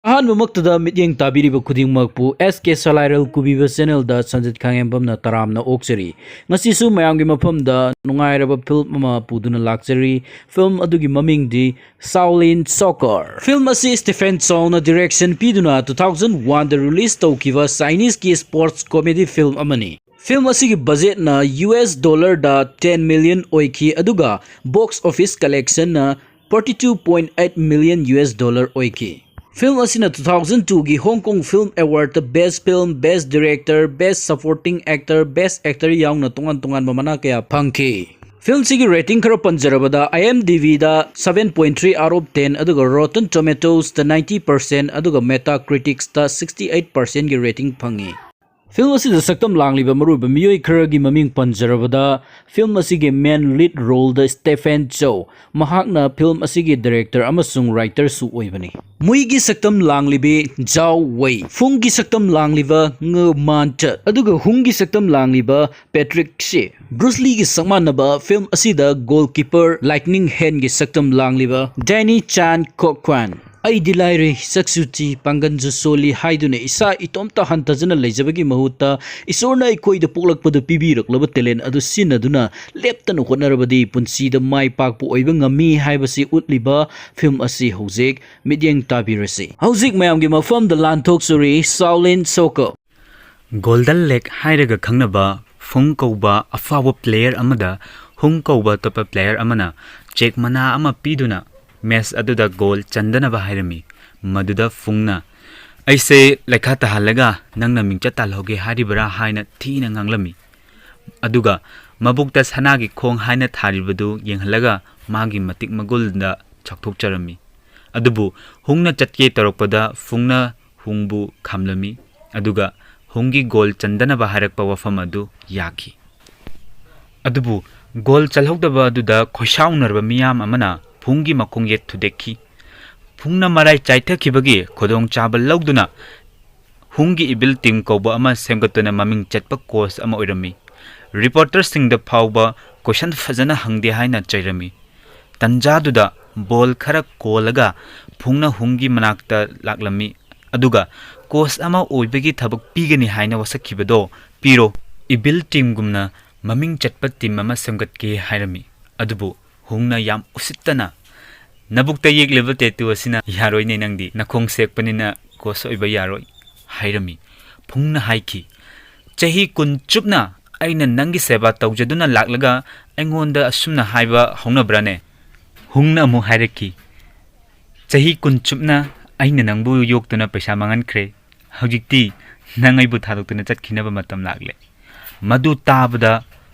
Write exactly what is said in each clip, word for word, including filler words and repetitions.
ꯑꯍꯥꯟꯕꯃꯛꯇꯗ ꯃꯤꯠꯌꯦꯡ ꯇꯥꯕꯤꯔꯤꯕ ꯈꯨꯗꯤꯡꯃꯛꯄꯨ ꯑꯦꯁ ꯀꯦ ꯁꯂꯥꯏꯔꯦꯜ ꯀꯨꯕꯤꯕ ꯆꯦꯅꯦꯜꯗ ꯁꯟꯖꯤꯠ ꯈꯥꯉꯦꯝꯕꯝꯅ ꯇꯔꯥꯝꯅ ꯑꯣꯛꯆꯔꯤ꯫ ꯉꯁꯤꯁꯨ ꯃꯌꯥꯝꯒꯤ ꯃꯐꯝꯗ ꯅꯨꯡꯉꯥꯏꯔꯕ ꯐꯤꯂꯝ ꯑꯃ ꯄꯨꯗꯨꯅ ꯂꯥꯛꯆꯔꯤ꯫ ꯐꯤꯂꯝ ꯑꯗꯨꯒꯤ ꯃꯃꯤꯡꯗꯤ Shaolin Soccer꯫ ꯐꯤꯂꯝ ꯑꯁꯤ ꯁ꯭ꯇꯤꯐꯦꯟ ꯆꯥꯎꯅ ꯗꯤꯔꯦꯛꯁꯟ ꯄꯤꯗꯨꯅ two thousand one ꯗ ꯔꯤꯂꯤꯁ ꯇꯧꯈꯤꯕ ꯆꯥꯏꯅꯤꯁꯀꯤ ꯁ꯭ꯄꯣꯔꯠꯁ ꯀꯣꯃꯦꯗꯤ ꯐꯤꯂꯝ ꯑꯃꯅꯤ꯫ ꯐꯤꯂꯝ ꯑꯁꯤꯒꯤ ꯕꯖꯦꯠꯅ ꯌꯨ ꯑꯦꯁ ꯗꯣꯂꯔꯗ ten million ꯑꯣꯏꯈꯤ, ꯑꯗꯨꯒ ꯕꯣꯛꯁ ꯑꯣꯐꯤꯁ ꯀꯂꯦꯛꯁꯟꯅ forty two point eight million U S dollar ꯑꯣꯏꯈꯤ꯫ ꯐꯤꯂꯝ ꯑꯁꯤꯅ two thousand two ꯒꯤ Hong Kong Film Award ꯇ Best Film, Best Director, Best Supporting Actor, Best Actor ꯌꯥꯎꯅ ꯇꯣꯉꯥꯟ ꯇꯣꯉꯥꯟꯕ ꯃꯅꯥ ꯀꯌꯥ ꯐꯪꯈꯤ꯫ ꯐꯤꯂꯝꯁꯤꯒꯤ ꯔꯦꯇꯤꯡ ꯈꯔ ꯄꯟꯖꯔꯕꯗ, IMDb the seven point three out of ten, ꯑꯗꯨꯒ Rotten Tomatoes ꯇ ninety percent, ꯑꯗꯨꯒ Metacritics ꯇ sixty eight percent ꯒꯤ ꯔꯦꯇꯤꯡ ꯐꯪꯉꯤ꯫ ꯐꯤꯂꯝ ꯑꯁꯤꯗ ꯁꯛꯇꯝ ꯂꯥꯡꯂꯤꯕ ꯃꯔꯨꯑꯣꯏꯕ ꯃꯤꯑꯣꯏ ꯈꯔꯒꯤ ꯃꯃꯤꯡ ꯄꯟꯖꯔꯕꯗ, ꯐꯤꯂꯝ ꯑꯁꯤꯒꯤ ꯃꯦꯟ ꯂꯤꯗ ꯔꯣꯜꯗ ꯁ꯭ꯇꯦꯐꯦꯟ ꯆꯧ, ꯃꯍꯥꯛꯅ ꯐꯤꯂꯝ ꯑꯁꯤꯒꯤ ꯗꯤꯔꯦꯛꯇꯔ ꯑꯃꯁꯨꯡ ꯔꯥꯏꯇꯔꯁꯨ ꯑꯣꯏꯕꯅꯤ꯫ ꯃꯨꯏꯒꯤ ꯁꯛꯇꯝ ꯂꯥꯡꯂꯤꯕꯤ ꯖꯥꯎ ꯋꯩ, ꯐꯨꯡꯒꯤ ꯁꯛꯇꯝ ꯂꯥꯡꯂꯤꯕ ꯉ ꯃꯥꯟ ꯆꯠ, ꯑꯗꯨꯒ ꯍꯨꯡꯒꯤ ꯁꯛꯇꯝ ꯂꯥꯡꯂꯤꯕ ꯄꯦꯇ꯭ꯔꯤꯛ ꯁꯤ꯫ ꯕ꯭ꯔꯨꯁ ꯂꯤꯒꯤ ꯁꯛꯃꯥꯟꯅꯕ ꯐꯤꯂꯝ ꯑꯁꯤꯗ ꯒꯣꯜꯀꯤꯄꯔ ꯂꯥꯏꯠꯅꯤꯡ ꯍꯦꯟꯒꯤ ꯁꯛꯇꯝ ꯂꯥꯡꯂꯤꯕ ꯗꯦꯅꯤ ꯆꯥꯟ ꯀꯣꯛ ꯀ꯭ꯋꯥꯟ꯫ "ꯑꯩꯗꯤ ꯂꯥꯏꯔꯩ, ꯁꯛꯁꯨ ꯊꯤ, ꯄꯥꯡꯒꯟꯁꯨ ꯁꯣꯜꯂꯤ" ꯍꯥꯏꯗꯨꯅ ꯏꯁꯥ ꯏꯇꯣꯝꯇ ꯍꯟꯊꯖꯅ ꯂꯩꯖꯕꯒꯤ ꯃꯍꯨꯠꯇ, ꯏꯁꯣꯔꯅ ꯑꯩꯈꯣꯏꯗ ꯄꯣꯛꯂꯛꯄꯗ ꯄꯤꯕꯤꯔꯛꯂꯕ ꯇꯦꯂꯦꯟ ꯑꯗꯨ ꯁꯤꯖꯤꯟꯅꯗꯨꯅ ꯂꯦꯞꯇꯅ ꯍꯣꯠꯅꯔꯕꯗꯤ ꯄꯨꯟꯁꯤꯗ ꯃꯥꯏ ꯄꯥꯛꯄ ꯑꯣꯏꯕ ꯉꯝꯃꯤ ꯍꯥꯏꯕꯁꯤ ꯎꯠꯂꯤꯕ ꯐꯤꯂꯝ ꯑꯁꯤ ꯍꯧꯖꯤꯛ ꯃꯤꯠꯌꯦꯡ ꯇꯥꯕꯤꯔꯁꯤ꯫ ꯍꯧꯖꯤꯛ ꯃꯌꯥꯝꯒꯤ ꯃꯐꯝꯗ ꯂꯥꯟꯊꯣꯛꯆꯔꯤ, Shaolin Soccer꯫ ꯒꯣꯜꯗꯟ ꯂꯦꯛ ꯍꯥꯏꯔꯒ ꯈꯪꯅꯕ ꯐꯨꯡ ꯀꯧꯕ ꯑꯐꯥꯎꯕ ꯄ꯭ꯂꯦꯌꯔ ꯑꯃꯗ ꯍꯨꯡ ꯀꯧꯕ ꯑꯇꯣꯞꯄ ꯄ꯭ꯂꯦꯌꯔ ꯑꯃꯅ ꯆꯦꯛ ꯃꯅꯥ ꯑꯃ ꯄꯤꯗꯨꯅ ꯃꯦꯆ ꯑꯗꯨꯗ ꯒꯣꯜ ꯆꯟꯗꯅꯕ ꯍꯥꯏꯔꯝꯃꯤ꯫ ꯃꯗꯨꯗ ꯐꯨꯡꯅ, "ꯑꯩꯁꯦ ꯂꯩꯈꯥ ꯇꯥꯍꯜꯂꯒ ꯅꯪꯅ ꯃꯤꯡꯆꯠ ꯇꯥꯜꯍꯧꯒꯦ ꯍꯥꯏꯔꯤꯕꯔꯥ?" ꯍꯥꯏꯅ ꯊꯤꯅ ꯉꯥꯡꯂꯝꯃꯤ꯫ ꯑꯗꯨꯒ ꯃꯕꯨꯛꯇ ꯁꯅꯥꯒꯤ ꯈꯣꯡ ꯍꯥꯏꯅ ꯊꯥꯔꯤꯕꯗꯨ ꯌꯦꯡꯍꯜꯂꯒ ꯃꯥꯒꯤ ꯃꯇꯤꯛ ꯃꯒꯨꯟꯗ ꯆꯥꯎꯊꯣꯛꯆꯔꯝꯃꯤ꯫ ꯑꯗꯨꯕꯨ ꯍꯨꯡꯅ ꯆꯠꯀꯦ ꯇꯧꯔꯛꯄꯗ ꯐꯨꯡꯅ ꯍꯨꯡꯕꯨ ꯈꯥꯝꯂꯝꯃꯤ, ꯑꯗꯨꯒ ꯍꯨꯡꯒꯤ ꯒꯣꯜ ꯆꯟꯗꯅꯕ ꯍꯥꯏꯔꯛꯄ ꯋꯥꯐꯝ ꯑꯗꯨ ꯌꯥꯈꯤ꯫ ꯑꯗꯨꯕꯨ ꯒꯣꯜ ꯆꯜꯍꯧꯗꯕ ꯑꯗꯨꯗ ꯈꯣꯏꯁꯥꯎꯅꯔꯕ ꯃꯤꯌꯥꯝ ꯑꯃꯅ ꯐꯨꯡꯒꯤ ꯃꯈꯣꯡ ꯌꯦꯠ ꯊꯨꯗꯦꯛꯈꯤ꯫ ꯐꯨꯡꯅ ꯃꯔꯥꯏ ꯆꯥꯏꯊꯈꯤꯕꯒꯤ ꯈꯨꯗꯣꯡꯆꯥꯕ ꯂꯧꯗꯨꯅ ꯍꯨꯡꯒꯤ ꯏꯚꯤꯜ ꯇꯤꯝ ꯀꯧꯕ ꯑꯃ ꯁꯦꯝꯒꯠꯇꯨꯅ ꯃꯃꯤꯡ ꯆꯠꯄ ꯀꯣꯆ ꯑꯃ ꯑꯣꯏꯔꯝꯃꯤ꯫ ꯔꯤꯄꯣꯔꯇꯔꯁꯤꯡꯗ ꯐꯥꯎꯕ ꯀꯣꯏꯁꯟ ꯐꯖꯅ ꯍꯪꯗꯦ ꯍꯥꯏꯅ ꯆꯩꯔꯝꯃꯤ꯫ ꯇꯟꯖꯥꯗꯨꯗ ꯕꯣꯜ ꯈꯔ ꯀꯣꯜꯂꯒ ꯐꯨꯡꯅ ꯍꯨꯡꯒꯤ ꯃꯅꯥꯛꯇ ꯂꯥꯛꯂꯝꯃꯤ, ꯑꯗꯨꯒ "ꯀꯣꯆ ꯑꯃ ꯑꯣꯏꯕꯒꯤ ꯊꯕꯛ ꯄꯤꯒꯅꯤ ꯍꯥꯏꯅ ꯋꯥꯁꯛꯈꯤꯕꯗꯣ ꯄꯤꯔꯣ꯫ ꯏꯚꯤꯜ ꯇꯤꯝꯒꯨꯝꯅ ꯃꯃꯤꯡ ꯆꯠꯄ ꯇꯤꯝ ꯑꯃ ꯁꯦꯝꯒꯠꯀꯦ" ꯍꯥꯏꯔꯝꯃꯤ꯫ ꯑꯗꯨꯕꯨ ꯍꯨꯡꯅ ꯌꯥꯝ ꯎꯁꯤꯠꯇꯅ, "ꯅꯕꯨꯛꯇ ꯌꯦꯛꯂꯤꯕ ꯇꯦꯇꯨ ꯑꯁꯤꯅ ꯌꯥꯔꯣꯏꯅꯦ, ꯅꯪꯗꯤ ꯅꯈꯣꯡ ꯁꯦꯛꯄꯅꯤꯅ ꯀꯣꯆ ꯑꯣꯏꯕ ꯌꯥꯔꯣꯏ" ꯍꯥꯏꯔꯝꯃꯤ꯫ ꯐꯨꯡꯅ ꯍꯥꯏꯈꯤ, "ꯆꯍꯤ ꯀꯨꯟ ꯆꯨꯞꯅ ꯑꯩꯅ ꯅꯪꯒꯤ ꯁꯦꯕꯥ ꯇꯧꯖꯗꯨꯅ ꯂꯥꯛꯂꯒ ꯑꯩꯉꯣꯟꯗ ꯑꯁꯨꯝꯅ ꯍꯥꯏꯕ ꯍꯧꯅꯕ꯭ꯔꯥꯅꯦ?" ꯍꯨꯡꯅ ꯑꯃꯨꯛ ꯍꯥꯏꯔꯛꯈꯤ, "ꯆꯍꯤ ꯀꯨꯟ ꯆꯨꯞꯅ ꯑꯩꯅ ꯅꯪꯕꯨ ꯌꯣꯛꯇꯨꯅ ꯄꯩꯁꯥ ꯃꯥꯡꯍꯟꯈ꯭ꯔꯦ꯫ ꯍꯧꯖꯤꯛꯇꯤ ꯅꯪ ꯑꯩꯕꯨ ꯊꯥꯗꯣꯛꯇꯨꯅ ꯆꯠꯈꯤꯅꯕ ꯃꯇꯝ ꯂꯥꯛꯂꯦ꯫" ꯃꯗꯨ ꯇꯥꯕꯗ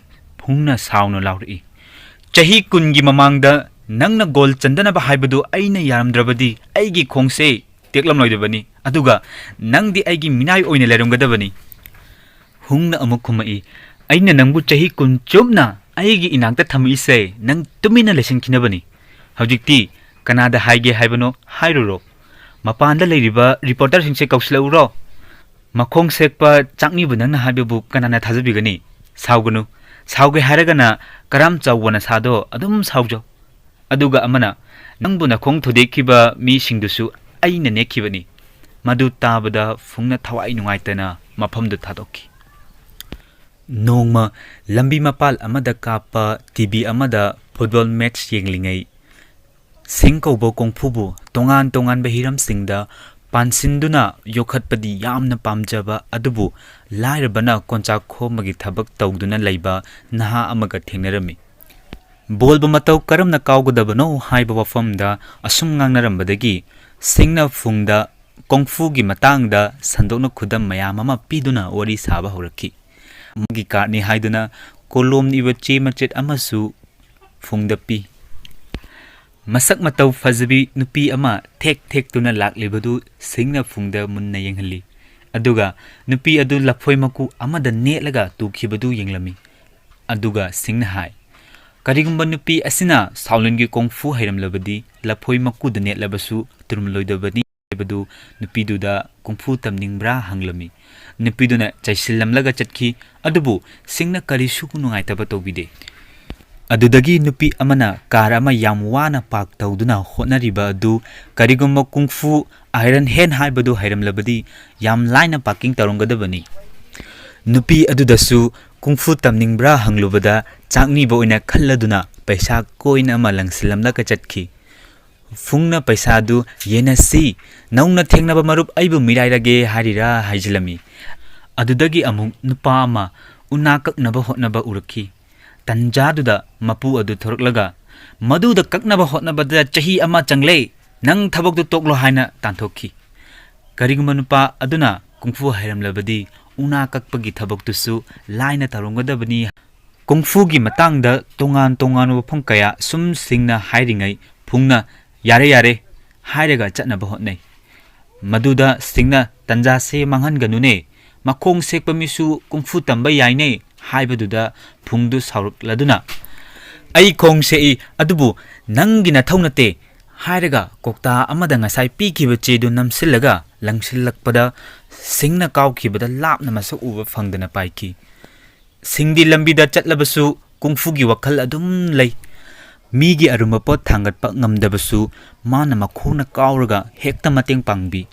ꯐꯨꯡꯅ ꯁꯥꯎꯅ ꯂꯥꯎꯔꯛꯏ, "ꯆꯍꯤ ꯀꯨꯟꯒꯤ ꯃꯃꯥꯡꯗ ꯅꯪꯅ ꯒꯣꯜ ꯆꯟꯗꯅꯕ ꯍꯥꯏꯕꯗꯨ ꯑꯩꯅ ꯌꯥꯔꯝꯗ꯭ꯔꯕꯗꯤ ꯑꯩꯒꯤ ꯈꯣꯡꯁꯦ ꯇꯦꯛꯂꯝꯂꯣꯏꯗꯕꯅꯤ, ꯑꯗꯨꯒ ꯅꯪꯗꯤ ꯑꯩꯒꯤ ꯃꯤꯅꯥꯏ ꯑꯣꯏꯅ ꯂꯩꯔꯝꯒꯗꯕꯅꯤ꯫" ꯍꯨꯡꯅ ꯑꯃꯨꯛ ꯈꯨꯝꯃꯛꯏ, "ꯑꯩꯅ ꯅꯪꯕꯨ ꯆꯍꯤ ꯀꯨꯟ ꯆꯨꯞꯅ ꯑꯩꯒꯤ ꯏꯅꯥꯛꯇ ꯊꯝꯃꯛꯏꯁꯦ ꯅꯪ ꯇꯨꯃꯤꯟꯅ ꯂꯩꯁꯤꯟꯈꯤꯅꯕꯅꯤ꯫ ꯍꯧꯖꯤꯛꯇꯤ ꯀꯅꯥꯗ ꯍꯥꯏꯒꯦ ꯍꯥꯏꯕꯅꯣ ꯍꯥꯏꯔꯨꯔꯣ꯫ ꯃꯄꯥꯟꯗ ꯂꯩꯔꯤꯕ ꯔꯤꯄꯣꯔꯇꯔꯁꯤꯡꯁꯦ ꯀꯧꯁꯤꯜꯂꯛꯎꯔꯣ꯫ ꯃꯈꯣꯡ ꯁꯦꯛꯄ ꯆꯥꯛꯅꯤꯕꯨ ꯅꯪꯅ ꯍꯥꯏꯕꯕꯨ ꯀꯅꯥꯅ ꯊꯥꯖꯕꯤꯒꯅꯤ? ꯁꯥꯎꯒꯅꯨ꯫ ꯁꯥꯎꯒꯦ ꯍꯥꯏꯔꯒꯅ ꯀꯔꯥꯝ ꯆꯥꯎꯕ ꯅꯁꯥꯗꯣ ꯑꯗꯨꯝ ꯁꯥꯎꯖꯧ꯫ ꯑꯗꯨꯒ ꯑꯃꯅ, ꯅꯪꯕꯨ ꯅꯈꯣꯡ ꯊꯨꯗꯦꯛꯈꯤꯕ ꯃꯤꯁꯤꯡꯗꯨꯁꯨ ꯑꯩꯅ ꯅꯦꯛꯈꯤꯕꯅꯤ꯫" ꯃꯗꯨ ꯇꯥꯕꯗ ꯐꯨꯡꯅ ꯊꯋꯥꯏ ꯅꯨꯡꯉꯥꯏꯇꯅ ꯃꯐꯝꯗꯨ ꯊꯥꯗꯣꯛꯈꯤ꯫ ꯅꯣꯡꯃ ꯂꯝꯕꯤ ꯃꯄꯥꯜ ꯑꯃꯗ ꯀꯥꯞꯄ ꯇꯤ ꯚꯤ ꯑꯃꯗ ꯐꯨꯠꯕꯣꯜ ꯃꯦꯠꯆ ꯌꯦꯡꯂꯤꯉꯩ, ꯁꯤꯡ ꯀꯧꯕ ꯀꯣꯡꯐꯨꯕꯨ ꯇꯣꯉꯥꯟ ꯇꯣꯉꯥꯟꯕ ꯍꯤꯔꯝꯁꯤꯡꯗ ꯄꯥꯟꯁꯤꯟꯗꯨꯅ ꯌꯣꯛꯈꯠꯄꯗꯤ ꯌꯥꯝꯅ ꯄꯥꯝꯖꯕ ꯑꯗꯨꯕꯨ ꯂꯥꯏꯔꯕꯅ ꯀꯣꯟꯆꯥꯛ ꯈꯣꯝꯕꯒꯤ ꯊꯕꯛ ꯇꯧꯗꯨꯅ ꯂꯩꯕ ꯅꯍꯥ ꯑꯃꯒ ꯊꯦꯡꯅꯔꯝꯃꯤ꯫ ꯕꯣꯜꯕꯨ ꯃꯇꯧ ꯀꯔꯝꯅ ꯀꯥꯎꯒꯗꯕꯅꯣ ꯍꯥꯏꯕ ꯋꯥꯐꯝꯗ ꯑꯁꯨꯝ ꯉꯥꯡꯅꯔꯝꯕꯗꯒꯤ ꯁꯤꯡꯅ ꯐꯨꯡꯗ ꯀꯣꯡꯐꯨꯒꯤ ꯃꯇꯥꯡꯗ ꯁꯟꯗꯣꯛꯅ ꯈꯨꯗꯝ ꯃꯌꯥꯝ ꯑꯃ ꯄꯤꯗꯨꯅ ꯋꯥꯔꯤ ꯁꯥꯕ ꯍꯧꯔꯛꯈꯤ꯫ ꯃꯥꯒꯤ ꯀꯥꯔꯠꯅꯤ ꯍꯥꯏꯗꯨꯅ ꯀꯣꯂꯣꯝ ꯏꯕ ꯆꯦ ꯃꯆꯦꯠ ꯑꯃꯁꯨ ꯐꯨꯡꯗ ꯄꯤ꯫ ꯃꯁꯛ ꯃꯇꯧ ꯐꯖꯕꯤ ꯅꯨꯄꯤ ꯑꯃ ꯊꯦꯛ ꯊꯦꯛꯇꯨꯅ ꯂꯥꯛꯂꯤꯕꯗꯨ ꯁꯤꯡꯅ ꯐꯨꯡꯗ ꯃꯨꯟꯅ ꯌꯦꯡꯍꯜꯂꯤ꯫ ꯑꯗꯨꯒ ꯅꯨꯄꯤ ꯑꯗꯨ ꯂꯐꯣꯏ ꯃꯀꯨ ꯑꯃꯗ ꯅꯦꯠꯂꯒ ꯇꯨꯈꯤꯕꯗꯨ ꯌꯦꯡꯂꯝꯃꯤ꯫ ꯑꯗꯨꯒ ꯁꯤꯡꯅ ꯍꯥꯏ, "ꯀꯔꯤꯒꯨꯝꯕ ꯅꯨꯄꯤ ꯑꯁꯤꯅ ꯁꯥꯎꯂꯤꯟꯒꯤ ꯀꯣꯡꯐꯨ ꯍꯩꯔꯝꯂꯕꯗꯤ ꯂꯐꯣꯏ ꯃꯀꯨꯗ ꯅꯦꯠꯂꯕꯁꯨ ꯇꯨꯔꯝꯂꯣꯏꯗꯕꯅꯤ" ꯍꯥꯏꯕꯗꯨ ꯅꯨꯄꯤꯗꯨꯗ ꯀꯣꯡꯐꯨ ꯇꯝꯅꯤꯡꯕ꯭ꯔꯥ ꯍꯪꯂꯝꯃꯤ꯫ ꯅꯨꯄꯤꯗꯨꯅ ꯆꯩꯁꯤꯜꯂꯝꯂꯒ ꯆꯠꯈꯤ꯫ ꯑꯗꯨꯕꯨ ꯁꯤꯡꯅ ꯀꯔꯤꯁꯨ ꯅꯨꯡꯉꯥꯏꯇꯕ ꯇꯧꯕꯤꯗꯦ꯫ ꯑꯗꯨꯗꯒꯤ ꯅꯨꯄꯤ ꯑꯃꯅ ꯀꯥꯔ ꯑꯃ ꯌꯥꯝ ꯋꯥꯅ ꯄꯥꯔꯛ ꯇꯧꯗꯨꯅ ꯍꯣꯠꯅꯔꯤꯕ ꯑꯗꯨ ꯀꯔꯤꯒꯨꯝꯕ ꯀꯨꯡꯐꯨ ꯑꯥꯏꯔꯟ ꯍꯦꯟ ꯍꯥꯏꯕꯗꯨ ꯍꯩꯔꯝꯂꯕꯗꯤ ꯌꯥꯝ ꯂꯥꯏꯅ ꯄꯥꯔꯀꯤꯡ ꯇꯧꯔꯝꯒꯗꯕꯅꯤ꯫ ꯅꯨꯄꯤ ꯑꯗꯨꯗꯁꯨ ꯀꯨꯡꯐꯨ ꯇꯝꯅꯤꯡꯕ꯭ꯔꯥ ꯍꯪꯂꯨꯕꯗ ꯆꯥꯛꯅꯤꯕ ꯑꯣꯏꯅ ꯈꯜꯂꯗꯨꯅ ꯄꯩꯁꯥ ꯀꯣꯏꯟ ꯑꯃ ꯂꯪꯁꯤꯜꯂꯝꯂꯒ ꯆꯠꯈꯤ꯫ ꯐꯨꯡꯅ ꯄꯩꯁꯥꯗꯨ "ꯌꯦꯟꯅꯁꯤ, ꯅꯧꯅ ꯊꯦꯡꯅꯕ ꯃꯔꯨꯞ ꯑꯩꯕꯨ ꯃꯤꯔꯥꯏꯔꯒꯦ ꯍꯥꯏꯔꯤꯔꯥ?" ꯍꯥꯏꯖꯤꯜꯂꯝꯃꯤ꯫ ꯑꯗꯨꯗꯒꯤ ꯑꯃꯨꯛ ꯅꯨꯄꯥ ꯑꯃ ꯎꯅꯥ ꯀꯛꯅꯕ ꯍꯣꯠꯅꯕ ꯎꯔꯛꯈꯤ꯫ ꯇꯟꯖꯥꯗꯨꯗ ꯃꯄꯨ ꯑꯗꯨ ꯊꯣꯔꯛꯂꯒ, "ꯃꯗꯨꯗ ꯀꯛꯅꯕ ꯍꯣꯠꯅꯕꯗ ꯆꯍꯤ ꯑꯃ ꯆꯪꯂꯦ, ꯅꯪ ꯊꯕꯛꯇꯨ ꯇꯣꯛꯂꯣ" ꯍꯥꯏꯅ ꯇꯥꯟꯊꯣꯛꯈꯤ꯫ ꯀꯔꯤꯒꯨꯝꯕ ꯅꯨꯄꯥ ꯑꯗꯨꯅ ꯀꯨꯡꯐꯨ ꯍꯩꯔꯝꯂꯕꯗꯤ ꯎꯅꯥ ꯀꯛꯄꯒꯤ ꯊꯕꯛꯇꯨꯁꯨ ꯂꯥꯏꯅ ꯇꯧꯔꯝꯒꯗꯕꯅꯤ꯫ ꯀꯨꯡꯐꯨꯒꯤ ꯃꯇꯥꯡꯗ ꯇꯣꯉꯥꯟ ꯇꯣꯉꯥꯟꯕ ꯋꯥꯐꯝ ꯀꯌꯥ ꯁꯨꯝ ꯁꯤꯡꯅ ꯍꯥꯏꯔꯤꯉꯩ ꯐꯨꯡꯅ "ꯌꯥꯔꯦ, ꯌꯥꯔꯦ" ꯍꯥꯏꯔꯒ ꯆꯠꯅꯕ ꯍꯣꯠꯅꯩ꯫ ꯃꯗꯨꯗ ꯁꯤꯡꯅ "ꯇꯟꯖꯥꯁꯦ ꯃꯥꯡꯍꯟꯒꯅꯨꯅꯦ, ꯃꯈꯣꯡ ꯁꯦꯛꯄ ꯃꯤꯁꯨ ꯀꯨꯡꯐꯨ ꯇꯝꯕ ꯌꯥꯏꯅꯦ" ꯍꯥꯏꯕꯗꯨꯗ ꯐꯨꯡꯗꯨ ꯁꯥꯎꯔꯛꯂꯗꯨꯅ, "ꯑꯩ ꯈꯣꯡ ꯁꯦꯛꯏ, ꯑꯗꯨꯕꯨ ꯅꯪꯒꯤ ꯅꯊꯧ ꯅꯠꯇꯦ" ꯍꯥꯏꯔꯒ ꯀꯧꯇꯥ ꯑꯃꯗ ꯉꯁꯥꯏ ꯄꯤꯈꯤꯕ ꯆꯦꯗꯨ ꯅꯝꯁꯤꯜꯂꯒ ꯂꯪꯁꯤꯜꯂꯛꯄꯗ ꯁꯤꯡꯅ ꯀꯥꯎꯈꯤꯕꯗ ꯂꯥꯞꯅ ꯃꯁꯛ ꯎꯕ ꯐꯪꯗꯅ ꯄꯥꯏꯈꯤ꯫ ꯁꯤꯡꯗꯤ ꯂꯝꯕꯤꯗ ꯆꯠꯂꯕꯁꯨ ꯀꯨꯡꯐꯨꯒꯤ ꯋꯥꯈꯜ ꯑꯗꯨꯝ ꯂꯩ꯫ ꯃꯤꯒꯤ ꯑꯔꯨꯝꯕ ꯄꯣꯠ ꯊꯥꯡꯒꯠꯄ ꯉꯝꯗꯕꯁꯨ ꯃꯥꯅ ꯃꯈꯣꯡꯅ ꯀꯥꯎꯔꯒ ꯍꯦꯛꯇ ꯃꯇꯦꯡ ꯄꯥꯡꯕꯤ꯫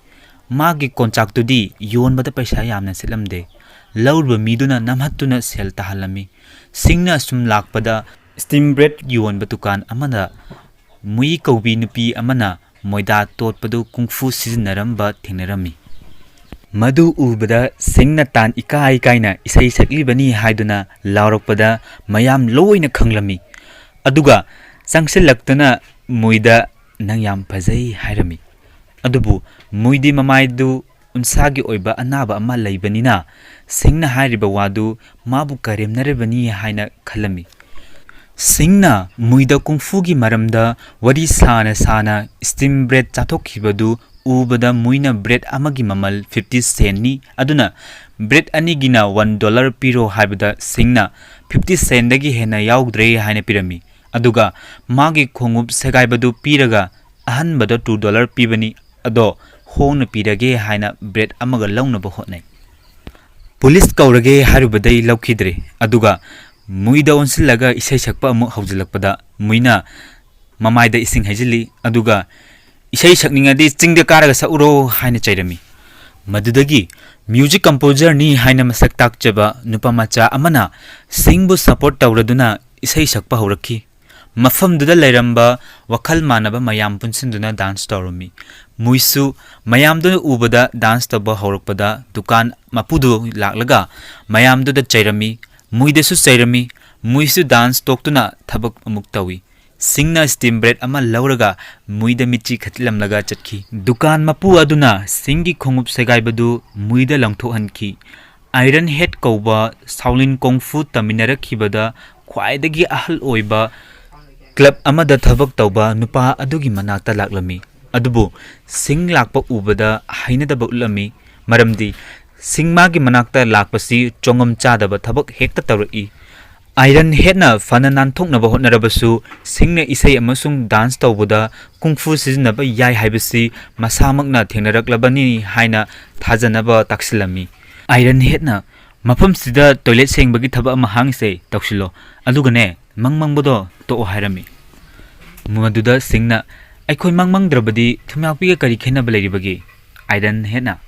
ꯃꯥꯒꯤ ꯀꯣꯟꯆꯥꯛꯇꯨꯗꯤ ꯌꯣꯟꯕꯗ ꯄꯩꯁꯥ ꯌꯥꯝꯅ ꯁꯤꯠꯂꯝꯗꯦ꯫ ꯂꯧꯔꯨꯕ ꯃꯤꯗꯨꯅ ꯅꯝꯍꯠꯇꯨꯅ ꯁꯦꯜ ꯇꯥꯍꯜꯂꯝꯃꯤ꯫ ꯁꯤꯡꯅ ꯑꯁꯨꯝ ꯂꯥꯛꯄꯗ ꯁ꯭ꯇꯤꯝ ꯕ꯭ꯔꯦꯗ ꯌꯣꯟꯕ ꯗꯨꯀꯥꯟ ꯑꯃꯗ ꯃꯨꯏ ꯀꯧꯕꯤ ꯅꯨꯄꯤ ꯑꯃꯅ ꯃꯣꯏꯗꯥ ꯇꯣꯠꯄꯗꯨ ꯀꯨꯡꯐꯨ ꯁꯤꯖꯤꯟꯅꯔꯝꯕ ꯊꯦꯡꯅꯔꯝꯃꯤ꯫ ꯃꯗꯨ ꯎꯕꯗ ꯁꯤꯡꯅ ꯇꯥꯟ ꯏꯀꯥꯏ ꯀꯥꯏꯅ ꯏꯁꯩ ꯁꯛꯂꯤꯕꯅꯤ ꯍꯥꯏꯗꯨꯅ ꯂꯥꯎꯔꯛꯄꯗ ꯃꯌꯥꯝ ꯂꯣꯏꯅ ꯈꯪꯂꯝꯃꯤ꯫ ꯑꯗꯨꯒ ꯆꯪꯁꯤꯜꯂꯛꯇꯨꯅ ꯃꯨꯏꯗ "ꯅꯪ ꯌꯥꯝ ꯐꯖꯩ" ꯍꯥꯏꯔꯝꯃꯤ꯫ ꯑꯗꯨꯕꯨ ꯃꯨꯏꯗꯤ ꯃꯃꯥꯏꯗꯨ ꯎꯟꯁꯥꯒꯤ ꯑꯣꯏꯕ ꯑꯅꯥꯕ ꯑꯃ ꯂꯩꯕꯅꯤꯅ ꯁꯤꯡꯅ ꯍꯥꯏꯔꯤꯕ ꯋꯥꯗꯨ ꯃꯥꯕꯨ ꯀꯔꯦꯝꯅꯔꯤꯕꯅꯤ ꯍꯥꯏꯅ ꯈꯜꯂꯝꯃꯤ꯫ ꯁꯤꯡꯅ ꯃꯨꯏꯗ ꯀꯨꯡꯐꯨꯒꯤ ꯃꯔꯝꯗ ꯋꯥꯔꯤ ꯁꯥꯅ ꯁꯥꯅ ꯁ꯭ꯇꯤꯝ ꯕ꯭ꯔꯦꯗ ꯆꯥꯊꯣꯛꯈꯤꯕꯗꯨ ꯎꯕꯗ ꯃꯨꯏꯅ ꯕ꯭ꯔꯦꯗ ꯑꯃꯒꯤ ꯃꯃꯜ ꯐꯤꯐꯇꯤ ꯁꯦꯟꯅꯤ, ꯑꯗꯨꯅ ꯕ꯭ꯔꯦꯗ ꯑꯅꯤꯒꯤꯅ ꯋꯥꯟ ꯗꯣꯂꯔ ꯄꯤꯔꯣ ꯍꯥꯏꯕꯗ ꯁꯤꯡꯅ ꯐꯤꯐꯇꯤ ꯁꯦꯟꯗꯒꯤ ꯍꯦꯟꯅ ꯌꯥꯎꯗ꯭ꯔꯦ ꯍꯥꯏꯅ ꯄꯤꯔꯝꯃꯤ꯫ ꯑꯗꯨꯒ ꯃꯥꯒꯤ ꯈꯣꯡꯎꯞ ꯁꯦꯒꯥꯏꯕꯗꯨ ꯄꯤꯔꯒ ꯑꯍꯟꯕꯗ ꯇꯨ ꯗꯣꯂꯔ ꯄꯤꯕꯅꯤ, ꯑꯗꯣ ꯍꯣꯡꯅ ꯄꯤꯔꯒꯦ ꯍꯥꯏꯅ ꯕ꯭ꯔꯦꯗ ꯑꯃꯒ ꯂꯧꯅꯕ ꯍꯣꯠꯅꯩ꯫ ꯄꯨꯂꯤꯁ ꯀꯧꯔꯒꯦ ꯍꯥꯏꯔꯨꯕꯗꯩ ꯂꯧꯈꯤꯗ꯭ꯔꯦ꯫ ꯑꯗꯨꯒ ꯃꯨꯏꯗ ꯑꯣꯟꯁꯤꯜꯂꯒ ꯏꯁꯩ ꯁꯛꯄ ꯑꯃꯨꯛ ꯍꯧꯖꯤꯜꯂꯛꯄꯗ ꯃꯨꯏꯅ ꯃꯃꯥꯏꯗ ꯏꯁꯤꯡ ꯍꯩꯖꯤꯜꯂꯤ, ꯑꯗꯨꯒ "ꯏꯁꯩ ꯁꯛꯅꯤꯡꯉꯗꯤ ꯆꯤꯡꯗ ꯀꯥꯔꯒ ꯁꯛꯎꯔꯣ" ꯍꯥꯏꯅ ꯆꯩꯔꯝꯃꯤ꯫ ꯃꯗꯨꯗꯒꯤ ꯃ꯭ꯌꯨꯖꯤꯛ ꯀꯝꯄꯣꯖꯔꯅꯤ ꯍꯥꯏꯅ ꯃꯁꯛ ꯇꯥꯛꯆꯕ ꯅꯨꯄꯥ ꯃꯆꯥ ꯑꯃꯅ ꯁꯤꯡꯕꯨ ꯁꯄꯣꯔꯠ ꯇꯧꯔꯗꯨꯅ ꯏꯁꯩ ꯁꯛꯄ ꯍꯧꯔꯛꯈꯤ꯫ ꯃꯐꯝꯗꯨꯗ ꯂꯩꯔꯝꯕ ꯋꯥꯈꯜ ꯃꯥꯟꯅꯕ ꯃꯌꯥꯝ ꯄꯨꯟꯁꯤꯟꯗꯨꯅ ꯗꯥꯟꯁ ꯇꯧꯔꯝꯃꯤ꯫ ꯃꯨꯏꯁꯨ ꯃꯌꯥꯝꯗꯨꯅ ꯎꯕꯗ ꯗꯥꯟꯁ ꯇꯧꯕ ꯍꯧꯔꯛꯄꯗ ꯗꯨꯀꯥꯟ ꯃꯄꯨꯗꯨ ꯂꯥꯛꯂꯒ ꯃꯌꯥꯝꯗꯨꯗ ꯆꯩꯔꯝꯃꯤ, ꯃꯨꯏꯗꯁꯨ ꯆꯩꯔꯝꯃꯤ꯫ ꯃꯨꯏꯁꯨ ꯗꯥꯟꯁ ꯇꯣꯛꯇꯨꯅ ꯊꯕꯛ ꯑꯃꯨꯛ ꯇꯧꯏ꯫ ꯁꯤꯡꯅ ꯁ꯭ꯇꯤꯝ ꯕ꯭ꯔꯦꯗ ꯑꯃ ꯂꯧꯔꯒ ꯃꯨꯏꯗ ꯃꯤꯠꯆꯤ ꯈꯠꯂꯝꯂꯒ ꯆꯠꯈꯤ꯫ ꯗꯨꯀꯥꯟ ꯃꯄꯨ ꯑꯗꯨꯅ ꯁꯤꯡꯒꯤ ꯈꯣꯡꯎꯞ ꯁꯦꯒꯥꯏꯕꯗꯨ ꯃꯨꯏꯗ ꯂꯪꯊꯣꯛꯍꯟꯈꯤ꯫ ꯑꯥꯏꯔꯟ ꯍꯦꯠ ꯀꯧꯕ ꯁꯥꯎꯂꯤꯟ ꯀꯣꯡꯐꯨ ꯇꯝꯃꯤꯟꯅꯔꯛꯈꯤꯕꯗ ꯈ꯭ꯋꯥꯏꯗꯒꯤ ꯑꯍꯜ ꯑꯣꯏꯕ ꯀ꯭ꯂꯕ ꯑꯃꯗ ꯊꯕꯛ ꯇꯧꯕ ꯅꯨꯄꯥ ꯑꯗꯨꯒꯤ ꯃꯅꯥꯛꯇ ꯂꯥꯛꯂꯝꯃꯤ꯫ ꯑꯗꯨꯕꯨ ꯁꯤꯡ ꯂꯥꯛꯄ ꯎꯕꯗ ꯍꯩꯅꯗꯕ ꯎꯠꯂꯝꯃꯤ, ꯃꯔꯝꯗꯤ ꯁꯤꯡ ꯃꯥꯒꯤ ꯃꯅꯥꯛꯇ ꯂꯥꯛꯄꯁꯤ ꯆꯣꯡꯉꯝ ꯆꯥꯗꯕ ꯊꯕꯛ ꯍꯦꯛꯇ ꯇꯧꯔꯛꯏ꯫ ꯑꯥꯏꯔꯟ ꯍꯦꯠꯅ ꯐꯅ ꯅꯥꯟꯊꯣꯛꯅꯕ ꯍꯣꯠꯅꯔꯕꯁꯨ, ꯁꯤꯡꯅ ꯏꯁꯩ ꯑꯃꯁꯨꯡ ꯗꯥꯟꯁ ꯇꯧꯕꯗ ꯀꯨꯡꯐꯨ ꯁꯤꯖꯤꯟꯅꯕ ꯌꯥꯏ ꯍꯥꯏꯕꯁꯤ ꯃꯁꯥꯃꯛꯅ ꯊꯦꯡꯅꯔꯛꯂꯕꯅꯤ ꯍꯥꯏꯅ ꯊꯥꯖꯅꯕ ꯇꯥꯛꯁꯤꯜꯂꯝꯃꯤ꯫ ꯑꯥꯏꯔꯟ ꯍꯦꯠꯅ, "ꯃꯐꯝꯁꯤꯗ ꯇꯣꯏꯂꯦꯠ ꯁꯦꯡꯕꯒꯤ ꯊꯕꯛ ꯑꯃ ꯍꯥꯡꯉꯤꯁꯦ ꯇꯧꯁꯤꯜꯂꯣ, ꯑꯗꯨꯒꯅꯦ, ꯃꯪ ꯃꯪꯕꯗꯣ ꯇꯣꯛꯑꯣ" ꯍꯥꯏꯔꯝꯃꯤ꯫ ꯃꯗꯨꯗ ꯁꯤꯡꯅ, "ꯑꯩꯈꯣꯏ ꯃꯪ ꯃꯪꯗ꯭ꯔꯕꯗꯤ ꯊꯨꯝꯌꯥꯛꯄꯤꯒ ꯀꯔꯤ ꯈꯦꯠꯅꯕ ꯂꯩꯔꯤꯕꯒꯦ?" ꯑꯥꯏꯔꯟ ꯍꯦꯠꯅ,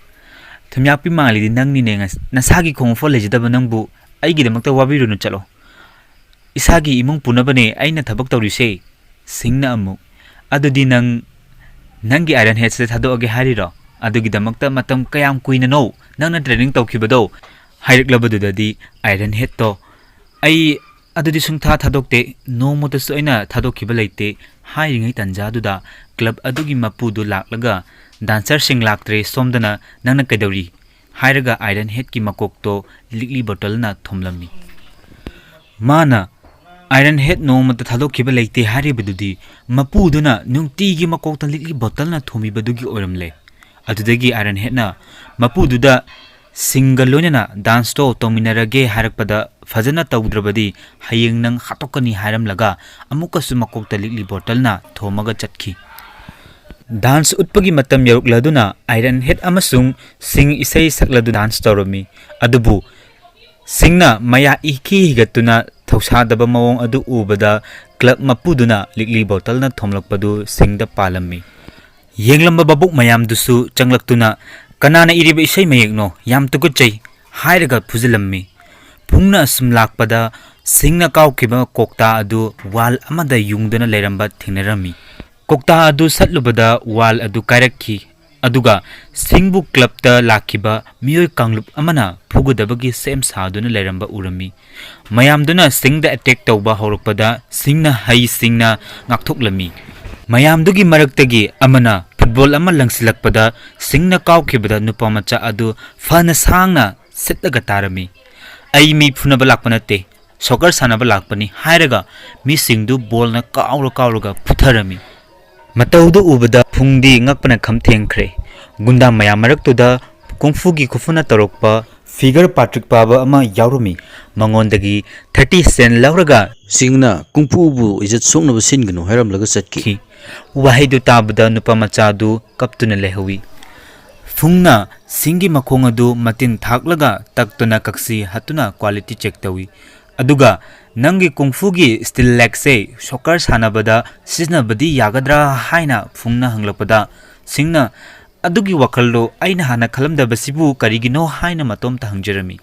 "ꯊꯨꯝꯌꯥꯛꯄꯤ ꯃꯥꯜꯂꯤꯗꯤ ꯅꯪꯅꯤꯅꯦ, ꯉꯁ-, ꯅꯁꯥꯒꯤ ꯈꯣꯡꯎꯞꯐꯥꯎ ꯂꯩꯖꯗꯕ ꯅꯪꯕꯨ ꯑꯩꯒꯤꯗꯃꯛꯇ ꯋꯥꯕꯤꯔꯨꯅꯨ, ꯆꯠꯂꯣ꯫ ꯏꯁꯥꯒꯤ ꯏꯃꯨꯡ ꯄꯨꯅꯕꯅꯦ ꯑꯩꯅ ꯊꯕꯛ ꯇꯧꯔꯤꯁꯦ"꯫ ꯁꯤꯡꯅ ꯑꯃꯨꯛ, "ꯑꯗꯨꯗꯤ ꯅꯪ ꯅꯪꯒꯤ ꯑꯥꯏꯔꯟ ꯍꯦꯠꯁꯦ ꯊꯥꯗꯣꯛꯑꯒꯦ ꯍꯥꯏꯔꯤꯔꯣ? ꯑꯗꯨꯒꯤꯗꯃꯛꯇ ꯃꯇꯝ ꯀꯌꯥꯝ ꯀꯨꯏꯅꯅꯣ ꯅꯪꯅ ꯇ꯭ꯔꯦꯅꯤꯡ ꯇꯧꯈꯤꯕꯗꯣ?" ꯍꯥꯏꯔꯛꯂꯕꯗꯨꯗꯗꯤ ꯑꯥꯏꯔꯟ ꯍꯦꯠꯇꯣ, "ꯑꯩ ꯑꯗꯨꯗꯤ ꯁꯨꯡꯊꯥ ꯊꯥꯗꯣꯛꯇꯦ, ꯅꯣꯡꯃꯇꯁꯨ ꯑꯩꯅ ꯊꯥꯗꯣꯛꯈꯤꯕ ꯂꯩꯇꯦ" ꯍꯥꯏꯔꯤꯉꯩ ꯇꯥꯟꯖꯥꯗꯨꯗ ꯀ꯭ꯂꯕ ꯑꯗꯨꯒꯤ ꯃꯄꯨꯗꯨ ꯂꯥꯛꯂꯒ, "ꯗꯥꯟꯁꯔꯁꯤꯡ ꯂꯥꯛꯇ꯭ꯔꯦ ꯁꯣꯝꯗꯅ, ꯅꯪꯅ ꯀꯩꯗꯧꯔꯤ?" ꯍꯥꯏꯔꯒ ꯑꯥꯏꯔꯟ ꯍꯦꯠꯀꯤ ꯃꯀꯣꯛꯇꯣ ꯂꯤꯛꯂꯤ ꯕꯣꯇꯜꯅ ꯊꯣꯝꯂꯝꯃꯤ꯫ ꯃꯥꯅ ꯑꯥꯏꯔꯟ ꯍꯦꯠ ꯅꯣꯡꯃꯇ ꯊꯥꯗꯣꯛꯈꯤꯕ ꯂꯩꯇꯦ ꯍꯥꯏꯔꯤꯕꯗꯨꯗꯤ ꯃꯄꯨꯗꯨꯅ ꯅꯨꯡꯇꯤꯒꯤ ꯃꯀꯣꯛꯇ ꯂꯤꯛꯂꯤ ꯕꯣꯇꯜꯅ ꯊꯣꯝꯃꯤꯕꯗꯨꯒꯤ ꯑꯣꯏꯔꯝꯂꯦ꯫ ꯑꯗꯨꯗꯒꯤ ꯑꯥꯏꯔꯟ ꯍꯦꯠꯅ ꯃꯄꯨꯗꯨꯗ ꯁꯤꯡꯒ ꯂꯣꯏꯅꯅ ꯗꯥꯟꯁꯇꯣ ꯇꯧꯃꯤꯟꯅꯔꯒꯦ ꯍꯥꯏꯔꯛꯄꯗ, "ꯐꯖꯅ ꯇꯧꯗ꯭ꯔꯕꯗꯤ ꯍꯌꯦꯡ ꯅꯪ ꯍꯥꯠꯇꯣꯛꯀꯅꯤ" ꯍꯥꯏꯔꯝꯂꯒ ꯑꯃꯨꯛꯀꯁꯨ ꯃꯀꯣꯛꯇ ꯂꯤꯛꯂꯤ ꯕꯣꯇꯜꯅ ꯊꯣꯝꯃꯒ ꯆꯠꯈꯤ꯫ ꯗꯥꯟꯁ ꯎꯠꯄꯒꯤ ꯃꯇꯝ ꯌꯧꯔꯛꯂꯗꯨꯅ ꯑꯥꯏꯔꯟ ꯍꯦꯠ ꯑꯃꯁꯨꯡ ꯁꯤꯡ ꯏꯁꯩ ꯁꯛꯂꯗꯨꯅ ꯗꯥꯟꯁ ꯇꯧꯔꯝꯃꯤ꯫ ꯑꯗꯨꯕꯨ ꯁꯤꯡꯅ ꯃꯌꯥ ꯏꯈꯤ ꯍꯤꯒꯠꯇꯨꯅ ꯊꯧꯁꯥꯗꯕ ꯃꯑꯣꯡ ꯑꯗꯨ ꯎꯕꯗ club ꯃꯄꯨꯗꯨꯅ ꯂꯤꯛꯂꯤ ꯕꯣꯇꯜꯅ ꯊꯣꯝꯂꯛꯄꯗꯨ ꯁꯤꯡꯗ ꯄꯥꯜꯂꯝꯃꯤ꯫ ꯌꯦꯡꯂꯝꯕ ꯚꯥꯕꯣꯛ ꯃꯌꯥꯝꯗꯨꯁꯨ ꯆꯪꯂꯛꯇꯨꯅ "ꯀꯅꯥꯅ ꯏꯔꯤꯕ ꯏꯁꯩ ꯃꯌꯦꯛꯅꯣ? ꯌꯥꯝ ꯇꯨꯀꯠꯆꯩ!" ꯍꯥꯏꯔꯒ ꯐꯨꯖꯤꯜꯂꯝꯃꯤ꯫ ꯐꯨꯡꯅ ꯑꯁꯨꯝ ꯂꯥꯛꯄꯗ ꯁꯤꯡꯅ ꯀꯥꯎꯈꯤꯕ ꯀꯧꯇꯥ ꯑꯗꯨ wall ꯑꯃꯗ ꯌꯨꯡꯗꯨꯅ ꯂꯩꯔꯝꯕ ꯊꯦꯡꯅꯔꯝꯃꯤ꯫ ꯀꯧꯇꯥ ꯑꯗꯨ ꯁꯠꯂꯨꯕꯗ wall ꯑꯗꯨ ꯀꯥꯏꯔꯛꯈꯤ꯫ ꯑꯗꯨꯒ ꯁꯤꯡꯕꯨ clubꯇ ꯂꯥꯛꯈꯤꯕ ꯃꯤꯑꯣꯏ ꯀꯥꯡꯂꯨꯞ ꯑꯃꯅ ꯐꯨꯒꯗꯕꯒꯤ ꯁꯦꯝ ꯁꯥꯗꯨꯅ ꯂꯩꯔꯝꯕ ꯎꯔꯝꯃꯤ꯫ ꯃꯌꯥꯝꯗꯨꯅ ꯁꯤꯡꯗ attack ꯇꯧꯕ ꯍꯧꯔꯛꯄꯗ ꯁꯤꯡꯅ ꯍꯩꯁꯤꯡꯅ ꯉꯥꯛꯊꯣꯛꯂꯝꯃꯤ꯫ ꯃꯌꯥꯝꯗꯨꯒꯤ ꯃꯔꯛꯇꯒꯤ ꯑꯃꯅ football ꯑꯃ ꯂꯪꯁꯤꯜꯂꯛꯄꯗ ꯁꯤꯡꯅ ꯀꯥꯎꯈꯤꯕꯗ ꯅꯨꯄꯥ ꯃꯆꯥ ꯑꯗꯨ ꯐꯅ ꯁꯥꯡꯅ ꯁꯤꯠꯂꯒ ꯇꯥꯔꯝꯃꯤ꯫ "ꯑꯩ ꯃꯤ ꯐꯨꯅꯕ ꯂꯥꯛꯄ ꯅꯠꯇꯦ, soccer ꯁꯥꯟꯅꯕ ꯂꯥꯛꯄꯅꯤ" ꯍꯥꯏꯔꯒ ꯃꯤꯁꯤꯡꯗꯨ ballꯅ ꯀꯥꯎꯔ ꯀꯥꯎꯔꯒ ꯐꯨꯊꯔꯝꯃꯤ꯫ ꯃꯇꯧꯗꯨ ꯎꯕꯗ ꯐꯨꯡꯗꯤ ꯉꯛꯄꯅ ꯈꯝ ꯊꯦꯡꯈ꯭ꯔꯦ꯫ ꯒꯨꯟꯗꯥ ꯃꯌꯥꯝ ꯃꯔꯛꯇꯨꯗ ꯀꯨꯡꯐꯨꯒꯤ ꯈꯨꯐꯨꯅ ꯇꯧꯔꯛꯄ figure ꯄꯥꯇ꯭ꯔꯤꯛ ꯄꯥꯕ ꯑꯃ ꯌꯥꯎꯔꯝꯃꯤ꯫ ꯃꯉꯣꯟꯗꯒꯤ thirty cent ꯂꯧꯔꯒ ꯁꯤꯡꯅ "ꯀꯨꯡꯐꯨꯕꯨ ꯏꯖꯠ ꯁꯣꯛꯅꯕ ꯁꯤꯟꯒꯅꯨ" ꯍꯥꯏꯔꯝꯂꯒ ꯆꯠꯈꯤ꯫ ꯈꯤ꯫ ꯋꯥꯍꯩꯗꯨ ꯇꯥꯕꯗ ꯅꯨꯄꯥ ꯃꯆꯥꯗꯨ ꯀꯞꯇꯨꯅ ꯂꯩꯍꯧꯏ꯫ ꯐꯨꯡꯅ ꯁꯤꯡꯒꯤ ꯃꯈꯣꯡ ꯑꯗꯨ ꯃꯇꯤꯟ ꯊꯥꯛꯂꯒ ꯇꯛꯇꯨꯅ ꯀꯛꯁꯤ ꯍꯠꯇꯨꯅ quality check ꯇꯧꯏ꯫ ꯑꯗꯨꯒ "ꯅꯪꯒꯤ ꯀꯨꯡꯐꯨꯒꯤ style ꯂꯦꯒꯁꯦ soccer ꯁꯥꯟꯅꯕꯗ ꯁꯤꯖꯤꯟꯅꯕꯗꯤ ꯌꯥꯒꯗ꯭ꯔꯥ?" ꯍꯥꯏꯅ ꯐꯨꯡꯅ ꯍꯪꯂꯛꯄꯗ ꯁꯤꯡꯅ "ꯑꯗꯨꯒꯤ ꯋꯥꯈꯜꯗꯣ ꯑꯩꯅ ꯍꯥꯟꯅ ꯈꯜꯂꯝꯗꯕꯁꯤꯕꯨ ꯀꯔꯤꯒꯤꯅꯣ?" ꯍꯥꯏꯅ ꯃꯇꯣꯝꯇ ꯍꯪꯖꯔꯝꯃꯤ꯫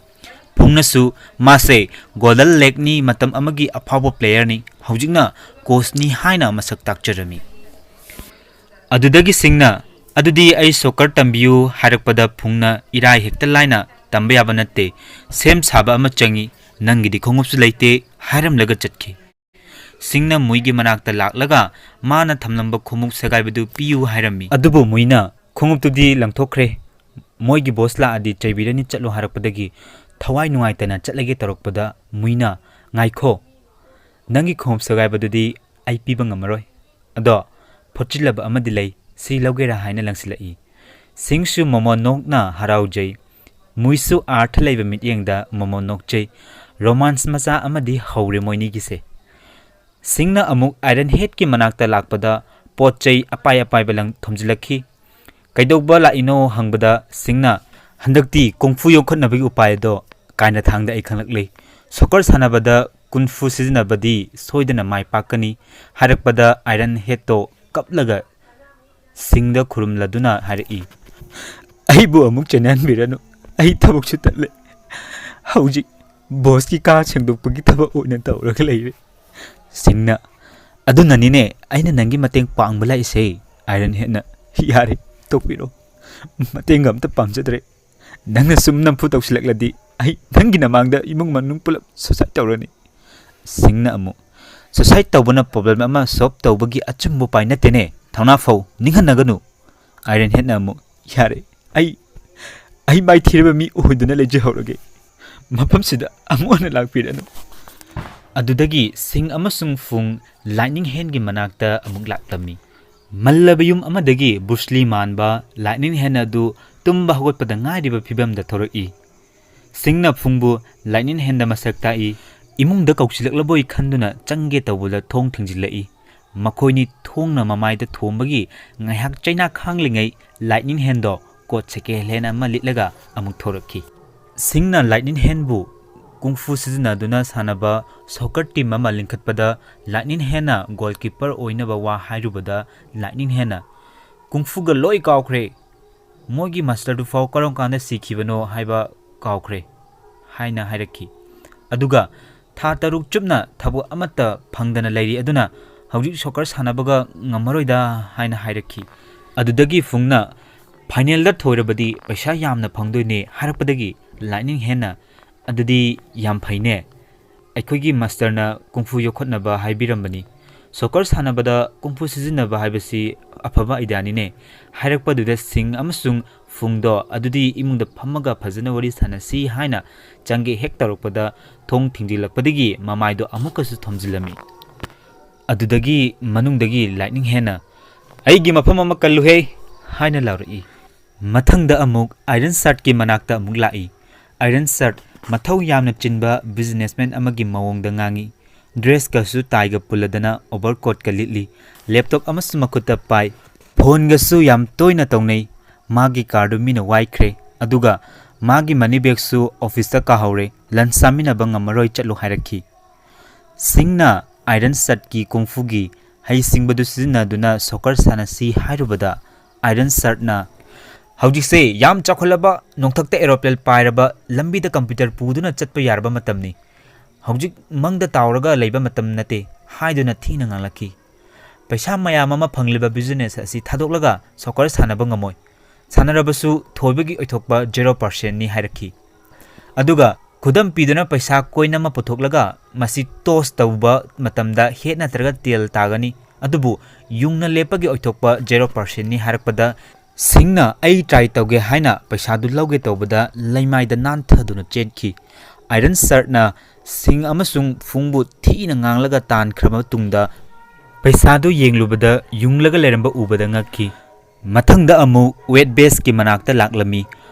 ꯐꯨꯡꯅꯁꯨ "ꯃꯥꯁꯦ Golden Legꯅꯤ, ꯃꯇꯝ ꯑꯃꯒꯤ ꯑꯐꯥꯎꯕ playerꯅꯤ, ꯍꯧꯖꯤꯛꯅ coachꯅꯤ" ꯍꯥꯏꯅ ꯃꯁꯛ ꯇꯥꯛꯆꯔꯝꯃꯤ꯫ ꯑꯗꯨꯗꯒꯤ ꯁꯤꯡꯅ "ꯑꯗꯨꯗꯤ ꯑꯩ soccer ꯇꯝꯕꯤꯌꯨ" ꯍꯥꯏꯔꯛꯄꯗ ꯐꯨꯡꯅ "ꯏꯔꯥꯏ ꯍꯦꯛꯇ ꯂꯥꯏꯅ ꯇꯝꯕ ꯌꯥꯕ ꯅꯠꯇꯦ, ꯁꯦꯝ ꯁꯥꯕ ꯑꯃ ꯆꯪꯏ, ꯅꯪꯒꯤꯗꯤ ꯈꯣꯡꯎꯞꯁꯨ ꯂꯩꯇꯦ" ꯍꯥꯏꯔꯝꯂꯒ ꯆꯠꯈꯤ꯫ ꯁꯤꯡꯅ ꯃꯨꯏꯒꯤ ꯃꯅꯥꯛꯇ ꯂꯥꯛꯂꯒ ꯃꯥꯅ ꯊꯝꯂꯝꯕ ꯈꯣꯡꯎꯞ ꯁꯦꯒꯥꯏꯕꯗꯨ ꯄꯤꯌꯨ ꯍꯥꯏꯔꯝꯃꯤ꯫ ꯑꯗꯨꯕꯨ ꯃꯨꯏꯅ "ꯈꯣꯡꯎꯞꯇꯨꯗꯤ ꯂꯪꯊꯣꯛꯈ꯭ꯔꯦ, ꯃꯣꯏꯒꯤ boss ꯂꯥꯛꯑꯗꯤ ꯆꯩꯕꯤꯔꯅꯤ, ꯆꯠꯂꯣ" ꯍꯥꯏꯔꯛꯄꯗꯒꯤ ꯊꯋꯥꯏ ꯅꯨꯡꯉꯥꯏꯇꯅ ꯆꯠꯂꯒꯦ ꯇꯧꯔꯛꯄꯗ ꯃꯨꯏꯅ "ꯉꯥꯏꯈꯣ, ꯅꯪꯒꯤ ꯈꯣꯡꯎꯞ ꯁꯦꯒꯥꯏꯕꯗꯨꯗꯤ ꯑꯩ ꯄꯤꯕ ꯉꯝꯃꯔꯣꯏ꯫ ꯑꯗꯣ ꯐꯣꯠꯆꯤꯜꯂꯕ ꯑꯃꯗꯤ ꯂꯩ, ꯁꯤ ꯂꯧꯒꯦꯔꯥ?" ꯍꯥꯏꯅ ꯂꯪꯁꯤꯜꯂꯛꯏ꯫ ꯁꯤꯡꯁꯨ ꯃꯣꯃꯣ ꯅꯣꯛꯅ ꯍꯔꯥꯎꯖꯩ꯫ ꯃꯨꯏꯁꯨ ꯑꯥꯔꯊ ꯂꯩꯕ ꯃꯤꯠꯌꯦꯡꯗ ꯃꯣꯃꯣ ꯅꯣꯛꯆꯩ꯫ Romance ꯃꯆꯥ ꯑꯃꯗꯤ ꯍꯧꯔꯦ ꯃꯣꯏꯅꯤꯒꯤꯁꯦ꯫ ꯁꯤꯡꯅ ꯑꯃꯨꯛ Iron Headꯀꯤ ꯃꯅꯥꯛꯇ ꯂꯥꯛꯄꯗ ꯄꯣꯠ ꯆꯩ ꯑꯄꯥꯏ ꯑꯄꯥꯏꯕ ꯂꯪ ꯊꯣꯝꯖꯤꯜꯂꯛꯈꯤ꯫ "ꯀꯩꯗꯧꯕ ꯂꯥꯛꯏꯅꯣ?" ꯍꯪꯕꯗ ꯁꯤꯡꯅ "ꯍꯟꯗꯛꯇꯤ ꯀꯨꯡꯐꯨ ꯌꯣꯛꯈꯠꯅꯕꯒꯤ ꯎꯄꯥꯏ ꯑꯗꯣ ꯀꯥꯏꯅ ꯊꯥꯡꯗ ꯑꯩ ꯈꯪꯂꯛꯂꯦ꯫ ꯁꯣꯀꯔ ꯁꯥꯟꯅꯕꯗ ꯀꯨꯟꯐꯨ ꯁꯤꯖꯤꯟꯅꯕꯗꯤ ꯁꯣꯏꯗꯅ ꯃꯥꯏ ꯄꯥꯛꯀꯅꯤ ꯍꯥꯏꯔꯛꯄꯗ ꯑꯥꯏꯔꯟ ꯍꯦꯠꯇꯣ ꯀꯞꯂꯒ ꯁꯤꯡꯗ ꯈꯨꯔꯨꯝꯂꯗꯨꯅ ꯍꯥꯏꯔꯛꯏ, "ꯑꯩꯕꯨ ꯑꯃꯨꯛ ꯆꯦꯟꯍꯟꯕꯤꯔꯅꯨ, ꯑꯩ ꯊꯕꯛꯁꯨ ꯇꯠꯂꯦ꯫ ꯍꯧꯖꯤꯛ ꯕꯣꯁꯀꯤ ꯀꯥ ꯁꯦꯡꯗꯣꯛꯄꯒꯤ ꯊꯕꯛ ꯑꯣꯏꯅ ꯇꯧꯔꯒ ꯂꯩꯔꯦ꯫" ꯁꯤꯡꯅ, "ꯑꯗꯨꯅꯅꯤꯅꯦ ꯑꯩꯅ ꯅꯪꯒꯤ ꯃꯇꯦꯡ ꯄꯥꯡꯕ ꯂꯥꯛꯏꯁꯦ꯫" ꯑꯥꯏꯔꯟ ꯍꯦꯠꯅ, "ꯌꯥꯔꯦ, ꯇꯣꯛꯄꯤꯔꯣ, ꯃꯇꯦꯡꯒ ꯑꯝꯇ ꯄꯥꯝꯖꯗ꯭ꯔꯦ꯫ ꯅꯪꯅ ꯁꯨꯝ ꯅꯝꯐꯨ ꯇꯧꯁꯤꯜꯂꯛꯂꯗꯤ ꯑꯩ ꯅꯪꯒꯤ ꯅꯃꯥꯡꯗ ꯏꯃꯨꯡ ꯃꯅꯨꯡ ꯄꯨꯂꯞ ꯁꯨꯁꯥꯏꯠ ꯇꯧꯔꯅꯤ꯫" ꯁꯤꯡꯅ ꯑꯃꯨꯛ, "ꯁꯨꯁꯥꯏꯠ ꯇꯧꯕꯅ ꯄ꯭ꯔꯣꯕ꯭ꯂꯦꯝ ꯑꯃ ꯁꯣꯜꯕ ꯇꯧꯕꯒꯤ ꯑꯆꯨꯝꯕ ꯎꯄꯥꯏ ꯅꯠꯇꯦꯅꯦ, ꯊꯧꯅꯥ ꯐꯧ, ꯅꯤꯡꯍꯟꯅꯒꯅꯨ꯫" ꯑꯥꯏꯔꯟ ꯍꯦꯠꯅ ꯑꯃꯨꯛ, "ꯌꯥꯔꯦ, ꯑꯩ, ꯑꯩ ꯃꯥꯏꯊꯤꯔꯕ ꯃꯤ ꯑꯣꯏꯗꯨꯅ ꯂꯩꯖꯍꯧꯔꯒꯦ꯫ ꯃꯐꯝꯁꯤꯗ ꯑꯃꯨꯛ ꯍꯟꯅ ꯂꯥꯛꯄꯤꯔꯅꯨ꯫" ꯑꯗꯨꯗꯒꯤ ꯁꯤꯡ ꯑꯃꯁꯨꯡ ꯐꯨꯡ ꯂꯥꯏꯠꯅꯤꯡ ꯍꯦꯟꯒꯤ ꯃꯅꯥꯛꯇ ꯑꯃꯨꯛ ꯂꯥꯛꯂꯝꯃꯤ꯫ ꯃꯜꯂꯕ ꯌꯨꯝ ꯑꯃꯗꯒꯤ ꯕ꯭ꯔꯨꯁꯂꯤ ꯃꯥꯟꯕ ꯂꯥꯏꯠꯅꯤꯡ ꯍꯦꯟ ꯑꯗꯨ ꯇꯨꯝꯕ ꯍꯧꯒꯠꯄꯗ ꯉꯥꯏꯔꯤꯕ ꯐꯤꯕꯝꯗ ꯊꯣꯔꯛꯏ꯫ ꯁꯤꯡꯅ ꯐꯨꯡꯕꯨ ꯂꯥꯏꯠꯅꯤꯡ ꯍꯦꯟꯗ ꯃꯁꯛ ꯇꯥꯛꯏ꯫ ꯏꯃꯨꯡꯗ ꯀꯧꯁꯤꯜꯂꯛꯂꯕꯣꯏ ꯈꯟꯗꯨꯅ ꯆꯪꯒꯦ ꯇꯧꯕꯗ ꯊꯣꯡ ꯊꯤꯡꯖꯤꯜꯂꯛꯏ꯫ ꯃꯈꯣꯏꯅꯤ ꯊꯣꯡꯅ ꯃꯃꯥꯏꯗ ꯊꯣꯝꯕꯒꯤ ꯉꯥꯏꯍꯥꯛ ꯆꯩꯅꯥ ꯈꯥꯡꯂꯤꯉꯩ ꯂꯥꯏꯠꯅꯤꯡ ꯍꯦꯟꯗꯣ ꯀꯣꯠ ꯁꯦꯀꯦꯟ ꯍꯦꯟ ꯑꯃ ꯂꯤꯠꯂꯒ ꯑꯃꯨꯛ ꯊꯣꯔꯛꯈꯤ꯫ ꯁꯤꯡꯅ ꯂꯥꯏꯠꯅꯤꯡ ꯍꯦꯟꯕꯨ ꯀꯨꯡꯐꯨ ꯁꯤꯖꯤꯟꯅꯗꯨꯅ ꯁꯥꯟꯅꯕ ꯁꯣꯀꯔ ꯇꯤꯝ ꯑꯃ ꯂꯤꯡꯈꯠꯄꯗ ꯂꯥꯏꯠꯅꯤꯡ ꯍꯦꯟꯅ ꯒꯣꯜꯀꯤꯄꯔ ꯑꯣꯏꯅꯕ ꯋꯥ ꯍꯥꯏꯔꯨꯕꯗ ꯂꯥꯏꯠꯅꯤꯡ ꯍꯦꯟꯅ, "ꯀꯨꯡꯐꯨꯒ ꯂꯣꯏ ꯀꯥꯎꯈ꯭ꯔꯦ꯫ ꯃꯣꯏꯒꯤ ꯃꯥꯁꯇꯔꯗꯨꯐꯥꯎ ꯀꯔꯝ ꯀꯥꯟꯗ ꯁꯤꯈꯤꯕꯅꯣ ꯍꯥꯏꯕ ꯀꯥꯎꯈ꯭ꯔꯦ," ꯍꯥꯏꯅ ꯍꯥꯏꯔꯛꯈꯤ꯫ ꯑꯗꯨꯒ ꯊꯥ ꯇꯔꯨꯛ ꯆꯨꯞꯅ ꯊꯕꯛ ꯑꯃꯠꯇ ꯐꯪꯗꯅ ꯂꯩꯔꯤ ꯑꯗꯨꯅ ꯍꯧꯖꯤꯛ ꯁꯣꯀꯔ ꯁꯥꯟꯅꯕꯒ ꯉꯝꯃꯔꯣꯏꯗ ꯍꯥꯏꯅ ꯍꯥꯏꯔꯛꯈꯤ꯫ ꯑꯗꯨꯗꯒꯤ ꯐꯨꯡꯅ, "ꯐꯥꯏꯅꯦꯜꯗ ꯊꯣꯏꯔꯕꯗꯤ ꯄꯩꯁꯥ ꯌꯥꯝꯅ ꯐꯪꯗꯣꯏꯅꯦ" ꯍꯥꯏꯔꯛꯄꯗꯒꯤ ꯂꯥꯏꯠꯅꯤꯡ ꯍꯦꯟꯅ, "ꯑꯗꯨꯗꯤ ꯌꯥꯝ ꯐꯩꯅꯦ, ꯑꯩꯈꯣꯏꯒꯤ ꯃꯥꯁꯇꯔꯅ ꯀꯨꯡꯐꯨ ꯌꯣꯛꯈꯠꯅꯕ ꯍꯥꯏꯕꯤꯔꯝꯕꯅꯤ꯫ ꯁꯣꯀꯔ ꯁꯥꯟꯅꯕꯗ ꯀꯨꯡꯐꯨ ꯁꯤꯖꯤꯟꯅꯕ ꯍꯥꯏꯕꯁꯤ ꯑꯐꯕ ꯑꯥꯏꯗꯤꯌꯥꯅꯤꯅꯦ" ꯍꯥꯏꯔꯛꯄꯗꯨꯗ ꯁꯤꯡ ꯑꯃꯁꯨꯡ ꯐꯨꯡꯗꯣ, "ꯑꯗꯨꯗꯤ ꯏꯃꯨꯡꯗ ꯐꯝꯃꯒ ꯐꯖꯅ ꯋꯥꯔꯤ ꯁꯥꯟꯅꯁꯤ" ꯍꯥꯏꯅ ꯆꯪꯒꯦ ꯍꯦꯛ ꯇꯧꯔꯛꯄꯗ ꯊꯣꯡ ꯊꯤꯡꯖꯤꯜꯂꯛꯄꯗꯒꯤ ꯃꯃꯥꯏꯗꯣ ꯑꯃꯨꯛꯀꯁꯨ ꯊꯣꯝꯖꯤꯜꯂꯝꯃꯤ꯫ ꯑꯗꯨꯗꯒꯤ ꯃꯅꯨꯡꯗꯒꯤ ꯂꯥꯏꯠꯅꯤꯡ ꯍꯦꯟꯅ, "ꯑꯩꯒꯤ ꯃꯐꯝ ꯑꯃ ꯀꯜꯂꯨꯍꯦ" ꯍꯥꯏꯅ ꯂꯥꯎꯔꯛꯏ꯫ ꯃꯊꯪꯗ ꯑꯃꯨꯛ ꯑꯥꯏꯔꯟ ꯁꯔꯠꯀꯤ ꯃꯅꯥꯛꯇ ꯑꯃꯨꯛ ꯂꯥꯛꯏ꯫ ꯑꯥꯏꯔꯟ ꯁꯔꯠ ꯃꯊꯧ ꯌꯥꯝꯅ ꯆꯤꯟꯕ ꯕꯤꯖꯤꯅꯦꯁꯃꯦꯟ ꯑꯃꯒꯤ ꯃꯑꯣꯡꯗ ꯉꯥꯡꯏ꯫ ꯗ꯭ꯔꯦꯁꯀꯁꯨ ꯇꯥꯏꯒ ꯄꯨꯜꯂꯗꯅ ꯑꯣꯚꯔꯀꯣꯠꯀ ꯂꯤꯠꯂꯤ꯫ ꯂꯦꯞꯇꯣꯞ ꯑꯃꯁꯨ ꯃꯈꯨꯠꯇ ꯄꯥꯏ꯫ ꯐꯣꯟꯒꯁꯨ ꯌꯥꯝ ꯇꯣꯏꯅ ꯇꯧꯅꯩ꯫ ꯃꯥꯒꯤ ꯀꯥꯔꯗꯨ ꯃꯤꯅ ꯋꯥꯏꯈ꯭ꯔꯦ꯫ ꯑꯗꯨꯒ ꯃꯥꯒꯤ ꯃꯅꯤ ꯕꯦꯒꯁꯨ ꯑꯣꯐꯤꯁꯇ ꯀꯥꯍꯧꯔꯦ, ꯂꯟꯆ ꯆꯥꯃꯤꯟꯅꯕ ꯉꯝꯃꯔꯣꯏ, ꯆꯠꯂꯨ ꯍꯥꯏꯔꯛꯈꯤ꯫ ꯁꯤꯡꯅ ꯑꯥꯏꯔꯟ ꯁꯔꯠꯀꯤ ꯀꯨꯡꯐꯨꯒꯤ ꯍꯩꯁꯤꯡꯕꯗꯨ ꯁꯤꯖꯤꯟꯅꯗꯨꯅ ꯁꯣꯀꯔ ꯁꯥꯟꯅꯁꯤ ꯍꯥꯏꯔꯨꯕꯗ ꯑꯥꯏꯔꯟ ꯁꯔꯠꯅ, "ꯍꯧꯖꯤꯛꯁꯦ ꯌꯥꯝ ꯆꯥꯎꯈꯠꯂꯕ, ꯅꯣꯡꯊꯛꯇ ꯑꯦꯔꯣꯄ꯭ꯂꯦꯟ ꯄꯥꯏꯔꯕ, ꯂꯝꯕꯤꯗ ꯀꯝꯄ꯭ꯌꯨꯇꯔ ꯄꯨꯗꯨꯅ ꯆꯠꯄ ꯌꯥꯔꯕ ꯃꯇꯝꯅꯤ꯫ ꯍꯧꯖꯤꯛ ꯃꯪꯗ ꯇꯥꯎꯔꯒ ꯂꯩꯕ ꯃꯇꯝ ꯅꯠꯇꯦ" ꯍꯥꯏꯗꯨꯅ ꯊꯤꯅ ꯉꯥꯡꯂꯛꯈꯤ꯫ "ꯄꯩꯁꯥ ꯃꯌꯥꯝ ꯑꯃ ꯐꯪꯂꯤꯕ ꯕꯤꯖꯤꯅꯦꯁ ꯑꯁꯤ ꯊꯥꯗꯣꯛꯂꯒ ꯁꯣꯀꯔ ꯁꯥꯟꯅꯕ ꯉꯝꯃꯣꯏ꯫ ꯁꯥꯟꯅꯔꯕꯁꯨ ꯊꯣꯏꯕꯒꯤ ꯑꯣꯏꯊꯣꯛꯄ ꯖꯦꯔꯣ ꯄꯥꯔꯁꯦꯟꯅꯤ" ꯍꯥꯏꯔꯛꯈꯤ꯫ ꯑꯗꯨꯒ ꯈꯨꯗꯝ ꯄꯤꯗꯨꯅ ꯄꯩꯁꯥ ꯀꯣꯏꯟ ꯑꯃ ꯄꯨꯊꯣꯛꯂꯒ ꯃꯁꯤ ꯇꯣꯁ ꯇꯧꯕ ꯃꯇꯝꯗ ꯍꯦꯠ ꯅꯠꯇ꯭ꯔꯒ ꯇꯦꯜ ꯇꯥꯒꯅꯤ, ꯑꯗꯨꯕꯨ ꯌꯨꯡꯅ ꯂꯦꯞꯄꯒꯤ ꯑꯣꯏꯊꯣꯛꯄ ꯖꯦꯔꯣ ꯄꯥꯔꯁꯦꯟꯅꯤ ꯍꯥꯏꯔꯛꯄꯗ ꯁꯤꯡꯅ "ꯑꯩ ꯇ꯭ꯔꯥꯏ ꯇꯧꯒꯦ" ꯍꯥꯏꯅ ꯄꯩꯁꯥꯗꯨ ꯂꯧꯒꯦ ꯇꯧꯕꯗ ꯂꯩꯃꯥꯏꯗ ꯅꯥꯟꯊꯗꯨꯅ ꯆꯦꯟꯈꯤ꯫ ꯑꯥꯏꯔꯟ ꯁꯔꯠꯅ ꯁꯤꯡ ꯑꯃꯁꯨꯡ ꯐꯨꯡꯕꯨ ꯊꯤꯅ ꯉꯥꯡꯂꯒ ꯇꯥꯟꯈ꯭ꯔꯕ ꯃꯇꯨꯡꯗ ꯄꯩꯁꯥꯗꯨ ꯌꯦꯡꯂꯨꯕꯗ ꯌꯨꯡꯂꯒ ꯂꯩꯔꯝꯕ ꯎꯕꯗ ꯉꯛꯈꯤ꯫ ꯃꯊꯪꯗ ꯑꯃꯨꯛ ꯋꯦꯠ ꯕꯦꯁꯀꯤ ꯃꯅꯥꯛꯇ ꯂꯥꯛꯂꯝꯃꯤ꯫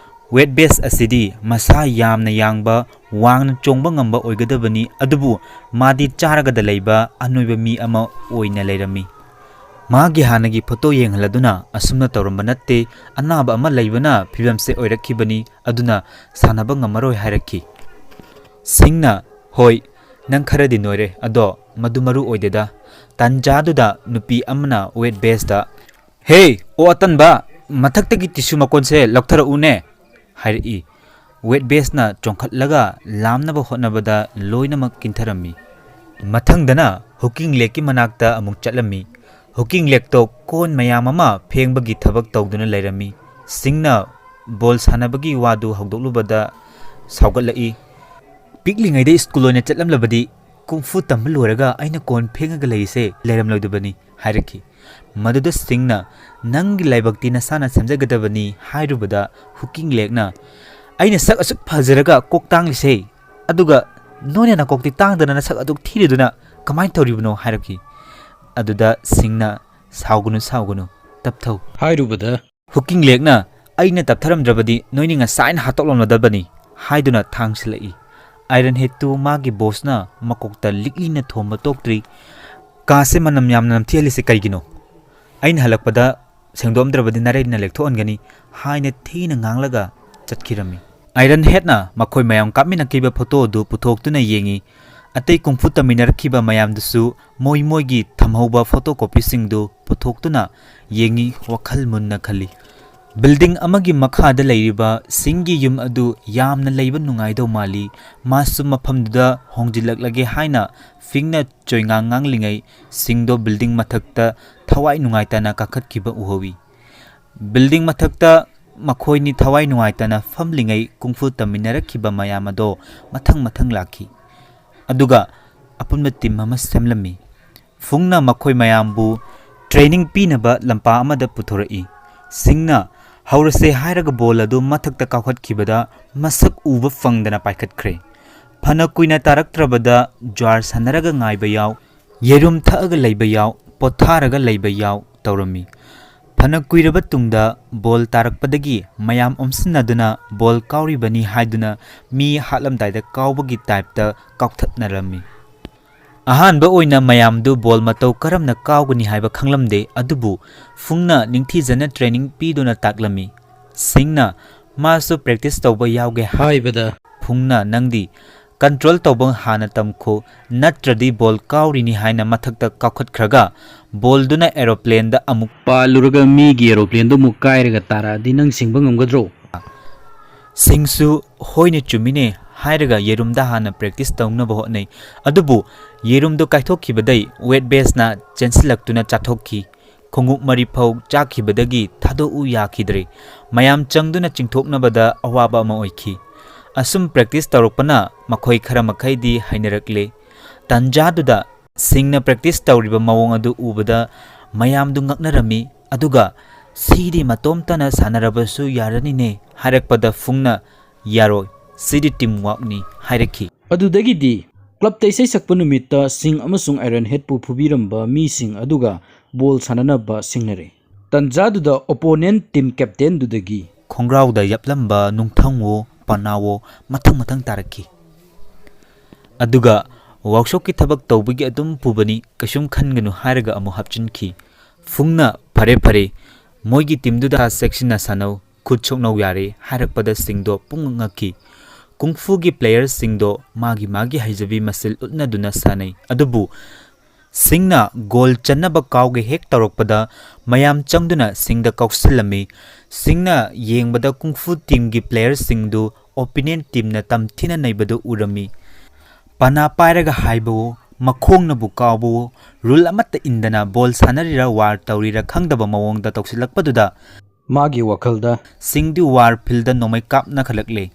ꯋꯦꯠ ꯕꯦꯁ ꯑꯁꯤꯗꯤ ꯃꯁꯥ ꯌꯥꯝꯅ ꯌꯥꯡꯕ, ꯋꯥꯡꯅ ꯆꯣꯡꯕ ꯉꯝꯕ ꯑꯣꯏꯒꯗꯕꯅꯤ, ꯑꯗꯨꯕꯨ ꯃꯥꯗꯤ ꯆꯥꯔꯒꯗ ꯂꯩꯕ ꯑꯅꯣꯏꯕ ꯃꯤ ꯑꯃ ꯑꯣꯏꯅ ꯂꯩꯔꯝꯃꯤ꯫ ꯃꯥꯒꯤ ꯍꯥꯟꯅꯒꯤ ꯐꯣꯇꯣ ꯌꯦꯡꯍꯜꯂꯗꯨꯅ, "ꯑꯁꯨꯝꯅ ꯇꯧꯔꯝꯕ ꯅꯠꯇꯦ, ꯑꯅꯥꯕ ꯑꯃ ꯂꯩꯕꯅ ꯐꯤꯕꯝꯁꯦ ꯑꯣꯏꯔꯛꯈꯤꯕꯅꯤ, ꯑꯗꯨꯅ ꯁꯥꯟꯅꯕ ꯉꯝꯃꯔꯣꯏ" ꯍꯥꯏꯔꯛꯈꯤ꯫ ꯁꯤꯡꯅ, "ꯍꯣꯏ, ꯅꯪ ꯈꯔꯗꯤ ꯅꯣꯏꯔꯦ, ꯑꯗꯣ ꯃꯗꯨ ꯃꯔꯨ ꯑꯣꯏꯗꯦꯗ"꯫ ꯇꯥꯟꯖꯥꯗꯨꯗ ꯅꯨꯄꯤ ꯑꯃꯅ ꯋꯦꯠ ꯕꯦꯁꯇ, "ꯍꯦ, ꯑꯣ ꯑꯇꯟꯕ, ꯃꯊꯛꯇꯒꯤ ꯇꯤꯁꯨ ꯃꯀꯣꯟꯁꯦ ꯂꯧꯊꯔꯛꯎꯅꯦ" ꯍꯥꯏꯔꯛꯏ꯫ ꯋꯦꯠ ꯕꯦꯁꯅ ꯆꯣꯡꯈꯠꯂꯒ ꯂꯥꯝꯅꯕ ꯍꯣꯠꯅꯕꯗ ꯂꯣꯏꯅꯃꯛ ꯀꯤꯟꯊꯔꯝꯃꯤ꯫ ꯃꯊꯪꯗꯅ ꯍꯨꯀꯤꯡ ꯂꯦꯛꯀꯤ ꯃꯅꯥꯛꯇ ꯑꯃꯨꯛ ꯆꯠꯂꯝꯃꯤ꯫ ꯍꯨꯀꯤꯡ ꯂꯦꯛꯇꯣ ꯀꯣꯟ ꯃꯌꯥꯝ ꯑꯃ ꯐꯦꯡꯕꯒꯤ ꯊꯕꯛ ꯇꯧꯗꯨꯅ ꯂꯩꯔꯝꯃꯤ꯫ ꯁꯤꯡꯅ ꯕꯣꯜ ꯁꯥꯟꯅꯕꯒꯤ ꯋꯥꯗꯨ ꯍꯧꯗꯣꯛꯂꯨꯕꯗ ꯁꯥꯎꯒꯠꯂꯛꯏ꯫ "ꯄꯤꯛꯂꯤꯉꯩꯗ ꯁ꯭ꯀꯨꯜ ꯑꯣꯏꯅ ꯆꯠꯂꯝꯂꯕꯗꯤ ꯀꯨꯡꯐꯨ ꯇꯝꯕ ꯂꯣꯏꯔꯒ ꯑꯩꯅ ꯀꯣꯟ ꯐꯦꯡꯉꯒ ꯂꯩꯔꯤꯁꯦ ꯂꯩꯔꯝꯂꯣꯏꯗꯕꯅꯤ" ꯍꯥꯏꯔꯛꯈꯤ꯫ ꯃꯗꯨꯗ ꯁꯤꯡꯅ, "ꯅꯪꯒꯤ ꯂꯥꯏꯕꯛꯇꯤ ꯅꯁꯥꯅ ꯁꯦꯝꯖꯒꯗꯕꯅꯤ" ꯍꯥꯏꯔꯨꯕꯗ ꯍꯨꯀꯤꯡ ꯂꯦꯛꯅ, "ꯑꯩꯅ ꯁꯛ ꯑꯁꯨꯛ ꯐꯖꯔꯒ ꯀꯣꯛ ꯇꯥꯡꯂꯤꯁꯦ, ꯑꯗꯨꯒ ꯅꯣꯏꯅ ꯅꯀꯣꯛꯇꯤ ꯇꯥꯡꯗꯅ ꯅꯁꯛ ꯑꯗꯨꯛ ꯊꯤꯔꯤꯗꯨꯅ ꯀꯃꯥꯏꯅ ꯇꯧꯔꯤꯕꯅꯣ?" ꯍꯥꯏꯔꯛꯈꯤ꯫ ꯑꯗꯨꯗ ꯁꯤꯡꯅ, "ꯁꯥꯎꯒꯅꯨ, ꯁꯥꯎꯒꯅꯨ, ꯇꯞꯊꯧ" ꯍꯥꯏꯔꯨꯕꯗ ꯍꯨꯀꯤꯡ ꯂꯦꯛꯅ, "ꯑꯩꯅ ꯇꯞꯊꯔꯝꯗ꯭ꯔꯕꯗꯤ ꯅꯣꯏꯅꯤ ꯉꯁꯥꯏꯅ ꯍꯥꯠꯇꯣꯛꯂꯝꯂꯗꯕꯅꯤ" ꯍꯥꯏꯗꯨꯅ ꯊꯥꯡꯁꯤꯜꯂꯛꯏ꯫ ꯑꯥꯏꯔꯟ ꯍꯦꯠꯇꯨ ꯃꯥꯒꯤ ꯕꯣꯁꯅ ꯃꯀꯣꯛꯇ ꯂꯤꯛꯂꯤꯅ ꯊꯣꯝꯕ ꯇꯣꯛꯇ꯭ꯔꯤ꯫ "ꯀꯥꯁꯦ ꯃꯅꯝ ꯌꯥꯝꯅ ꯅꯝꯊꯤꯍꯜꯂꯤꯁꯦ ꯀꯩꯒꯤꯅꯣ? ꯑꯩꯅ ꯍꯜꯂꯛꯄꯗ ꯁꯦꯡꯗꯣꯛꯑꯝꯗ꯭ꯔꯕꯗꯤ ꯅꯔꯩꯅ ꯂꯦꯛꯊꯣꯛꯍꯟꯒꯅꯤ" ꯍꯥꯏꯅ ꯊꯤꯅ ꯉꯥꯡꯂꯒ ꯆꯠꯈꯤꯔꯝꯃꯤ꯫ ꯑꯥꯏꯔꯟ ꯍꯦꯗꯅ ꯃꯈꯣꯏ ꯃꯌꯥꯝ ꯀꯥꯞꯃꯤꯟꯅꯈꯤꯕ ꯐꯣꯇꯣ ꯑꯗꯨ ꯄꯨꯊꯣꯛꯇꯨꯅ ꯌꯦꯡꯏ꯫ ꯑꯇꯩ ꯀꯨꯡꯐꯨ ꯇꯝꯃꯤꯟꯅꯔꯛꯈꯤꯕ ꯃꯌꯥꯝꯗꯨꯁꯨ ꯃꯣꯏ ꯃꯣꯏꯒꯤ ꯊꯝꯍꯧꯕ ꯐꯣꯇꯣ ꯀꯣꯄꯤꯁꯤꯡꯗꯨ ꯄꯨꯊꯣꯛꯇꯨꯅ ꯌꯦꯡꯏ, ꯋꯥꯈꯜ ꯃꯨꯟꯅ ꯈꯜꯂꯤ꯫ ꯕꯤꯜꯗꯤꯡ ꯑꯃꯒꯤ ꯃꯈꯥꯗ ꯂꯩꯔꯤꯕ ꯁꯤꯡꯒꯤ ꯌꯨꯝ ꯑꯗꯨ ꯌꯥꯝꯅ ꯂꯩꯕ ꯅꯨꯡꯉꯥꯏꯗꯧ ꯃꯥꯜꯂꯤ꯫ ꯃꯥꯁꯨ ꯃꯐꯝꯗꯨꯗ ꯍꯣꯡꯖꯤꯜꯂꯛꯂꯒꯦ ꯍꯥꯏꯅ ꯐꯤꯡꯅ ꯆꯣꯏꯉꯥꯡ ꯉꯥꯡꯂꯤꯉꯩ ꯁꯤꯡꯗꯣ ꯕꯤꯜꯗꯤꯡ ꯃꯊꯛꯇ ꯊꯋꯥꯏ ꯅꯨꯡꯉꯥꯏꯇꯅ ꯀꯥꯈꯠꯈꯤꯕ ꯎꯍꯧꯏ꯫ ꯕꯤꯜꯗꯤꯡ ꯃꯊꯛꯇ ꯃꯈꯣꯏꯅꯤ ꯊꯋꯥꯏ ꯅꯨꯡꯉꯥꯏꯇꯅ ꯐꯝꯂꯤꯉꯩ ꯀꯨꯡꯐꯨ ꯇꯝꯃꯤꯟꯅꯔꯛꯈꯤꯕ ꯃꯌꯥꯝ ꯑꯗꯣ ꯃꯊꯪ ꯃꯊꯪ ꯂꯥꯛꯈꯤ꯫ ꯑꯗꯨꯒ ꯑꯄꯨꯟꯕ ꯇꯤꯝ ꯑꯃ ꯁꯦꯝꯂꯝꯃꯤ꯫ ꯐꯨꯡꯅ ꯃꯈꯣꯏ ꯃꯌꯥꯝꯕꯨ ꯇ꯭ꯔꯦꯅꯤꯡ ꯄꯤꯅꯕ ꯂꯝꯄꯥꯛ ꯑꯃꯗ ꯄꯨꯊꯣꯔꯛꯏ꯫ ꯁꯤꯡꯅ "ꯍꯧꯔꯁꯦ" ꯍꯥꯏꯔꯒ ꯕꯣꯜ ꯑꯗꯨ ꯃꯊꯛꯇ ꯀꯥꯎꯈꯠꯈꯤꯕꯗ ꯃꯁꯛ ꯎꯕ ꯐꯪꯗꯅ ꯄꯥꯏꯈꯠꯈ꯭ꯔꯦ꯫ ꯐꯅ ꯀꯨꯏꯅ ꯇꯥꯔꯛꯇ꯭ꯔꯕꯗ ꯖ꯭ꯋꯥꯔ ꯁꯥꯟꯅꯔꯒ ꯉꯥꯏꯕ ꯌꯥꯎ, ꯌꯦꯔꯨꯝ ꯊꯛꯑꯒ ꯂꯩꯕ ꯌꯥꯎ, ꯄꯣꯊꯥꯔꯒ ꯂꯩꯕ ꯌꯥꯎ ꯇꯧꯔꯝꯃꯤ꯫ ꯐꯅ ꯀꯨꯏꯔꯕ ꯇꯨꯡꯗ ꯕꯣꯜ ꯇꯥꯔꯛꯄꯗꯒꯤ ꯃꯌꯥꯝ ꯑꯣꯝꯁꯤꯟꯅꯗꯨꯅ ꯕꯣꯜ ꯀꯥꯎꯔꯤꯕꯅꯤ ꯍꯥꯏꯗꯨꯅ ꯃꯤ ꯍꯥꯠꯂꯝꯗꯥꯏꯗ ꯀꯥꯎꯕꯒꯤ ꯇꯥꯏꯞꯇ ꯀꯥꯎꯊꯠꯅꯔꯝꯃꯤ꯫ ꯑꯍꯥꯟꯕ ꯑꯣꯏꯅ ꯃꯌꯥꯝꯗꯨ ꯕꯣꯜ ꯃꯇꯧ ꯀꯔꯝꯅ ꯀꯥꯎꯒꯅꯤ ꯍꯥꯏꯕ ꯈꯪꯂꯝꯗꯦ, ꯑꯗꯨꯕꯨ ꯐꯨꯡꯅ ꯅꯤꯡꯊꯤꯖꯅ ꯇ꯭ꯔꯦꯅꯤꯡ ꯄꯤꯗꯨꯅ ꯇꯥꯛꯂꯝꯃꯤ꯫ ꯁꯤꯡꯅ ꯃꯥꯁꯨ ꯄ꯭ꯔꯦꯛꯇꯤꯁ ꯇꯧꯕ ꯌꯥꯎꯒꯦ ꯍꯥꯏꯕꯗ ꯐꯨꯡꯅ "ꯅꯪꯗꯤ ꯀꯟꯇ꯭ꯔꯣꯜ ꯇꯧꯕ ꯍꯥꯟꯅ ꯇꯝꯈꯣ, ꯅꯠꯇ꯭ꯔꯗꯤ ꯕꯣꯜ ꯀꯥꯎꯔꯤꯅꯤ" ꯍꯥꯏꯅ ꯃꯊꯛꯇ ꯀꯥꯎꯈꯠꯈ꯭ꯔꯒ ꯕꯣꯜꯗꯨꯅ ꯑꯦꯔꯣꯄ꯭ꯂꯦꯟꯗ ꯑꯃꯨꯛ ꯄꯥꯜꯂꯨꯔꯒ ꯃꯤꯒꯤ ꯑꯦꯔꯣꯄ꯭ꯂꯦꯟꯗꯨ ꯑꯃꯨꯛ ꯀꯥꯏꯔꯒ ꯇꯥꯔꯛꯑꯗꯤ ꯅꯪ ꯁꯤꯡꯕ ꯉꯝꯒꯗ꯭ꯔꯣ? ꯁꯤꯡꯁꯨ "ꯍꯣꯏꯅꯦ, ꯆꯨꯝꯃꯤꯅꯦ" ꯍꯥꯏꯔꯒ ꯌꯦꯔꯨꯝꯗ ꯍꯥꯟꯅ ꯄ꯭ꯔꯦꯛꯇꯤꯁ ꯇꯧꯅꯕ ꯍꯣꯠꯅꯩ꯫ ꯑꯗꯨꯕꯨ ꯌꯦꯔꯨꯝꯗꯨ ꯀꯥꯏꯊꯣꯛꯈꯤꯕꯗꯩ ꯋꯦꯠ ꯕꯦꯁꯅ ꯆꯦꯟꯁꯤꯜꯂꯛꯇꯨꯅ ꯆꯥꯊꯣꯛꯈꯤ꯫ ꯈꯣꯡꯎꯞ ꯃꯔꯤ ꯐꯥꯎ ꯆꯥꯛꯈꯤꯕꯗꯒꯤ ꯊꯥꯗꯣꯛꯎ ꯌꯥꯈꯤꯗ꯭ꯔꯦ꯫ ꯃꯌꯥꯝ ꯆꯪꯗꯨꯅ ꯆꯤꯡꯊꯣꯛꯅꯕꯗ ꯑꯋꯥꯕ ꯑꯃ ꯑꯣꯏꯈꯤ꯫ ꯑꯁꯨꯝ ꯄ꯭ꯔꯦꯛꯇꯤꯁ ꯇꯧꯔꯛꯄꯅ ꯃꯈꯣꯏ ꯈꯔ ꯃꯈꯩꯗꯤ ꯍꯩꯅꯔꯛꯂꯦ꯫ ꯇꯥꯟꯖꯥꯗꯨꯗ ꯁꯤꯡꯅ ꯄ꯭ꯔꯦꯛꯇꯤꯁ ꯇꯧꯔꯤꯕ ꯃꯑꯣꯡ ꯑꯗꯨ ꯎꯕꯗ ꯃꯌꯥꯝꯗꯨ ꯉꯛꯅꯔꯝꯃꯤ꯫ ꯑꯗꯨꯒ "ꯁꯤꯗꯤ ꯃꯇꯣꯝꯇꯅ ꯁꯥꯟꯅꯔꯕꯁꯨ ꯌꯥꯔꯅꯤꯅꯦ" ꯍꯥꯏꯔꯛꯄꯗ ꯐꯨꯡꯅ "ꯌꯥꯔꯣꯏ, ꯁꯤꯗꯤ ꯇꯤꯝ ꯋꯥꯛꯅꯤ" ꯍꯥꯏꯔꯛꯈꯤ꯫ ꯑꯗꯨꯗꯒꯤꯗꯤ ꯀ꯭ꯂꯕꯇ ꯏꯁꯩ ꯁꯛꯄ ꯅꯨꯃꯤꯠꯇ ꯁꯤꯡ ꯑꯃꯁꯨꯡ ꯑꯥꯏꯔꯟ ꯍꯦꯗꯄꯨ ꯐꯨꯕꯤꯔꯝꯕ ꯃꯤꯁꯤꯡ ꯑꯗꯨꯒ ꯕꯣꯜ ꯁꯥꯟꯅꯅꯕ ꯁꯤꯡꯅꯔꯦ꯫ ꯇꯟꯖꯥꯗꯨꯗ ꯑꯣꯄꯣꯅꯦꯟꯠ ꯇꯤꯝ ꯀꯦꯞꯇꯦꯟꯗꯨꯗꯒꯤ ꯈꯣꯡꯒ꯭ꯔꯥꯎꯗ ꯌꯥꯞꯂꯝꯕ ꯅꯨꯡꯊꯪꯋꯣ ꯄꯅꯥꯋꯣ ꯃꯊꯪ ꯃꯊꯪ ꯇꯥꯔꯛꯈꯤ꯫ ꯑꯗꯨꯒ "ꯋꯥꯛꯁꯣꯞꯀꯤ ꯊꯕꯛ ꯇꯧꯕꯒꯤ ꯑꯗꯨꯝ ꯄꯨꯕꯅꯤ, ꯀꯩꯁꯨꯝ ꯈꯟꯒꯅꯨ" ꯍꯥꯏꯔꯒ ꯑꯃꯨꯛ ꯍꯥꯞꯆꯤꯟꯈꯤ꯫ ꯐꯨꯡꯅ "ꯐꯔꯦ ꯐꯔꯦ, ꯃꯣꯏꯒꯤ ꯇꯤꯝꯗꯨꯗ ꯆꯦꯛꯁꯤꯟꯅ ꯁꯥꯟꯅꯧ, ꯈꯨꯠ ꯁꯣꯛꯅꯧ ꯌꯥꯔꯦ ꯍꯥꯏꯔꯛꯄꯗ ꯁꯤꯡꯗꯣ ꯄꯨꯡꯉꯛ ꯉꯛꯈꯤ꯫ ꯀꯨꯡꯐꯨꯒꯤ playerꯁꯤꯡꯗꯣ ꯃꯥꯒꯤ ꯃꯥꯒꯤ ꯍꯩꯖꯕꯤ ꯃꯁꯦꯜ ꯎꯠꯅꯗꯨꯅ ꯁꯥꯟꯅꯩ꯫ ꯑꯗꯨꯕꯨ ꯁꯤꯡꯅ goal ꯆꯟꯅꯕ ꯀꯥꯎꯒꯦ ꯍꯦꯛ ꯇꯧꯔꯛꯄꯗ ꯃꯌꯥꯝ ꯆꯪꯗꯨꯅ ꯁꯤꯡꯗ ꯀꯥꯎꯁꯤꯜꯂꯝꯃꯤ꯫ ꯁꯤꯡꯅ ꯌꯦꯡꯕꯗ ꯀꯨꯡꯐꯨ teamꯒꯤ playerꯁꯤꯡꯗꯨ opponent teamꯅ ꯇꯝꯊꯤꯅ ꯅꯩꯕꯗꯨ ꯎꯔꯝꯃꯤ꯫ ꯄꯅꯥ ꯄꯥꯏꯔꯒ ꯍꯥꯏꯕꯋꯣ, ꯃꯈꯣꯡꯅꯕꯨ ꯀꯥꯎꯕꯋꯣ, rule ꯑꯃꯠꯇ ꯏꯟꯗꯅ ball ꯁꯥꯟꯅꯔꯤꯔ war ꯇꯧꯔꯤꯔ ꯈꯪꯗꯕ ꯃꯑꯣꯡꯗ ꯇꯧꯁꯤꯜꯂꯛꯄꯗꯨꯗ ꯃꯥꯒꯤ ꯋꯥꯈꯜꯗ ꯁꯤꯡꯗꯤ war fieldꯗ ꯅꯣꯡꯃꯩ ꯀꯥꯞꯅꯈꯠꯂꯛꯂꯦ꯫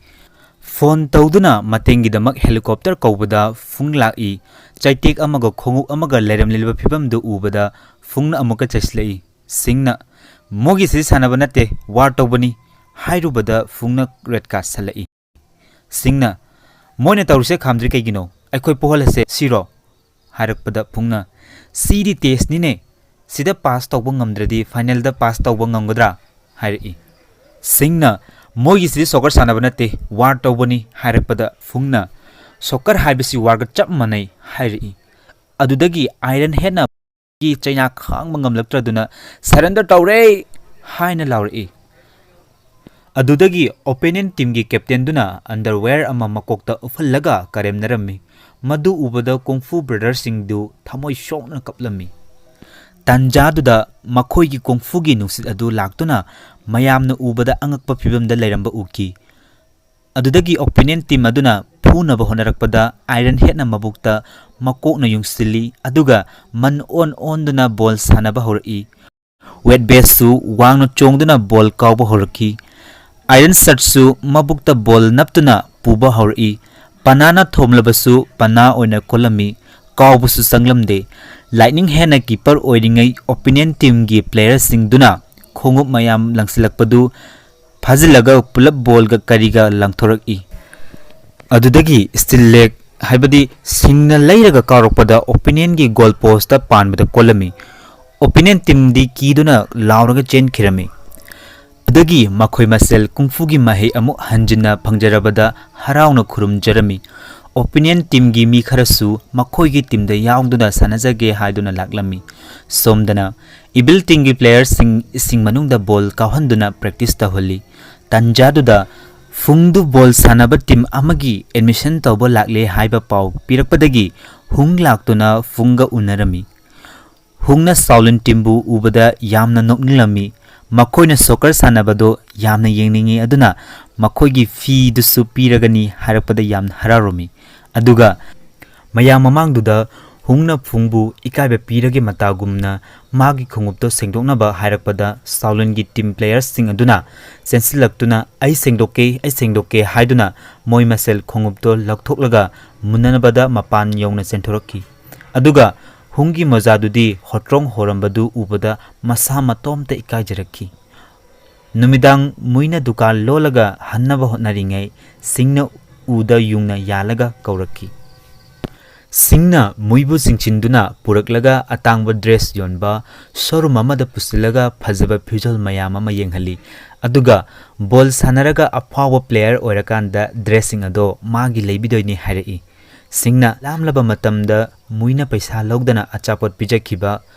Phone ꯇꯧꯗꯨꯅ ꯃꯇꯦꯡꯒꯤꯗꯃꯛ helicopter ꯀꯧꯕꯗ ꯐꯨꯡ ꯂꯥꯛꯏ꯫ ꯆꯩꯇꯦꯛ ꯑꯃꯒ ꯈꯣꯡꯎꯞ ꯑꯃꯒ ꯂꯩꯔꯝꯂꯤꯕ ꯐꯤꯕꯝꯗꯨ ꯎꯕꯗ ꯐꯨꯡꯅ ꯑꯃꯨꯛꯀ ꯆꯩꯁꯤꯜꯂꯛꯏ꯫ ꯁꯤꯡꯅ, "ꯃꯣꯏꯒꯤꯁꯤ ꯁꯥꯟꯅꯕ ꯅꯠꯇꯦ, war ꯇꯧꯕꯅꯤ" ꯍꯥꯏꯔꯨꯕꯗ ꯐꯨꯡꯅ red card ꯁꯜꯂꯛꯏ꯫ ꯁꯤꯡꯅ, "ꯃꯣꯏꯅ ꯇꯧꯔꯤꯁꯦ ꯈꯥꯝꯗ꯭ꯔꯤ ꯀꯩꯒꯤꯅꯣ? ꯑꯩꯈꯣꯏ ꯄꯣꯍꯜꯂꯁꯦ ꯁꯤꯔꯣ?" ꯍꯥꯏꯔꯛꯄꯗ ꯐꯨꯡꯅ, "ꯁꯤꯗꯤ testꯅꯤꯅꯦ, ꯁꯤꯗ pass ꯇꯧꯕ ꯉꯝꯗ꯭ꯔꯗꯤ finalꯗ pass ꯇꯧꯕ ꯉꯝꯒꯗ꯭ꯔꯥ?" ꯍꯥꯏꯔꯛꯏ꯫ ꯁꯤꯡꯅ, "ꯃꯣꯏꯒꯤꯁꯤꯗꯤ soccer ꯁꯥꯟꯅꯕ ꯅꯠꯇꯦ, war ꯇꯧꯕꯅꯤ" ꯍꯥꯏꯔꯛꯄꯗ ꯐꯨꯡꯅ, "Soccer ꯍꯥꯏꯕꯁꯤ warꯒ ꯆꯞ ꯃꯥꯟꯅꯩ" ꯍꯥꯏꯔꯛꯏ꯫ ꯑꯗꯨꯗꯒꯤ Iron Headꯅ ꯒꯤ ꯆꯩꯅꯥ ꯈꯥꯡꯕ ꯉꯝꯂꯛꯇ꯭ꯔꯗꯨꯅ "Surrender ꯇꯧꯔꯦ!" ꯍꯥꯏꯅ ꯂꯥꯎꯔꯛꯏ꯫ ꯑꯗꯨꯗꯒꯤ opponent teamꯒꯤ captainꯗꯨꯅ underwear ꯑꯃ ꯃꯀꯣꯛꯇ ꯎꯞꯍꯜꯂꯒ ꯀꯔꯦꯝꯅꯔꯝꯃꯤ꯫ ꯃꯗꯨ ꯎꯕꯗ ꯀꯨꯡꯐꯨ brotherꯁꯤꯡꯗꯨ ꯊꯃꯣꯏ ꯁꯣꯛꯅ ꯀꯞꯂꯝꯃꯤ꯫ ꯇꯥꯟꯖꯥꯗꯨꯗ ꯃꯈꯣꯏꯒꯤ ꯀꯨꯡꯐꯨꯒꯤ ꯅꯨꯡꯁꯤꯠ ꯑꯗꯨ ꯂꯥꯛꯇꯨꯅ ꯃꯌꯥꯝꯅ ꯎꯕꯗ ꯑꯉꯛꯄ ꯐꯤꯕꯝꯗ ꯂꯩꯔꯝꯕ ꯎꯈꯤ꯫ ꯑꯗꯨꯗꯒꯤ opponent team ꯑꯗꯨꯅ ꯐꯨꯅꯕ ꯍꯣꯠꯅꯔꯛꯄꯗ Iron Headꯅ ꯃꯕꯨꯛꯇ ꯃꯀꯣꯛꯅ ꯌꯨꯡꯁꯤꯜꯂꯤ, ꯑꯗꯨꯒ ꯃꯟ ꯑꯣꯟ ꯑꯣꯟꯗꯨꯅ ball ꯁꯥꯟꯅꯕ ꯍꯧꯔꯛꯏ꯫ Wet Baitꯁꯨ ꯋꯥꯡꯅ ꯆꯣꯡꯗꯨꯅ ball ꯀꯥꯎꯕ ꯍꯧꯔꯛꯈꯤ꯫ Iron Shirtꯁꯨ ꯃꯕꯨꯛꯇ ball ꯅꯞꯇꯨꯅ ꯄꯨꯕ ꯍꯧꯔꯛꯏ꯫ ꯄꯅꯥꯅ ꯊꯣꯝꯂꯕꯁꯨ ꯄꯅꯥ ꯑꯣꯏꯅ ꯀꯣꯜꯂꯝꯃꯤ꯫ ꯀꯥꯎꯕꯁꯨ ꯆꯪꯂꯝꯗꯦ꯫ Lightning Headꯅ keeper ꯑꯣꯏꯔꯤꯉꯩ opponent teamꯒꯤ playerꯁꯤꯡꯗꯨꯅ ꯈꯣꯡꯎꯞ ꯃꯌꯥꯝ ꯂꯪꯁꯤꯜꯂꯛꯄꯗꯨ ꯐꯥꯖꯤꯜꯂꯒ ꯄꯨꯂꯞ ballꯒ ꯀꯔꯤꯒ ꯂꯪꯊꯣꯔꯛꯏ꯫ ꯑꯗꯨꯗꯒꯤ steel leg, ꯍꯥꯏꯕꯗꯤ ꯁꯤꯡꯅ ꯂꯩꯔꯒ ꯀꯥꯎꯔꯛꯄꯗ opponentꯒꯤ goal postꯇ ꯄꯥꯟꯕꯗ ꯀꯣꯜꯂꯝꯃꯤ꯫ Opponent teamꯗꯤ ꯀꯤꯗꯨꯅ ꯂꯥꯎꯔꯒ ꯆꯦꯟꯈꯤꯔꯝꯃꯤ꯫ ꯑꯗꯨꯗꯒꯤ ꯃꯈꯣꯏ ꯃꯁꯦꯜ ꯀꯨꯡꯐꯨꯒꯤ ꯃꯍꯩ ꯑꯃꯨꯛ ꯍꯟꯖꯤꯟꯅ ꯐꯪꯖꯔꯕꯗ ꯍꯔꯥꯎꯅ ꯈꯨꯔꯨꯝꯖꯔꯝꯃꯤ꯫ Opponent teamꯒꯤ ꯃꯤ ꯈꯔꯁꯨ ꯃꯈꯣꯏꯒꯤ teamꯗ ꯌꯥꯎꯗꯨꯅ ꯁꯥꯟꯅꯖꯒꯦ ꯍꯥꯏꯗꯨꯅ ꯂꯥꯛꯂꯝꯃꯤ꯫ ꯁꯣꯝꯗꯅ evil teamꯒꯤ playerꯁꯤꯡ ꯏꯁꯤꯡ ꯃꯅꯨꯡꯗ ball ꯀꯥꯎꯍꯟꯗꯨꯅ practice ꯇꯧꯍꯜꯂꯤ꯫ ꯇꯟꯖꯥꯗꯨꯗ ꯐꯨꯡꯗꯨ ball ꯁꯥꯟꯅꯕ team ꯑꯃꯒꯤ admission ꯇꯧꯕ ꯂꯥꯛꯂꯦ ꯍꯥꯏꯕ ꯄꯥꯎ ꯄꯤꯔꯛꯄꯗꯒꯤ ꯍꯨꯡ ꯂꯥꯛꯇꯨꯅ ꯐꯨꯡꯒ ꯎꯅꯔꯝꯃꯤ꯫ ꯍꯨꯡꯅ ꯁꯥꯎꯂꯤꯟ teamꯕꯨ ꯎꯕꯗ ꯌꯥꯝꯅ ꯅꯣꯛꯅꯤꯡꯂꯝꯃꯤ꯫ ꯃꯈꯣꯏꯅ soccer ꯁꯥꯟꯅꯕꯗꯣ ꯌꯥꯝꯅ ꯌꯦꯡꯅꯤꯡꯏ, ꯑꯗꯨꯅ ꯃꯈꯣꯏꯒꯤ feeꯗꯨꯁꯨ ꯄꯤꯔꯒꯅꯤ ꯍꯥꯏꯔꯛꯄꯗ ꯌꯥꯝꯅ ꯍꯔꯥꯎꯔꯝꯃꯤ꯫ ꯑꯗꯨꯒ ꯃꯌꯥꯝ ꯃꯃꯥꯡꯗꯨꯗ ꯍꯨꯡꯅ ꯐꯨꯡꯕꯨ ꯏꯀꯥꯏꯕ ꯄꯤꯔꯒꯦ ꯃꯇꯥꯒꯨꯝꯅ ꯃꯥꯒꯤ ꯈꯣꯡꯎꯞꯇꯣ ꯁꯦꯡꯗꯣꯛꯅꯕ ꯍꯥꯏꯔꯛꯄꯗ ꯁꯥꯎꯂꯤꯟꯒꯤ team playerꯁꯤꯡ ꯑꯗꯨꯅ ꯆꯦꯟꯁꯤꯜꯂꯛꯇꯨꯅ "ꯑꯩ ꯁꯦꯡꯗꯣꯛꯀꯦ, ꯑꯩ ꯁꯦꯡꯗꯣꯛꯀꯦ" ꯍꯥꯏꯗꯨꯅ ꯃꯣꯏ ꯃꯁꯦꯜ ꯈꯣꯡꯎꯞꯇꯣ ꯂꯧꯊꯣꯛꯂꯒ ꯃꯨꯟꯅꯅꯕꯗ ꯃꯄꯥꯟ ꯌꯧꯅ ꯆꯦꯟꯊꯣꯔꯛꯈꯤ꯫ ꯑꯗꯨꯒ ꯍꯨꯡꯒꯤ ꯃꯣꯖꯥꯗꯨꯗꯤ ꯍꯣꯇ꯭ꯔꯣꯡ ꯍꯣꯔꯝꯕꯗꯨ ꯎꯕꯗ ꯃꯁꯥ ꯃꯇꯣꯝꯇ ꯏꯀꯥꯏꯖꯔꯛꯈꯤ꯫ ꯅꯨꯃꯤꯗꯥꯡ ꯃꯨꯏꯅ ꯗꯨꯀꯥꯟ ꯂꯣꯜꯂꯒ ꯍꯟꯅꯕ ꯍꯣꯠꯅꯔꯤꯉꯩ ꯁꯤꯡꯅ ꯎꯗ ꯌꯨꯡꯅ ꯌꯥꯜꯂꯒ ꯀꯧꯔꯛꯈꯤ꯫ ꯁꯤꯡꯅ ꯃꯨꯏꯕꯨ ꯆꯤꯡꯁꯤꯟꯗꯨꯅ ꯄꯨꯔꯛꯂꯒ ꯑꯇꯥꯡꯕ dress ꯌꯣꯟꯕ showroom ꯑꯃꯗ ꯄꯨꯁꯤꯜꯂꯒ ꯐꯖꯕ ꯐꯤꯖꯣꯜ ꯃꯌꯥꯝ ꯑꯃ ꯌꯦꯡꯍꯜꯂꯤ꯫ ꯑꯗꯨꯒ ball ꯁꯥꯟꯅꯔꯒ ꯑꯐꯥꯎꯕ player ꯑꯣꯏꯔꯀꯥꯟꯗ dressꯁꯤꯡ ꯑꯗꯣ ꯃꯥꯒꯤ ꯂꯩꯕꯤꯗꯣꯏꯅꯤ ꯍꯥꯏꯔꯛꯏ꯫ ꯁꯤꯡꯅ ꯂꯥꯝꯂꯕ ꯃꯇꯝꯗ ꯃꯨꯏꯅ ꯄꯩꯁꯥ ꯂꯧꯗꯅ ꯑꯆꯥꯄꯣꯠ ꯄꯤꯖꯈꯤꯕ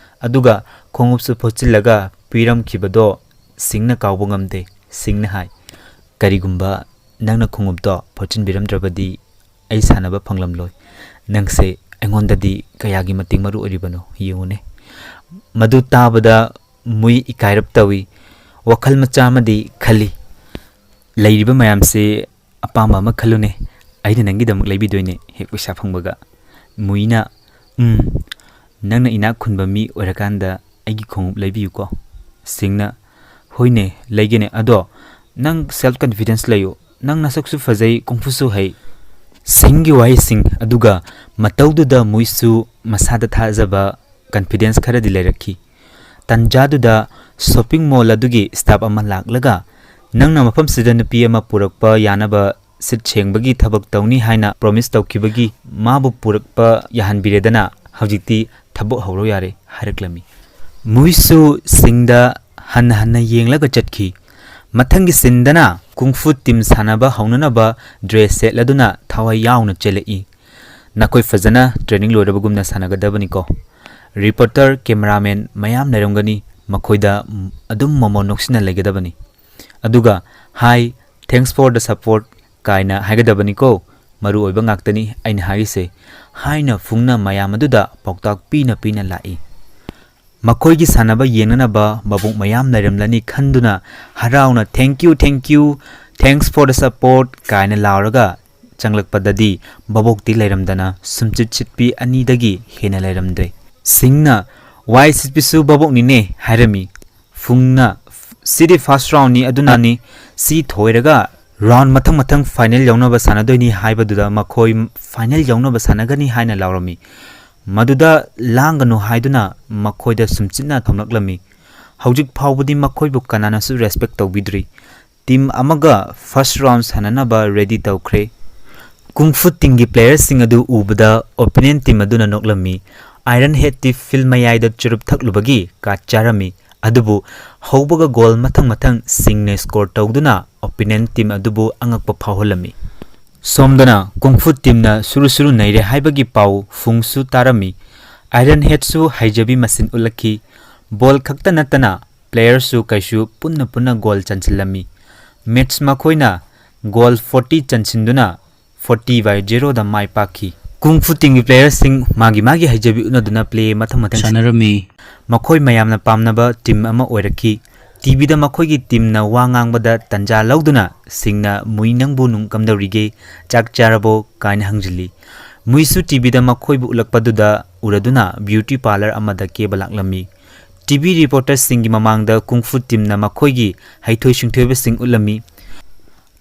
ꯑꯗꯨꯒ ꯈꯣꯡꯎꯞꯁꯨ ꯐꯣꯠꯆꯤꯜꯂꯒ ꯄꯤꯔꯝꯈꯤꯕꯗꯣ ꯁꯤꯡꯅ ꯀꯥꯎꯕ ꯉꯝꯗꯦ꯫ ꯁꯤꯡꯅ ꯍꯥꯏ, "ꯀꯔꯤꯒꯨꯝꯕ ꯅꯪꯅ ꯈꯣꯡꯎꯞꯇꯣ ꯐꯣꯠꯆꯤꯟꯕꯤꯔꯝꯗ꯭ꯔꯕꯗꯤ ꯑꯩ ꯁꯥꯟꯅꯕ ꯐꯪꯂꯝꯂꯣꯏ꯫ ꯅꯪꯁꯦ ꯑꯩꯉꯣꯟꯗꯗꯤ ꯀꯌꯥꯒꯤ ꯃꯇꯤꯛ ꯃꯔꯨ ꯑꯣꯏꯔꯤꯕꯅꯣ ꯌꯦꯡꯉꯨꯅꯦ꯫" ꯃꯗꯨ ꯇꯥꯕꯗ ꯃꯨꯏ ꯏꯀꯥꯏꯔꯞ ꯇꯧꯏ꯫ ꯋꯥꯈꯜ ꯃꯆꯥ ꯑꯃꯗꯤ ꯈꯜꯂꯤ, "ꯂꯩꯔꯤꯕ ꯃꯌꯥꯝꯁꯦ ꯑꯄꯥꯝꯕ ꯑꯃ ꯈꯜꯂꯨꯅꯦ, ꯑꯩꯅ ꯅꯪꯒꯤꯗꯃꯛ ꯂꯩꯕꯤꯗꯣꯏꯅꯦ ꯍꯦꯛ ꯄꯩꯁꯥ ꯐꯪꯕꯒ꯫" ꯃꯨꯏꯅ, "ꯎꯝ, ꯅꯪꯅ ꯏꯅꯥꯛ ꯈꯨꯟꯕ ꯃꯤ ꯑꯣꯏꯔꯀꯥꯟꯗ ꯑꯩꯒꯤ ꯈꯣꯡꯎꯞ ꯂꯩꯕꯤꯌꯨꯀꯣ꯫" ꯁꯤꯡꯅ, "ꯍꯣꯏꯅꯦ, ꯂꯩꯒꯦꯅꯦ, ꯑꯗꯣ ꯅꯪ self confidence ꯂꯩꯌꯨ, ꯅꯪ ꯅꯁꯛꯁꯨ ꯐꯖꯩ, ꯀꯨꯡꯐꯨꯁꯨ ꯍꯩ꯫" ꯁꯤꯡꯒꯤ ꯋꯥꯍꯩꯁꯤꯡ ꯑꯗꯨꯒ ꯃꯇꯧꯗꯨꯗ ꯃꯨꯏꯁꯨ ꯃꯁꯥꯗ ꯊꯥꯖꯕ, confidence ꯈꯔꯗꯤ ꯂꯩꯔꯛꯈꯤ꯫ ꯇꯟꯖꯥꯗꯨꯗ shopping mall ꯑꯗꯨꯒꯤ staff ꯑꯃ ꯂꯥꯛꯂꯒ, "ꯅꯪꯅ ꯃꯐꯝꯁꯤꯗ ꯅꯨꯄꯤ ꯑꯃ ꯄꯨꯔꯛꯄ ꯌꯥꯅꯕ ꯁꯤꯠ ꯁꯦꯡꯕꯒꯤ ꯊꯕꯛ ꯇꯧꯅꯤ ꯍꯥꯏꯅ promise ꯇꯧꯈꯤꯕꯒꯤ ꯃꯥꯕꯨ ꯄꯨꯔꯛꯄ ꯌꯥꯍꯟꯕꯤꯔꯦꯗꯅ, ꯍꯧꯖꯤꯛꯇꯤ ꯊꯕꯛ ꯍꯧꯔꯣ ꯌꯥꯔꯦ" ꯍꯥꯏꯔꯛꯂꯝꯃꯤ꯫ ꯃꯨꯏꯁꯨ ꯁꯤꯡꯗ ꯍꯟꯅ ꯍꯟꯅ ꯌꯦꯡꯂꯒ ꯆꯠꯈꯤ꯫ ꯃꯊꯪꯒꯤ sceneꯗꯅ ꯀꯨꯡꯐꯨ ꯇꯤꯝ ꯁꯥꯟꯅꯕ ꯍꯧꯅꯅꯕ ꯗ꯭ꯔꯦꯁ ꯁꯦꯠꯂꯗꯨꯅ ꯊꯋꯥꯏ ꯌꯥꯎꯅ ꯆꯦꯜꯂꯛꯏ꯫ ꯅꯈꯣꯏ ꯐꯖꯅ ꯇ꯭ꯔꯦꯅꯤꯡ ꯂꯣꯏꯔꯕꯒꯨꯝꯅ ꯁꯥꯟꯅꯒꯗꯕꯅꯤꯀꯣ꯫ ꯔꯤꯄꯣꯔꯇꯔ, ꯀꯦꯃꯦꯔꯥꯃꯦꯟ ꯃꯌꯥꯝ ꯂꯩꯔꯝꯒꯅꯤ, ꯃꯈꯣꯏꯗ ꯑꯗꯨꯝ ꯃꯣꯃꯣꯟ ꯅꯣꯛꯁꯤꯟꯅ ꯂꯩꯒꯗꯕꯅꯤ꯫ ꯑꯗꯨꯒ "Hi, thanks for the support" ꯀꯥꯏꯅ ꯍꯥꯏꯒꯗꯕꯅꯤꯀꯣ꯫ ꯃꯔꯨ ꯑꯣꯏꯕ ꯉꯥꯛꯇꯅꯤ ꯑꯩꯅ ꯍꯥꯏꯔꯤꯁꯦ, ꯍꯥꯏꯅ ꯐꯨꯡꯅ ꯃꯌꯥꯝ ꯑꯗꯨꯗ ꯄꯥꯎꯇꯥꯛ ꯄꯤꯅ ꯄꯤꯅ ꯂꯥꯛꯏ꯫ ꯃꯈꯣꯏꯒꯤ ꯁꯥꯟꯅꯕ ꯌꯦꯡꯅꯅꯕ ꯃꯕꯣꯛ ꯃꯌꯥꯝ ꯂꯩꯔꯝꯂꯅꯤ ꯈꯟꯗꯨꯅ ꯍꯔꯥꯎꯅ "Thank you, thank you, thanks for the support" ꯀꯥꯏꯅ ꯂꯥꯎꯔꯒ ꯆꯪꯂꯛꯄꯗꯗꯤ ꯃꯕꯣꯛꯇꯤ ꯂꯩꯔꯝꯗꯅ ꯁꯨꯝꯆꯤꯠ ꯁꯤꯠꯄꯤ ꯑꯅꯤꯗꯒꯤ ꯍꯦꯟꯅ ꯂꯩꯔꯝꯗ꯭ꯔꯦ꯫ ꯁꯤꯡꯅ "ꯋꯥꯏ ꯁꯤꯠꯄꯤꯁꯨ ꯃꯕꯣꯛꯅꯤꯅꯦ" ꯍꯥꯏꯔꯝꯃꯤ꯫ ꯐꯨꯡꯅ "ꯁꯤꯗꯤ ꯐꯥꯔꯁ ꯔꯥꯎꯟꯅꯤ, ꯑꯗꯨꯅꯅꯤ, ꯁꯤ ꯊꯣꯏꯔꯒ ꯔꯥꯎꯟ ꯃꯊꯪ ꯃꯊꯪ ꯐꯥꯏꯅꯦꯜ ꯌꯧꯅꯕ ꯁꯥꯟꯅꯗꯣꯏꯅꯤ" ꯍꯥꯏꯕꯗꯨꯗ ꯃꯈꯣꯏ ꯐꯥꯏꯅꯦꯜ ꯌꯧꯅꯕ ꯁꯥꯟꯅꯒꯅꯤ ꯍꯥꯏꯅ ꯂꯥꯎꯔꯝꯃꯤ꯫ ꯃꯗꯨꯗ "ꯂꯥꯡꯒꯅꯨ" ꯍꯥꯏꯗꯨꯅ ꯃꯈꯣꯏꯗ ꯁꯨꯝꯆꯤꯠꯅ ꯊꯣꯝꯂꯛꯂꯝꯃꯤ꯫ ꯍꯧꯖꯤꯛ ꯐꯥꯎꯕꯗꯤ ꯃꯈꯣꯏꯕꯨ ꯀꯅꯥꯅꯁꯨ ꯔꯦꯁꯄꯦꯛ ꯇꯧꯕꯤꯗ꯭ꯔꯤ꯫ ꯇꯤꯝ ꯑꯃꯒ ꯐꯥꯔꯁ ꯔꯥꯎꯟ ꯁꯥꯟꯅꯅꯕ ꯔꯦꯗꯤ ꯇꯧꯈ꯭ꯔꯦ꯫ ꯀꯨꯡꯐꯨ ꯇꯤꯝꯒꯤ ꯄ꯭ꯂꯦꯌꯔꯁꯤꯡ ꯑꯗꯨ ꯎꯕꯗ ꯑꯣꯄꯣꯅꯦꯟ ꯇꯤꯝ ꯑꯗꯨꯅ ꯅꯣꯛꯂꯝꯃꯤ꯫ ꯑꯥꯏꯔꯟ ꯍꯦꯗꯇꯤ ꯐꯤꯜ ꯃꯌꯥꯏꯗ ꯆꯨꯔꯨꯞ ꯊꯛꯂꯨꯕꯒꯤ ꯀꯥ ꯆꯥꯔꯝꯃꯤ꯫ ꯑꯗꯨꯕꯨ ꯍꯧꯕꯒ ꯒꯣꯜ ꯃꯊꯪ ꯃꯊꯪ ꯁꯤꯡꯅ ꯁ꯭ꯀꯣꯔ ꯇꯧꯗꯨꯅ ꯑꯣꯄꯣꯅꯦꯟ ꯇꯤꯝ ꯑꯗꯨꯕꯨ ꯑꯉꯛꯄ ꯐꯥꯎꯍꯜꯂꯝꯃꯤ꯫ ꯁꯣꯝꯗꯅ ꯀꯨꯡꯐꯨ ꯇꯤꯝꯅ ꯁꯨꯔꯨ ꯁꯨꯔꯨ ꯅꯩꯔꯦ ꯍꯥꯏꯕꯒꯤ ꯄꯥꯎ ꯐꯨꯡꯁꯨ ꯇꯥꯔꯝꯃꯤ꯫ ꯑꯥꯏꯔꯟ ꯍꯦꯗꯁꯨ ꯍꯩꯖꯕꯤ ꯃꯁꯤꯟ ꯎꯠꯂꯛꯈꯤ꯫ ꯕꯣꯜ ꯈꯛꯇ ꯅꯠꯇꯅ ꯄ꯭ꯂꯦꯌꯔꯁꯨ ꯀꯩꯁꯨ ꯄꯨꯟꯅ ꯄꯨꯟꯅ ꯒꯣꯜ ꯆꯟꯁꯤꯜꯂꯝꯃꯤ꯫ ꯃꯦꯠꯁ ꯃꯈꯣꯏꯅ ꯒꯣꯜ ꯐꯣꯔꯇꯤ ꯆꯟꯁꯤꯟꯗꯨꯅ ꯐꯣꯔꯇꯤ ꯕꯥꯏ ꯖꯦꯔꯣꯗ ꯃꯥꯏ ꯄꯥꯛꯈꯤ꯫ ꯀꯨꯡꯐꯨ ꯇꯤꯝꯒꯤ ꯄ꯭ꯂꯦꯌꯔꯁꯤꯡ ꯃꯥꯒꯤ ꯃꯥꯒꯤ ꯍꯩꯖꯕꯤ ꯎꯠꯅꯗꯨꯅ ꯄ꯭ꯂꯦ ꯃꯊꯪ ꯃꯊꯪ ꯁꯥꯟꯅꯔꯝꯃꯤ꯫ ꯃꯈꯣꯏ ꯃꯌꯥꯝꯅ ꯄꯥꯝꯅꯕ ꯇꯤꯝ ꯑꯃ ꯑꯣꯏꯔꯛꯈꯤ꯫ ꯇꯤꯚꯤꯗ ꯃꯈꯣꯏꯒꯤ ꯇꯤꯝꯅ ꯋꯥ ꯉꯥꯡꯕꯗ ꯇꯟꯖꯥ ꯂꯧꯗꯨꯅ ꯁꯤꯡꯅ "ꯃꯨꯏ, ꯅꯪꯕꯨ ꯅꯨꯡ ꯀꯝꯗꯧꯔꯤꯒꯦ? ꯆꯥꯛ ꯆꯥꯔꯕꯣ?" ꯀꯥꯏꯅ ꯍꯪꯖꯤꯜꯂꯤ꯫ ꯃꯨꯏꯁꯨ ꯇꯤꯚꯤꯗ ꯃꯈꯣꯏꯕꯨ ꯎꯠꯂꯛꯄꯗꯨꯗ ꯎꯔꯗꯨꯅ ꯕ꯭ꯌꯨꯇꯤ ꯄꯥꯔꯂꯔ ꯑꯃꯗ ꯀꯦꯕ ꯂꯥꯛꯂꯝꯃꯤ꯫ ꯇꯤꯚꯤ ꯔꯤꯄꯣꯔꯇꯔꯁꯤꯡꯒꯤ ꯃꯃꯥꯡꯗ ꯀꯨꯡꯐꯨ ꯇꯤꯝꯅ ꯃꯈꯣꯏꯒꯤ ꯍꯩꯊꯣꯏ ꯁꯤꯡꯊꯣꯏꯕꯁꯤꯡ ꯎꯠꯂꯝꯃꯤ꯫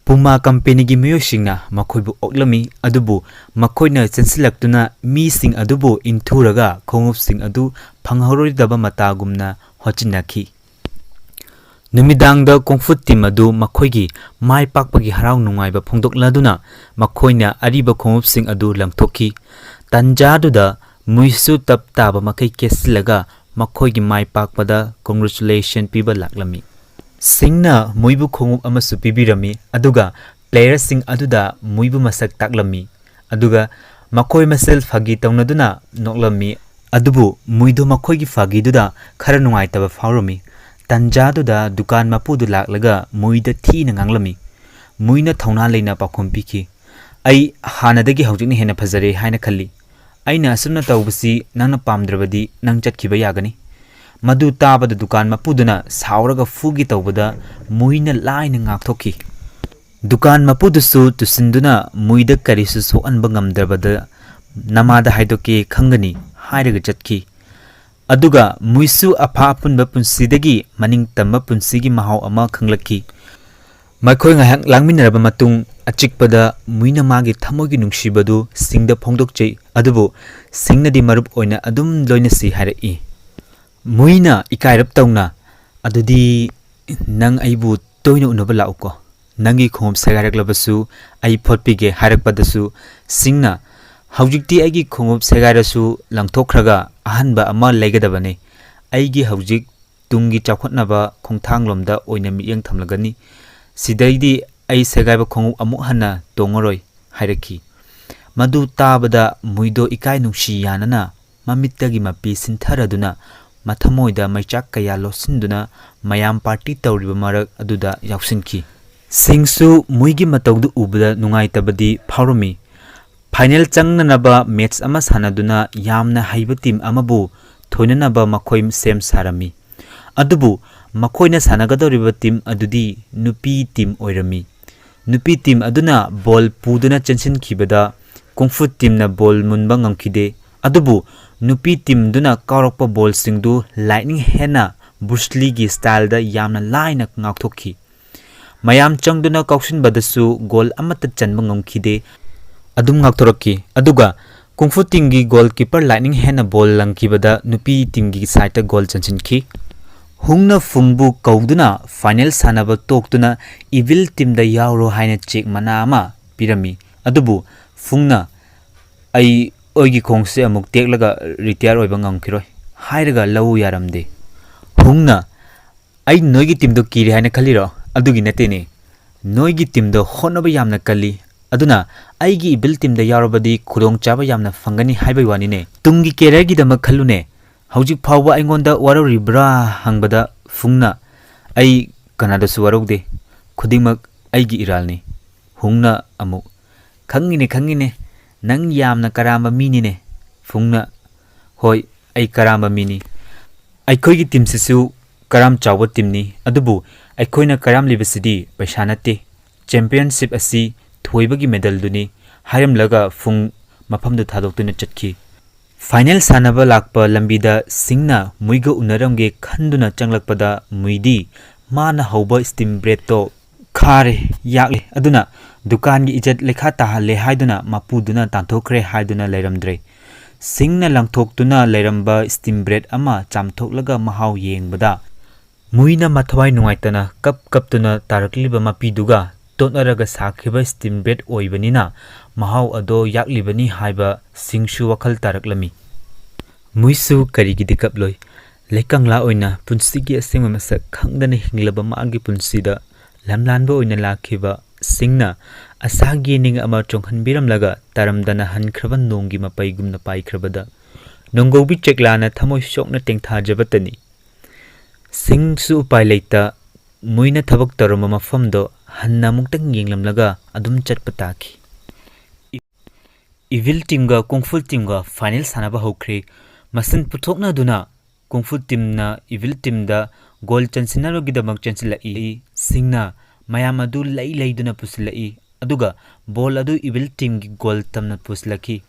ꯄꯨꯃꯥ ꯀꯝꯄꯦꯅꯤꯒꯤ ꯃꯤꯑꯣꯏꯁꯤꯡꯅ ꯃꯈꯣꯏꯕꯨ ꯑꯣꯛꯂꯝꯃꯤ, ꯑꯗꯨꯕꯨ ꯃꯈꯣꯏꯅ ꯆꯦꯟꯁꯤꯜꯂꯛꯇꯨꯅ ꯃꯤꯁꯤꯡ ꯑꯗꯨꯕꯨ ꯏꯟꯊꯨꯔꯒ ꯈꯣꯡꯎꯞꯁꯤꯡ ꯑꯗꯨ ꯐꯪꯍꯧꯔꯣꯏꯗꯕ ꯃꯇꯥꯒꯨꯝꯅ ꯍꯣꯠꯆꯤꯟꯅꯈꯤ꯫ ꯅꯨꯃꯤꯗꯥꯡꯗ ꯀꯣꯡꯐꯨ ꯇꯤꯝ ꯑꯗꯨ ꯃꯈꯣꯏꯒꯤ ꯃꯥꯏ ꯄꯥꯛꯄꯒꯤ ꯍꯔꯥꯎ ꯅꯨꯡꯉꯥꯏꯕ ꯐꯣꯡꯗꯣꯛꯂꯗꯨꯅ ꯃꯈꯣꯏꯅ ꯑꯔꯤꯕ ꯈꯣꯡꯎꯞꯁꯤꯡ ꯑꯗꯨ ꯂꯪꯊꯣꯛꯈꯤ꯫ ꯇꯟꯖꯥꯗꯨꯗ ꯃꯨꯏꯁꯨ ꯇꯞ ꯇꯥꯕ ꯃꯈꯩ ꯀꯦꯁꯤꯜꯂꯒ ꯃꯈꯣꯏꯒꯤ ꯃꯥꯏ ꯄꯥꯛꯄꯗ congratulation ꯄꯤꯕ ꯂꯥꯛꯂꯝꯃꯤ꯫ ꯁꯤꯡꯅ ꯃꯨꯏꯕꯨ ꯈꯣꯡꯎꯞ ꯑꯃꯁꯨ ꯄꯤꯕꯤꯔꯝꯃꯤ, ꯑꯗꯨꯒ ꯄ꯭ꯂꯦꯌꯔꯁꯤꯡ ꯑꯗꯨꯗ ꯃꯨꯏꯕꯨ ꯃꯁꯛ ꯇꯥꯛꯂꯝꯃꯤ, ꯑꯗꯨꯒ ꯃꯈꯣꯏ ꯃꯁꯦꯜ ꯐꯥꯒꯤ ꯇꯧꯅꯗꯨꯅ ꯅꯣꯛꯂꯝꯃꯤ꯫ ꯑꯗꯨꯕꯨ ꯃꯨꯏꯗꯣ ꯃꯈꯣꯏꯒꯤ ꯐꯥꯒꯤꯗꯨꯗ ꯈꯔ ꯅꯨꯡꯉꯥꯏꯇꯕ ꯐꯥꯎꯔꯝꯃꯤ꯫ ꯇꯟꯖꯥꯗꯨꯗ ꯗꯨꯀꯥꯟ ꯃꯄꯨꯗꯨ ꯂꯥꯛꯂꯒ ꯃꯨꯏꯗ ꯊꯤꯅ ꯉꯥꯡꯂꯝꯃꯤ꯫ ꯃꯨꯏꯅ ꯊꯧꯅꯥ ꯂꯩꯅ ꯄꯥꯎꯈꯨꯝ ꯄꯤꯈꯤ, "ꯑꯩ ꯍꯥꯟꯅꯗꯒꯤ ꯍꯧꯖꯤꯛꯅ ꯍꯦꯟꯅ ꯐꯖꯔꯦ ꯍꯥꯏꯅ ꯈꯜꯂꯤ꯫ ꯑꯩꯅ ꯑꯁꯨꯝꯅ ꯇꯧꯕꯁꯤ ꯅꯪꯅ ꯄꯥꯝꯗ꯭ꯔꯕꯗꯤ ꯅꯪ ꯆꯠꯈꯤꯕ ꯌꯥꯒꯅꯤ꯫" ꯃꯗꯨ ꯇꯥꯕꯗ ꯗꯨꯀꯥꯟ ꯃꯄꯨꯗꯨꯅ ꯁꯥꯎꯔꯒ ꯐꯨꯒꯦ ꯇꯧꯕꯗ ꯃꯨꯏꯅ ꯂꯥꯏꯅ ꯉꯥꯛꯊꯣꯛꯈꯤ꯫ ꯗꯨꯀꯥꯟ ꯃꯄꯨꯗꯨꯁꯨ ꯇꯨꯁꯤꯟꯗꯨꯅ ꯃꯨꯏꯗ ꯀꯔꯤꯁꯨ ꯁꯣꯛꯍꯟꯕ ꯉꯝꯗ꯭ꯔꯕꯗ "ꯅꯃꯥꯗ ꯍꯥꯏꯗꯣꯛꯀꯦ ꯈꯪꯒꯅꯤ" ꯍꯥꯏꯔꯒ ꯆꯠꯈꯤ꯫ ꯑꯗꯨꯒ ꯃꯨꯏꯁꯨ ꯑꯐ ꯑꯄꯨꯟꯕ ꯄꯨꯟꯁꯤꯗꯒꯤ ꯃꯅꯤꯡ ꯇꯝꯕ ꯄꯨꯟꯁꯤꯒꯤ ꯃꯍꯥꯎ ꯑꯃ ꯈꯪꯂꯛꯈꯤ꯫ ꯃꯈꯣꯏ ꯉꯥꯏꯍꯥꯛ ꯂꯥꯡꯃꯤꯟꯅꯔꯕ ꯃꯇꯨꯡ ꯑꯆꯤꯛꯄꯗ ꯃꯨꯏꯅ ꯃꯥꯒꯤ ꯊꯃꯣꯏꯒꯤ ꯅꯨꯡꯁꯤꯕꯗꯨ ꯁꯤꯡꯗ ꯐꯣꯡꯗꯣꯛꯆꯩ, ꯑꯗꯨꯕꯨ ꯁꯤꯡꯅꯗꯤ ꯃꯔꯨꯞ ꯑꯣꯏꯅ ꯑꯗꯨꯝ ꯂꯣꯏꯅꯁꯤ ꯍꯥꯏꯔꯛꯏ꯫ ꯃꯨꯏꯅ ꯏꯀꯥꯏꯔꯞ ꯇꯧꯅ, "ꯑꯗꯨꯗꯤ ꯅꯪ ꯑꯩꯕꯨ ꯇꯣꯏꯅ ꯎꯅꯕ ꯂꯥꯛꯎꯀꯣ꯫ ꯅꯪꯒꯤ ꯈꯣꯡꯎꯞ ꯁꯦꯒꯥꯏꯔꯛꯂꯕꯁꯨ ꯑꯩ ꯐꯣꯠꯄꯤꯒꯦ" ꯍꯥꯏꯔꯛꯄꯗꯁꯨ ꯁꯤꯡꯅ, "ꯍꯧꯖꯤꯛꯇꯤ ꯑꯩꯒꯤ ꯈꯣꯡꯎꯞ ꯁꯦꯒꯥꯏꯔꯁꯨ ꯂꯪꯊꯣꯛꯈ꯭ꯔꯒ ꯑꯍꯟꯕ ꯑꯃ ꯂꯩꯒꯗꯕꯅꯤ꯫ ꯑꯩꯒꯤ ꯍꯧꯖꯤꯛ ꯇꯨꯡꯒꯤ ꯆꯥꯎꯈꯠꯅꯕ ꯈꯣꯡꯊꯥꯡꯂꯣꯝꯗ ꯑꯣꯏꯅ ꯃꯤꯠꯌꯦꯡ ꯊꯝꯂꯒꯅꯤ꯫ ꯁꯤꯗꯩꯗꯤ ꯑꯩ ꯁꯦꯒꯥꯏꯕ ꯈꯣꯡꯎꯞ ꯑꯃꯨꯛ ꯍꯟꯅ ꯇꯣꯡꯉꯔꯣꯏ" ꯍꯥꯏꯔꯛꯈꯤ꯫ ꯃꯗꯨ ꯇꯥꯕꯗ ꯃꯨꯏꯗꯣ ꯏꯀꯥꯏ ꯅꯨꯡꯁꯤ ꯌꯥꯅꯅ ꯃꯃꯤꯠꯇꯒꯤ ꯃꯄꯤ ꯁꯤꯟꯊꯔꯗꯨꯅ ꯃꯊꯃꯣꯏꯗ ꯃꯩꯆꯥꯛ ꯀꯌꯥ ꯂꯣꯠꯁꯤꯟꯗꯨꯅ ꯃꯌꯥꯝ ꯄꯥꯔꯇꯤ ꯇꯧꯔꯤꯕ ꯃꯔꯛ ꯑꯗꯨꯗ ꯌꯥꯎꯁꯤꯟꯈꯤ꯫ ꯁꯤꯡꯁꯨ ꯃꯨꯏꯒꯤ ꯃꯇꯧꯗꯨ ꯎꯕꯗ ꯅꯨꯡꯉꯥꯏꯇꯕꯗꯤ ꯐꯥꯎꯔꯝꯃꯤ꯫ ꯐꯥꯏꯅꯦꯜ ꯆꯪꯅꯅꯕ ꯃꯦꯆ ꯑꯃ ꯁꯥꯟꯅꯗꯨꯅ ꯌꯥꯝꯅ ꯍꯩꯕ ꯇꯤꯝ ꯑꯃꯕꯨ ꯊꯣꯏꯅꯅꯕ ꯃꯈꯣꯏ ꯁꯦꯝ ꯁꯥꯔꯝꯃꯤ꯫ ꯑꯗꯨꯕꯨ ꯃꯈꯣꯏꯅ ꯁꯥꯟꯅꯒꯗꯧꯔꯤꯕ ꯇꯤꯝ ꯑꯗꯨꯗꯤ ꯅꯨꯄꯤ ꯇꯤꯝ ꯑꯣꯏꯔꯝꯃꯤ꯫ ꯅꯨꯄꯤ ꯇꯤꯝ ꯑꯗꯨꯅ ꯕꯣꯜ ꯄꯨꯗꯨꯅ ꯆꯦꯟꯁꯤꯟꯈꯤꯕꯗ ꯀꯨꯡꯐꯨ ꯇꯤꯝꯅ ꯕꯣꯜ ꯃꯨꯟꯕ ꯉꯝꯈꯤꯗꯦ꯫ ꯑꯗꯨꯕꯨ ꯅꯨꯄꯤ ꯇꯤꯝꯗꯨꯅ ꯀꯥꯎꯔꯛꯄ ꯕꯣꯜꯁꯤꯡꯗꯨ ꯂꯥꯏꯠꯅꯤꯡ ꯍꯦꯟꯅ ꯕ꯭ꯔꯨꯁ ꯂꯤꯒꯤ ꯁ꯭ꯇꯥꯏꯜꯗ ꯌꯥꯝꯅ ꯂꯥꯏꯅ ꯉꯥꯛꯊꯣꯛꯈꯤ꯫ ꯃꯌꯥꯝ ꯆꯪꯗꯨꯅ ꯀꯥꯎꯁꯤꯟꯕꯗꯁꯨ ꯒꯣꯜ ꯑꯃꯠꯇ ꯆꯟꯕ ꯉꯝꯈꯤꯗꯦ꯫ ꯑꯗꯨꯝ ꯉꯥꯛꯊꯣꯔꯛꯈꯤ꯫ ꯑꯗꯨꯒ ꯀꯨꯡꯐꯨ ꯇꯤꯝꯒꯤ ꯒꯣꯜ ꯀꯤꯄꯔ ꯂꯥꯏꯠꯅꯤꯡ ꯍꯦꯟꯅ ꯕꯣꯜ ꯂꯪꯈꯤꯕꯗ ꯅꯨꯄꯤ ꯇꯤꯝꯒꯤ ꯁꯥꯏꯠꯇ ꯒꯣꯜ ꯆꯟꯁꯤꯟꯈꯤ꯫ ꯍꯨꯡꯅ ꯐꯨꯡꯕꯨ ꯀꯧꯗꯨꯅ ꯐꯥꯏꯅꯦꯜ ꯁꯥꯟꯅꯕ ꯇꯣꯛꯇꯨꯅ ꯏꯚꯤꯜ ꯇꯤꯝꯗ ꯌꯥꯎꯔꯣ ꯍꯥꯏꯅ ꯆꯦꯛ ꯃꯅꯥ ꯑꯃ ꯄꯤꯔꯝꯃꯤ꯫ ꯑꯗꯨꯕꯨ ꯐꯨꯡꯅ "ꯑꯩ ꯑꯩꯒꯤ ꯈꯣꯡꯁꯦ ꯑꯃꯨꯛ ꯇꯦꯛꯂꯒ ꯔꯤꯇꯥꯌꯔ ꯑꯣꯏꯕ ꯉꯝꯈꯤꯔꯣꯏ" ꯍꯥꯏꯔꯒ ꯂꯧ ꯌꯥꯔꯝꯗꯦ꯫ ꯍꯨꯡꯅ ꯑꯩ ꯅꯣꯏꯒꯤ ꯇꯤꯝꯗꯣ ꯀꯤꯔꯦ ꯍꯥꯏꯅ ꯈꯜꯂꯤꯔꯣ? ꯑꯗꯨꯒꯤ ꯅꯠꯇꯦꯅꯦ꯫ ꯅꯣꯏꯒꯤ ꯇꯤꯝꯗꯣ ꯍꯣꯠꯅꯕ ꯌꯥꯝꯅ ꯀꯜꯂꯤ, ꯑꯗꯨꯅ ꯑꯩꯒꯤ ꯏꯚꯤꯜ ꯇꯤꯝꯗ ꯌꯥꯎꯔꯕꯗꯤ ꯈꯨꯗꯣꯡꯆꯥꯕ ꯌꯥꯝꯅ ꯐꯪꯒꯅꯤ ꯍꯥꯏꯕꯒꯤ ꯋꯥꯅꯤꯅꯦ꯫ ꯇꯨꯡꯒꯤ ꯀꯦꯔꯤꯌꯔꯒꯤꯗꯃꯛ ꯈꯜꯂꯨꯅꯦ꯫ ꯍꯧꯖꯤꯛ ꯐꯥꯎꯕ ꯑꯩꯉꯣꯟꯗ ꯋꯥꯔꯧꯔꯤꯕ꯭ꯔꯥ ꯍꯪꯕꯗ ꯐꯨꯡꯅ, "ꯑꯩ ꯀꯅꯥꯗꯁꯨ ꯋꯥꯔꯧꯗꯦ, ꯈꯨꯗꯤꯡꯃꯛ ꯑꯩꯒꯤ ꯏꯔꯥꯜꯅꯤ"꯫ ꯍꯨꯡꯅ ꯑꯃꯨꯛ, "ꯈꯪꯉꯤꯅꯦ, ꯈꯪꯉꯤꯅꯦ, ꯅꯪ ꯌꯥꯝꯅ ꯀꯔꯥꯝꯕ ꯃꯤꯅꯤꯅꯦ"꯫ ꯐꯨꯡꯅ, "ꯍꯣꯏ, ꯑꯩ ꯀꯔꯥꯝꯕ ꯃꯤꯅꯤ꯫ ꯑꯩꯈꯣꯏꯒꯤ ꯇꯤꯝꯁꯤꯁꯨ ꯀꯔꯥꯝ ꯆꯥꯎꯕ ꯇꯤꯝꯅꯤ, ꯑꯗꯨꯕꯨ ꯑꯩꯈꯣꯏꯅ ꯀꯔꯥꯝꯂꯤꯕꯁꯤꯗꯤ ꯄꯩꯁꯥ ꯅꯠꯇꯦ, ꯆꯦꯝꯄꯤꯌꯟꯁꯤꯞ ꯑꯁꯤ ꯊꯣꯏꯕꯒꯤ ꯃꯦꯗꯜꯗꯨꯅꯤ" ꯍꯥꯏꯔꯝꯂꯒ ꯐꯨꯡ ꯃꯐꯝꯗꯨ ꯊꯥꯗꯣꯛꯇꯨꯅ ꯆꯠꯈꯤ꯫ ꯐꯥꯏꯅꯦꯜ ꯁꯥꯟꯅꯕ ꯂꯥꯛꯄ ꯂꯝꯕꯤꯗ ꯁꯤꯡꯅ ꯃꯨꯏꯒ ꯎꯅꯔꯝꯒꯦ ꯈꯟꯗꯨꯅ ꯆꯪꯂꯛꯄꯗ, ꯃꯨꯏꯗꯤ ꯃꯥꯅ ꯍꯧꯕ ꯁ꯭ꯇꯤꯝ ꯕ꯭ꯔꯦꯗꯇꯣ ꯈꯥꯔꯦ, ꯌꯥꯛꯂꯦ꯫ ꯑꯗꯨꯅ ꯗꯨꯀꯥꯟꯒꯤ ꯏꯖꯠ ꯂꯩꯈꯥ ꯇꯥꯍꯜꯂꯦ ꯍꯥꯏꯗꯨꯅ ꯃꯄꯨꯗꯨꯅ ꯇꯥꯟꯊꯣꯛꯈ꯭ꯔꯦ ꯍꯥꯏꯗꯨꯅ ꯂꯩꯔꯝꯗ꯭ꯔꯦ꯫ ꯁꯤꯡꯅ ꯂꯪꯊꯣꯛꯇꯨꯅ ꯂꯩꯔꯝꯕ ꯁ꯭ꯇꯤꯝ ꯕ꯭ꯔꯦꯗ ꯑꯃ ꯆꯥꯝꯊꯣꯛꯂꯒ ꯃꯍꯥꯎ ꯌꯦꯡꯕꯗ, ꯃꯨꯏꯅ ꯃꯊꯋꯥꯏ ꯅꯨꯡꯉꯥꯏꯇꯅ ꯀꯞ ꯀꯞꯇꯨꯅ ꯇꯥꯔꯛꯂꯤꯕ ꯃꯄꯤꯗꯨꯒ ꯇꯣꯠꯅꯔꯒ ꯁꯥꯈꯤꯕ ꯁ꯭ꯇꯤꯝ ꯕ꯭ꯔꯦꯗ ꯑꯣꯏꯕꯅꯤꯅ ꯃꯍꯥꯎ ꯑꯗꯣ ꯌꯥꯛꯂꯤꯕꯅꯤ ꯍꯥꯏꯕ ꯁꯤꯡꯁꯨ ꯋꯥꯈꯜ ꯇꯥꯔꯛꯂꯝꯃꯤ꯫ ꯃꯨꯏꯁꯨ ꯀꯔꯤꯒꯤꯗꯤ ꯀꯞꯂꯣꯏ? ꯂꯩꯀꯪꯂꯥ ꯑꯣꯏꯅ ꯄꯨꯟꯁꯤꯒꯤ ꯑꯁꯦꯡꯕ ꯃꯁꯛ ꯈꯪꯗꯅ ꯍꯤꯡꯂꯕ ꯃꯥꯒꯤ ꯄꯨꯟꯁꯤꯗ ꯂꯝꯂꯥꯟꯕ ꯑꯣꯏꯅ ꯂꯥꯛꯈꯤꯕ ꯁꯤꯡꯅ ꯑꯁꯥꯒꯤ ꯅꯤꯡ ꯑꯃ ꯆꯣꯡꯍꯟꯕꯤꯔꯝꯂꯒ ꯇꯥꯔꯝꯗꯅ ꯍꯟꯈ꯭ꯔꯕ ꯅꯣꯡꯒꯤ ꯃꯄꯩꯒꯨꯝꯅ ꯄꯥꯏꯈ꯭ꯔꯕꯗ ꯅꯣꯡꯒꯧꯕꯤ ꯆꯦꯛꯂꯥꯅ ꯊꯃꯣꯏ ꯁꯣꯛꯅ ꯇꯦꯡꯊꯥꯖꯕꯇꯅꯤ꯫ ꯁꯤꯡꯁꯨ ꯎꯄꯥꯏ ꯂꯩꯇ ꯃꯨꯏꯅ ꯊꯕꯛ ꯇꯧꯔꯝꯕ ꯃꯐꯝꯗꯣ ꯍꯟꯅ ꯑꯃꯨꯛꯇꯪ ꯌꯦꯡꯂꯝꯂꯒ ꯑꯗꯨꯝ ꯆꯠꯄ ꯇꯥꯈꯤ꯫ ꯏ-, ꯏꯚꯤꯜ ꯇꯤꯝꯒ ꯀꯣꯡꯐꯨꯜ ꯇꯤꯝꯒ ꯐꯥꯏꯅꯦꯜ ꯁꯥꯟꯅꯕ ꯍꯧꯈ꯭ꯔꯦ꯫ ꯃꯁꯤꯟ ꯄꯨꯊꯣꯛꯅꯗꯨꯅ ꯀꯣꯡꯐꯨꯜ ꯇꯤꯝꯅ ꯏꯚꯤꯜ ꯇꯤꯝꯗ ꯒꯣꯜ ꯆꯟꯁꯤꯟꯅꯕꯒꯤꯗꯃꯛ ꯆꯦꯟꯁꯤꯜꯂꯛꯏ꯫ ꯁꯤꯡꯅ ꯃꯌꯥꯝ ꯑꯗꯨ ꯂꯩ ꯂꯩꯗꯨꯅ ꯄꯨꯁꯤꯜꯂꯛꯏ, ꯑꯗꯨꯒ ꯕꯣꯜ ꯑꯗꯨ ꯏꯚꯤꯜ ꯇꯤꯝꯒꯤ ꯒꯣꯜ ꯇꯝꯅ ꯄꯨꯁꯤꯜꯂꯛꯈꯤ꯫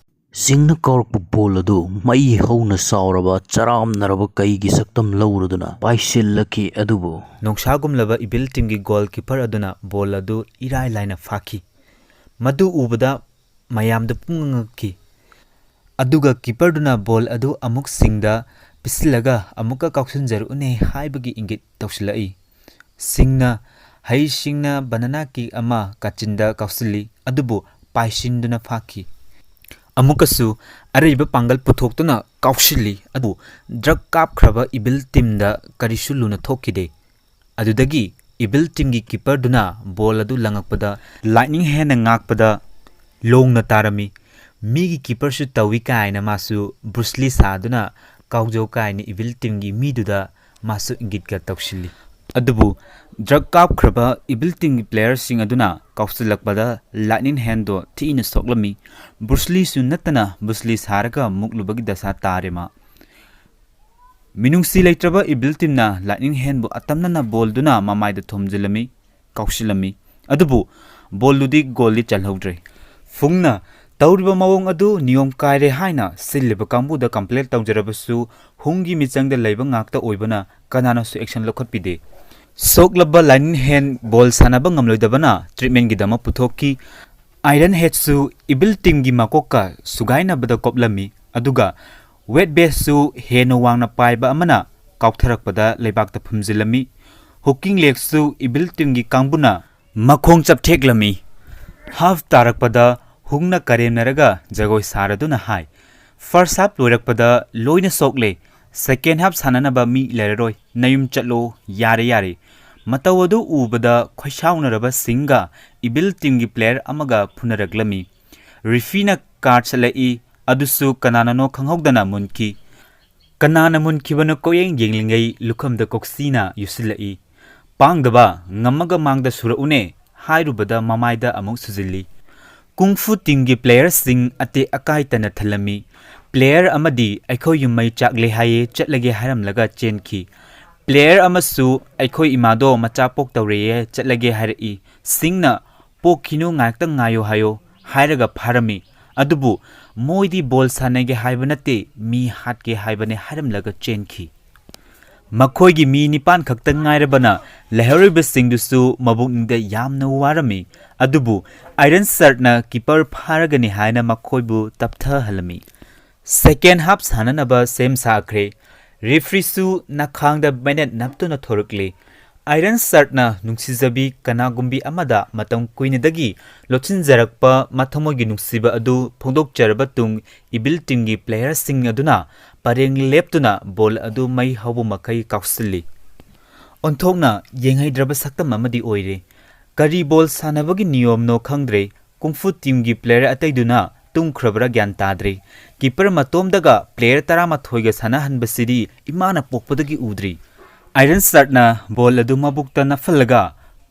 ꯁꯤꯡꯅ ꯀꯥꯎꯔꯛꯄ ꯕꯣꯜ ꯑꯗꯨ ꯃꯩ ꯍꯧꯅ ꯁꯥꯎꯔꯕ ꯆꯔꯥꯝꯅꯔꯕ ꯀꯩꯒꯤ ꯁꯛꯇꯝ ꯂꯧꯔꯗꯨꯅ ꯄꯥꯏꯁꯤꯜꯂꯛꯈꯤ, ꯑꯗꯨꯕꯨ ꯅꯣꯡꯁꯥꯒꯨꯝꯂꯕ ꯏꯚꯤꯜ ꯇꯤꯝꯒꯤ ꯒꯣꯜ ꯀꯤꯄꯔ ꯑꯗꯨꯅ ꯕꯣꯜ ꯑꯗꯨ ꯏꯔꯥꯏ ꯂꯥꯏꯅ ꯐꯥꯈꯤ꯫ ꯃꯗꯨ ꯎꯕꯗ ꯃꯌꯥꯝꯗꯨ ꯄꯨꯡꯉꯛ ꯉꯛꯈꯤ꯫ ꯑꯗꯨꯒ ꯀꯤꯄꯔꯗꯨꯅ ꯕꯣꯜ ꯑꯗꯨ ꯑꯃꯨꯛ ꯁꯤꯡꯗ ꯄꯤꯁꯤꯜꯂꯒ ꯑꯃꯨꯛꯀ ꯀꯥꯎꯁꯤꯟꯖꯔꯛꯎꯅꯦ ꯍꯥꯏꯕꯒꯤ ꯏꯪꯒꯤꯠ ꯇꯧꯁꯤꯜꯂꯛꯏ꯫ ꯁꯤꯡꯅ ꯍꯩꯁꯤꯡꯅ ꯕꯅꯥꯅꯥ ꯀꯦꯛ ꯑꯃ ꯀꯥꯆꯤꯟꯗ ꯀꯥꯎꯁꯤꯜꯂꯤ, ꯑꯗꯨꯕꯨ ꯄꯥꯏꯁꯤꯟꯗꯨꯅ ꯐꯥꯈꯤ꯫ ꯑꯃꯨꯛꯀꯁꯨ ꯑꯔꯩꯕ ꯄꯥꯡꯒꯜ ꯄꯨꯊꯣꯛꯇꯨꯅ ꯀꯥꯎꯁꯤꯜꯂꯤ, ꯑꯗꯨꯕꯨ ꯗ꯭ꯔꯛ ꯀꯥꯞꯈ꯭ꯔꯕ ꯏꯚꯤꯜ ꯇꯤꯝꯗ ꯀꯔꯤꯁꯨ ꯂꯨꯅ ꯊꯣꯛꯈꯤꯗꯦ꯫ ꯑꯗꯨꯗꯒꯤ Evil Teamꯒꯤ keeperꯗꯨꯅ ball ꯑꯗꯨ ꯂꯪꯉꯛꯄꯗ Lightning Handꯅ ꯉꯥꯛꯄꯗ ꯂꯣꯡꯅ ꯇꯥꯔꯝꯃꯤ꯫ ꯃꯤꯒꯤ keeperꯁꯨ ꯇꯧꯏ ꯀꯥꯏꯅ ꯃꯥꯁꯨ Bruce Lee ꯁꯥꯗꯨꯅ ꯀꯥꯎꯖꯧ ꯀꯥꯏꯅ Evil Teamꯒꯤ ꯃꯤꯗꯨꯗ ꯃꯥꯁꯨ ꯏꯪꯒꯤꯠꯀ ꯇꯧꯁꯤꯜꯂꯤ꯫ ꯑꯗꯨꯕꯨ drug ꯀꯥꯞꯈ꯭ꯔꯕ Evil Teamꯒꯤ playerꯁꯤꯡ ꯑꯗꯨꯅ ꯀꯥꯎꯁꯤꯜꯂꯛꯄꯗ Lightning Handꯗꯣ ꯊꯤꯅ ꯁꯣꯛꯂꯝꯃꯤ꯫ Bruce Leeꯁꯨ ꯅꯠꯇꯅ Bruce Lee ꯁꯥꯔꯒ ꯃꯨꯛꯂꯨꯕꯒꯤ ꯗꯁꯥ ꯇꯥꯔꯦ ꯃꯥ꯫ ꯃꯤꯅꯨꯡꯁꯤ ꯂꯩꯇ꯭ꯔꯕ Evil Teamꯅ Lightning Handꯕꯨ ꯑꯇꯝꯅꯅ ballꯗꯨꯅ ꯃꯃꯥꯏꯗ ꯊꯣꯝꯖꯤꯜꯂꯝꯃꯤ, ꯀꯥꯎꯁꯤꯜꯂꯝꯃꯤ꯫ ꯑꯗꯨꯕꯨ ballꯗꯨꯗꯤ goalꯗꯤ ꯆꯜꯍꯧꯗ꯭ꯔꯦ꯫ ꯐꯨꯡꯅ ꯇꯧꯔꯤꯕ ꯃꯑꯣꯡ ꯑꯗꯨ ꯅꯤꯌꯣꯝ ꯀꯥꯏꯔꯦ ꯍꯥꯏꯅ ꯁꯤꯜꯂꯤꯕ ꯀꯥꯡꯕꯨꯗ complain ꯇꯧꯖꯔꯕꯁꯨ ꯍꯨꯡꯒꯤ ꯃꯤꯆꯪꯗ ꯂꯩꯕ ꯉꯥꯛꯇ ꯑꯣꯏꯕꯅ ꯀꯅꯥꯅꯁꯨ action ꯂꯧꯈꯠꯄꯤꯗꯦ꯫ ꯁꯣꯛꯂꯕ Lightning Hand ball ꯁꯥꯟꯅꯕ ꯉꯝꯂꯣꯏꯗꯕꯅ treatmentꯒꯤꯗꯃꯛ ꯄꯨꯊꯣꯛꯈꯤ꯫ Iron Headꯁꯨ Evil Teamꯒꯤ ꯃꯀꯣꯛꯀ ꯁꯨꯒꯥꯏꯅꯕꯗ ꯀꯣꯞꯂꯝꯃꯤ, ꯑꯗꯨꯒ Wet Bassꯁꯨ ꯍꯦꯟꯅ ꯋꯥꯡꯅ ꯄꯥꯏꯕ ꯑꯃꯅ ꯀꯥꯎꯊꯔꯛꯄꯗ ꯂꯩꯕꯥꯛꯇ ꯐꯨꯝꯖꯤꯜꯂꯝꯃꯤ꯫ Hooking Legꯁꯨ Evil Teamꯒꯤ ꯀꯥꯡꯕꯨꯅ ꯃꯈꯣꯡ ꯆꯞꯊꯦꯛꯂꯝꯃꯤ꯫ Half ꯇꯥꯔꯛꯄꯗ ꯍꯨꯡꯅ ꯀꯔꯦꯝꯅꯔꯒ ꯖꯒꯣꯏ ꯁꯥꯔꯗꯨꯅ ꯍꯥꯏ, "First half ꯂꯣꯏꯔꯛꯄꯗ ꯂꯣꯏꯅ ꯁꯣꯛꯂꯦ꯫ Second half ꯁꯥꯟꯅꯅꯕ ꯃꯤ ꯂꯩꯔꯔꯣꯏ꯫ ꯅꯌꯨꯝ ꯆꯠꯂꯣ꯫ ꯌꯥꯔꯦ, ꯌꯥꯔꯦ꯫" ꯃꯇꯧ ꯑꯗꯨ ꯎꯕꯗ ꯈꯣꯏꯁꯥꯎꯅꯔꯕ ꯁꯤꯡꯒ Evil Teamꯒꯤ player ꯑꯃꯒ ꯐꯨꯅꯔꯛꯂꯝꯃꯤ꯫ Refereeꯅ card ꯁꯠꯂꯛꯏ꯫ ꯑꯗꯨꯁꯨ ꯀꯅꯥꯅꯅꯣ ꯈꯪꯍꯧꯗꯅ ꯃꯨꯟꯈꯤ꯫ ꯀꯅꯥꯅ ꯃꯨꯟꯈꯤꯕꯅꯣ ꯀꯣꯌꯦꯡ ꯌꯦꯡꯂꯤꯉꯩ ꯂꯨꯈꯝꯗ ꯀꯣꯛꯁꯤꯅ ꯌꯨꯁꯤꯜꯂꯛꯏ꯫ "ꯄꯥꯡꯗꯕ, ꯉꯝꯃꯒ ꯃꯥꯡꯗ ꯁꯨꯔꯛꯎꯅꯦ" ꯍꯥꯏꯔꯨꯕꯗ ꯃꯃꯥꯏꯗ ꯑꯃꯨꯛ ꯁꯨꯖꯤꯜꯂꯤ꯫ Kung Fu Teamꯒꯤ playerꯁꯤꯡ ꯑꯇꯦꯛ ꯑꯀꯥꯏ ꯇꯅ ꯊꯜꯂꯝꯃꯤ꯫ Player ꯑꯃꯗꯤ "ꯑꯩꯈꯣꯏ ꯌꯨꯝ ꯃꯩ ꯆꯥꯛꯂꯦ ꯍꯥꯏꯌꯦ, ꯆꯠꯂꯒꯦ" ꯍꯥꯏꯔꯝꯂꯒ ꯆꯦꯟꯈꯤ꯫ Player ꯑꯃꯁꯨ "ꯑꯩꯈꯣꯏ ꯏꯃꯥꯗꯣ ꯃꯆꯥ ꯄꯣꯛꯇꯧꯔꯦꯌꯦ, ꯆꯠꯂꯒꯦ" ꯍꯥꯏꯔꯛꯏ꯫ ꯁꯤꯡꯅ "ꯄꯣꯛꯈꯤꯅꯨ, ꯉꯥꯏꯍꯥꯛꯇꯪ ꯉꯥꯏꯌꯣ" ꯍꯥꯏꯌꯣ ꯍꯥꯏꯔꯒ ꯐꯥꯔꯝꯃꯤ꯫ ꯑꯗꯨꯕꯨ "ꯃꯣꯏꯗꯤ ball ꯁꯥꯟꯅꯒꯦ ꯍꯥꯏꯕ ꯅꯠꯇꯦ, ꯃꯤ ꯍꯥꯠꯀꯦ ꯍꯥꯏꯕꯅꯦ" ꯍꯥꯏꯔꯝꯂꯒ ꯆꯦꯟꯈꯤ꯫ ꯃꯈꯣꯏꯒꯤ ꯃꯤ ꯅꯤꯄꯥꯟ ꯈꯛꯇ ꯉꯥꯏꯔꯕꯅ ꯂꯩꯍꯧꯔꯤꯕꯁꯤꯡꯗꯨꯁꯨ ꯃꯕꯨꯛꯅꯤꯡꯗ ꯌꯥꯝꯅ ꯋꯥꯔꯝꯃꯤ꯫ ꯑꯗꯨꯕꯨ Iron Shirtꯅ keeper ꯐꯥꯔꯒꯅꯤ ꯍꯥꯏꯅ ꯃꯈꯣꯏꯕꯨ ꯇꯞꯊꯍꯜꯂꯝꯃꯤ꯫ Second half ꯁꯥꯟꯅꯅꯕ ꯁꯦꯝ ꯁꯥꯈ꯭ꯔꯦ꯫ Refereeꯁꯨ ꯅꯈꯥꯡꯗ ꯕꯦꯅꯦꯠ ꯅꯞꯇꯨꯅ ꯊꯣꯔꯛꯂꯤ꯫ Iron Shirtꯅ ꯅꯨꯡꯁꯤꯖꯕꯤ ꯀꯅꯥꯒꯨꯝꯕꯤ ꯑꯃꯗ ꯃꯇꯝ ꯀꯨꯏꯅꯗꯒꯤ ꯂꯣꯠꯁꯤꯟꯖꯔꯛꯄ ꯃꯊꯃꯣꯏꯒꯤ ꯅꯨꯡꯁꯤꯕ ꯑꯗꯨ ꯐꯣꯡꯗꯣꯛꯆꯔꯕ ꯇꯨꯡ Evil Teamꯒꯤ playerꯁꯤꯡ ꯑꯗꯨꯅ ꯄꯔꯦꯡ ꯂꯦꯞꯇꯨꯅ ball ꯑꯗꯨ ꯃꯩ ꯍꯧꯕ ꯃꯈꯩ ꯀꯥꯎꯁꯤꯜꯂꯤ꯫ ꯑꯣꯟꯊꯣꯛꯅ ꯌꯦꯡꯍꯩꯗ꯭ꯔꯕ ꯁꯛꯇꯝ ꯑꯃꯗꯤ ꯑꯣꯏꯔꯦ꯫ ꯀꯔꯤ ꯕꯣꯜ ꯁꯥꯟꯅꯕꯒꯤ ꯅꯤꯌꯣꯝꯅꯣ ꯈꯪꯗ꯭ꯔꯦ, ꯀꯨꯡꯐꯨ ꯇꯤꯝꯒꯤ ꯄ꯭ꯂꯦꯌꯔ ꯑꯇꯩꯗꯨꯅ ꯇꯨꯝꯈ꯭ꯔꯕ꯭ꯔꯥ ꯒ꯭ꯌꯥꯟ ꯇꯥꯗ꯭ꯔꯦ꯫ ꯀꯤꯄꯔ ꯃꯇꯣꯝꯗꯒ ꯄ꯭ꯂꯦꯌꯔ ꯇꯔꯥꯃꯥꯊꯣꯏꯒ ꯁꯥꯟꯅꯍꯟꯕꯁꯤꯗꯤ ꯏꯃꯥꯅ ꯄꯣꯛꯄꯗꯒꯤ ꯎꯗ꯭ꯔꯤ꯫ ꯑꯥꯏꯔꯟ ꯁꯔꯠꯅ ꯕꯣꯜ ꯑꯗꯨ ꯃꯕꯨꯛꯇ ꯅꯞꯍꯜꯂꯒ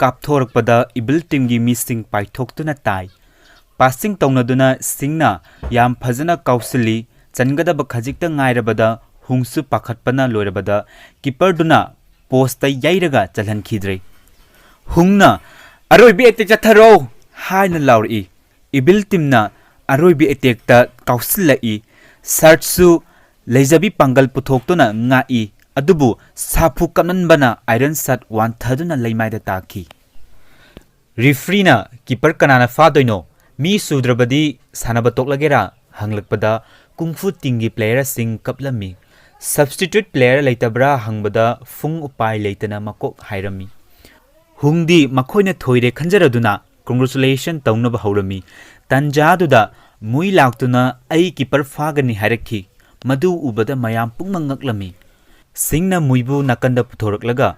ꯀꯥꯞꯊꯣꯔꯛꯄꯗ ꯏꯚꯤꯜ ꯇꯤꯝꯒꯤ ꯃꯤꯁꯤꯡ ꯄꯥꯏꯊꯣꯛꯇꯨꯅ ꯇꯥꯏ꯫ ꯄꯥꯁꯤꯡ ꯇꯧꯅꯗꯨꯅ ꯁꯤꯡꯅ ꯌꯥꯝ ꯐꯖꯅ ꯀꯥꯎꯁꯤꯜꯂꯤ꯫ ꯆꯟꯒꯗꯕ ꯈꯖꯤꯛꯇ ꯉꯥꯏꯔꯕꯗ ꯍꯨꯡꯁꯨ ꯄꯥꯈꯠꯄꯅ ꯂꯣꯏꯔꯕꯗ ꯀꯤꯄꯔꯗꯨꯅ ꯄꯣꯁꯇ ꯌꯩꯔꯒ ꯆꯜꯍꯟꯈꯤꯗ꯭ꯔꯦ꯫ ꯍꯨꯡꯅ "ꯑꯔꯣꯏꯕ ꯑꯦꯇꯦꯛ ꯆꯠꯊꯔꯣ!" ꯍꯥꯏꯅ ꯂꯥꯎꯔꯛꯏ꯫ ꯏꯚꯤꯜ ꯇꯤꯝꯅ ꯑꯔꯣꯏꯕ ꯑꯦꯇꯦꯛꯇ ꯀꯥꯎꯁꯤꯜꯂꯛꯏ꯫ ꯁꯔꯠꯁꯨ ꯂꯩꯖꯕꯤ ꯄꯥꯡꯒꯜ ꯄꯨꯊꯣꯛꯇꯨꯅ ꯉꯥꯛꯏ, ꯑꯗꯨꯕꯨ ꯁꯥꯐꯨ ꯀꯟꯃꯟꯕꯅ ꯑꯥꯏꯔꯟ ꯁꯔꯠ ꯋꯥꯟꯊꯗꯨꯅ ꯂꯩꯃꯥꯏꯗ ꯇꯥꯈꯤ꯫ ꯔꯤꯐ꯭ꯔꯤꯅ "ꯀꯤꯄꯔ ꯀꯅꯥꯅ ꯐꯥꯗꯣꯏꯅꯣ? ꯃꯤ ꯁꯨꯗ꯭ꯔꯕꯗꯤ ꯁꯥꯟꯅꯕ ꯇꯣꯛꯂꯒꯦꯔꯥ?" ꯍꯪꯂꯛꯄꯗ ꯀꯨꯡꯐꯨ ꯇꯤꯝꯒꯤ ꯄ꯭ꯂꯦꯌꯔꯁꯤꯡ ꯀꯞꯂꯝꯃꯤ꯫ "ꯁꯕꯁꯇꯤꯇ꯭ꯌꯨꯠ ꯄ꯭ꯂꯦꯌꯔ ꯂꯩꯇꯕ꯭ꯔꯥ?" ꯍꯪꯕꯗ ꯐꯨꯡ ꯎꯄꯥꯏ ꯂꯩꯇꯅ ꯃꯀꯣꯛ ꯍꯥꯏꯔꯝꯃꯤ꯫ ꯍꯨꯡꯗꯤ ꯃꯈꯣꯏꯅ ꯊꯣꯏꯔꯦ ꯈꯟꯖꯔꯗꯨꯅ ꯀꯣꯡꯒ꯭ꯔꯦꯆꯨꯂꯦꯁꯟ ꯇꯧꯅꯕ ꯍꯧꯔꯝꯃꯤ꯫ ꯇꯟꯖꯥꯗꯨꯗ ꯃꯨꯏ ꯂꯥꯛꯇꯨꯅ "ꯑꯩ ꯀꯤꯄꯔ ꯐꯥꯒꯅꯤ" ꯍꯥꯏꯔꯛꯈꯤ꯫ ꯃꯗꯨ ꯎꯕꯗ ꯃꯌꯥꯝ ꯄꯨꯝꯅꯃꯛ ꯉꯛꯂꯝꯃꯤ꯫ ꯁꯤꯡꯅ ꯃꯨꯏꯕꯨ ꯅꯥꯀꯟꯗ ꯄꯨꯊꯣꯔꯛꯂꯒ,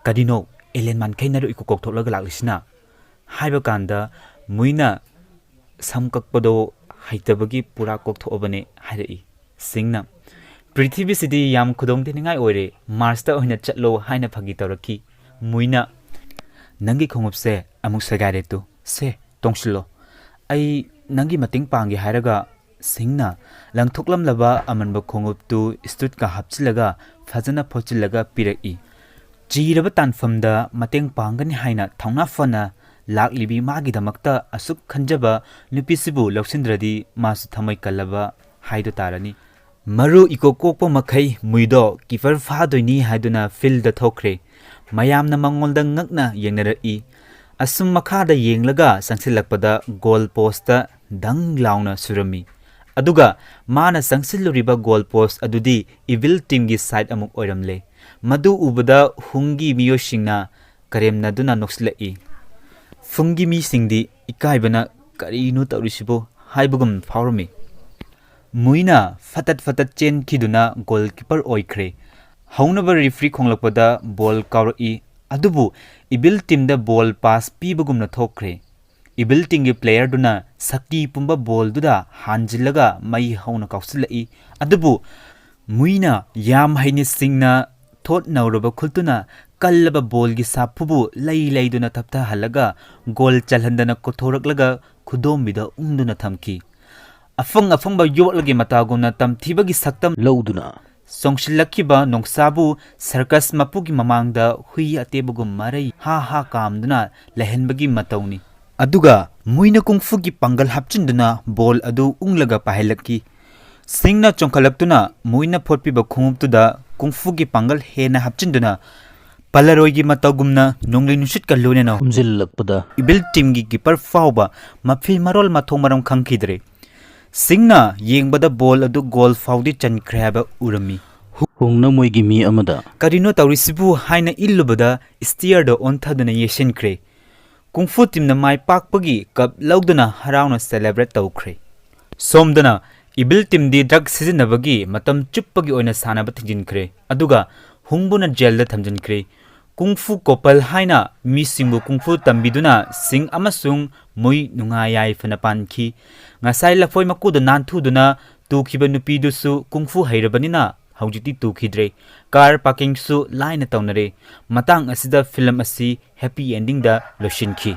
"ꯀꯔꯤꯅꯣ ꯑꯦꯂꯦꯟ ꯃꯥꯟꯈꯩ ꯅꯔꯨ ꯏꯀꯣꯛ ꯀꯣꯛꯊꯣꯛꯂꯒ ꯂꯥꯛꯂꯤꯁꯤꯅ?" ꯍꯥꯏꯕ ꯀꯥꯟꯗ ꯃꯨꯏꯅ "ꯁꯝ ꯀꯛꯄꯗꯣ ꯍꯩꯇꯕꯒꯤ ꯄꯨꯔꯥ ꯀꯣꯛꯊꯣꯛꯑꯕꯅꯦ" ꯍꯥꯏꯔꯛꯏ꯫ ꯁꯤꯡꯅ "ꯄ꯭ꯔꯤꯊꯤꯕꯤꯁꯤꯗꯤ ꯌꯥꯝ ꯈꯨꯗꯣꯡꯊꯤꯅꯤꯡꯉꯥꯏ ꯑꯣꯏꯔꯦ, ꯃꯥꯔꯁꯇ ꯑꯣꯏꯅ ꯆꯠꯂꯣ" ꯍꯥꯏꯅ ꯐꯥꯒꯤ ꯇꯧꯔꯛꯈꯤ꯫ ꯃꯨꯏꯅ "ꯅꯪꯒꯤ ꯈꯣꯡꯎꯞꯁꯦ ꯑꯃꯨꯛ ꯁꯦꯒꯥꯏꯔꯦ ꯇꯨ꯫ ꯁꯦ, ꯇꯣꯡꯁꯤꯜꯂꯣ꯫ ꯑꯩ ꯅꯪꯒꯤ ꯃꯇꯦꯡ ꯄꯥꯡꯒꯦ" ꯍꯥꯏꯔꯒ ꯁꯤꯡꯅ ꯂꯪꯊꯣꯛꯂꯝꯂꯕ ꯑꯃꯟꯕ ꯈꯣꯡꯎꯞꯇꯨ ꯁ꯭ꯇꯨꯠꯀ ꯍꯥꯞꯆꯤꯜꯂꯒ ꯐꯖꯅ ꯐꯣꯠꯆꯤꯜꯂꯒ ꯄꯤꯔꯛꯏ꯫ ꯆꯤꯔꯕ ꯇꯥꯟꯐꯝꯗ ꯃꯇꯦꯡ ꯄꯥꯡꯒꯅꯤ ꯍꯥꯏꯅ ꯊꯧꯅꯥ ꯐꯅ ꯂꯥꯛꯂꯤꯕꯤ ꯃꯥꯒꯤꯗꯃꯛꯇ ꯑꯁꯨꯛ ꯈꯟꯖꯕ ꯅꯨꯄꯤꯁꯤꯕꯨ ꯂꯧꯁꯤꯟꯗ꯭ꯔꯗꯤ ꯃꯥꯁꯨ ꯊꯃꯣꯏ ꯀꯜꯂꯕ ꯍꯥꯏꯗꯨ ꯇꯥꯔꯅꯤ꯫ ꯃꯔꯨ ꯏꯀꯣꯛ ꯀꯣꯛꯄ ꯃꯈꯩ ꯃꯨꯏꯗꯣ ꯀꯤꯄꯔ ꯐꯥꯗꯣꯏꯅꯤ ꯍꯥꯏꯗꯨꯅ ꯐꯤꯜꯗ ꯊꯣꯛꯈ꯭ꯔꯦ꯫ ꯃꯌꯥꯝꯅ ꯃꯉꯣꯟꯗ ꯉꯛꯅ ꯌꯦꯡꯅꯔꯛꯏ꯫ ꯑꯁꯨꯝ ꯃꯈꯥꯗ ꯌꯦꯡꯂꯒ ꯆꯪꯁꯤꯜꯂꯛꯄꯗ ꯒꯣꯜ ꯄꯣꯁꯇ ꯗꯪ ꯂꯥꯎꯅ ꯁꯨꯔꯝꯃꯤ꯫ ꯑꯗꯨꯒ ꯃꯥꯅ ꯆꯪꯁꯤꯜꯂꯨꯔꯤꯕ ꯒꯣꯜ ꯄꯣꯁ ꯑꯗꯨꯗꯤ ꯏꯚꯤꯜ ꯇꯤꯝꯒꯤ ꯁꯥꯏꯠ ꯑꯃꯨꯛ ꯑꯣꯏꯔꯝꯂꯦ꯫ ꯃꯗꯨ ꯎꯕꯗ ꯍꯨꯡꯒꯤ ꯃꯤꯑꯣꯏꯁꯤꯡꯅ ꯀꯔꯦꯝꯅꯗꯨꯅ ꯅꯣꯛꯁꯤꯜꯂꯛꯏ꯫ ꯐꯨꯡꯒꯤ ꯃꯤꯁꯤꯡꯗꯤ ꯏꯀꯥꯏꯕꯅ "ꯀꯔꯤꯅꯣ ꯇꯧꯔꯤꯁꯤꯕꯣ?" ꯍꯥꯏꯕꯒꯨꯝ ꯐꯥꯎꯔꯝꯃꯤ꯫ ꯃꯨꯏꯅ ꯐꯇꯠ ꯐꯇꯠ ꯆꯦꯟꯈꯤꯗꯨꯅ ꯒꯣꯜꯀꯤꯄꯔ ꯑꯣꯏꯈ꯭ꯔꯦ꯫ ꯍꯧꯅꯕ referee ꯈꯣꯡꯂꯛꯄꯗ ball ꯀꯥꯎꯔꯛꯏ, ꯑꯗꯨꯕꯨ Evil Teamꯗ ball pass ꯄꯤꯕꯒꯨꯝꯅ ꯊꯣꯛꯈ꯭ꯔꯦ꯫ Evil Teamꯒꯤ playerꯗꯨꯅ ꯁꯛꯇꯤ ꯄꯨꯝꯕ ballꯗꯨꯗ ꯍꯥꯟꯖꯤꯜꯂꯒ ꯃꯩ ꯍꯧꯅ ꯀꯥꯎꯁꯤꯜꯂꯛꯏ, ꯑꯗꯨꯕꯨ ꯃꯨꯏꯅ ꯌꯥꯝ ꯍꯩꯅ ꯁꯤꯡꯅ ꯊꯣꯠ ꯅꯧꯔꯕ ꯈꯨꯠꯇꯨꯅ ꯀꯜꯂꯕ ballꯒꯤ ꯁꯥꯐꯨꯕꯨ ꯂꯩ ꯂꯩꯗꯨꯅ ꯊꯞꯊꯍꯜꯂꯒ goal ꯆꯜꯍꯟꯗꯅ ꯀꯣꯊꯣꯔꯛꯂꯒ ꯈꯨꯗꯣꯝꯕꯤꯗ ꯎꯪꯗꯨꯅ ꯊꯝꯈꯤ꯫ ꯑꯐꯪ ꯑꯐꯪꯕ ꯌꯣꯠꯂꯒꯤ ꯃꯇꯥꯒꯨꯝꯅ ꯇꯝꯊꯤꯕꯒꯤ ꯁꯛꯇꯝ ꯂꯧꯗꯨꯅ ꯆꯣꯡꯁꯤꯜꯂꯛꯈꯤꯕ ꯅꯣꯡꯁꯥꯕꯨ circus ꯃꯄꯨꯒꯤ ꯃꯃꯥꯡꯗ ꯍꯨꯏ ꯑꯇꯦꯕꯒꯨꯝ ꯃꯔꯩ ꯍꯥ ꯍꯥ ꯀꯥꯝꯗꯨꯅ ꯂꯩꯍꯟꯕꯒꯤ ꯃꯇꯧꯅꯤ꯫ ꯑꯗꯨꯒ ꯃꯨꯏꯅ ꯀꯨꯡꯐꯨꯒꯤ ꯄꯥꯡꯒꯜ ꯍꯥꯞꯆꯤꯟꯗꯨꯅ ball ꯑꯗꯨ ꯎꯪꯂꯒ ꯄꯥꯏꯍꯜꯂꯛꯈꯤ꯫ ꯁꯤꯡꯅ ꯆꯣꯡꯈꯠꯂꯛꯇꯨꯅ ꯃꯨꯏꯅ ꯐꯣꯠꯄꯤꯕ ꯈꯣꯡꯎꯞꯇꯨꯗ ꯀꯨꯡꯐꯨꯒꯤ ꯄꯥꯡꯒꯜ ꯍꯦꯟꯅ ꯍꯥꯞꯆꯤꯟꯗꯨꯅ ꯄꯂꯔꯣꯏꯒꯤ ꯃꯇꯧꯒꯨꯝꯅ ꯅꯣꯡꯂꯩ ꯅꯨꯡꯁꯤꯠꯀ ꯂꯣꯏꯅꯅ ꯍꯨꯝꯖꯤꯜꯂꯛꯄꯗ Evil Teamꯒꯤ keeper ꯐꯥꯎꯕ ꯃꯐꯤ ꯃꯔꯣꯜ ꯃꯊꯣꯡ ꯃꯔꯝ ꯈꯪꯈꯤꯗ꯭ꯔꯦ꯫ ꯁꯤꯡꯅ ꯌꯦꯡꯕꯗ ball ꯑꯗꯨ goal ꯐꯥꯎꯗꯤ ꯆꯟꯈ꯭ꯔꯦ ꯍꯥꯏꯕ ꯎꯔꯝꯃꯤ꯫ ꯍꯨꯡꯅ ꯃꯣꯏꯒꯤ ꯃꯤ ꯑꯃꯗ ꯀꯔꯤꯅꯣ ꯇꯧꯔꯤꯁꯤꯕꯨ ꯍꯥꯏꯅ ꯏꯜꯂꯨꯕꯗ stairꯗ ꯑꯣꯟꯊꯗꯨꯅ ꯌꯦꯠꯁꯤꯟꯈ꯭ꯔꯦ꯫ ꯀꯨꯡꯐꯨ teamꯅ ꯃꯥꯏ ꯄꯥꯛꯄꯒꯤ cup ꯂꯧꯗꯨꯅ ꯍꯔꯥꯎꯅ celebrate ꯇꯧꯈ꯭ꯔꯦ꯫ ꯁꯣꯝꯗꯅ Evil Teamꯗꯤ drug ꯁꯤꯖꯤꯟꯅꯕꯒꯤ ꯃꯇꯝ ꯆꯨꯞꯄꯒꯤ ꯑꯣꯏꯅ ꯁꯥꯟꯅꯕ ꯊꯤꯡꯖꯤꯟꯈ꯭ꯔꯦ, ꯑꯗꯨꯒ ꯍꯨꯡꯕꯨꯅ jailꯗ ꯊꯝꯖꯤꯟꯈ꯭ꯔꯦ꯫ ꯀꯨꯡꯐꯨ couple ꯍꯥꯏꯅ ꯃꯤꯁꯤꯡꯕꯨ ꯀꯨꯡꯐꯨ ꯇꯝꯕꯤꯗꯨꯅ ꯁꯤꯡ ꯑꯃꯁꯨꯡ ꯃꯨꯏ ꯅꯨꯡꯉꯥꯏ ꯌꯥꯏꯐꯅ ꯄꯥꯟꯈꯤ꯫ ꯉꯁꯥꯏ ꯂꯐꯣꯏ ꯃꯀꯨꯗ ꯅꯥꯟꯊꯨꯗꯨꯅ ꯇꯨꯈꯤꯕ ꯅꯨꯄꯤꯗꯨꯁꯨ ꯀꯨꯡꯐꯨ ꯍꯩꯔꯕꯅꯤꯅ ꯍꯧꯖꯤꯛꯇꯤ ꯇꯨꯈꯤꯗ꯭ꯔꯦ꯫ Car parkingꯁꯨ ꯂꯥꯏꯅ ꯇꯧꯅꯔꯦ꯫ ꯃꯇꯥꯡ ꯑꯁꯤꯗ film ꯑꯁꯤ happy endingꯗ ꯂꯣꯏꯁꯤꯟꯈꯤ꯫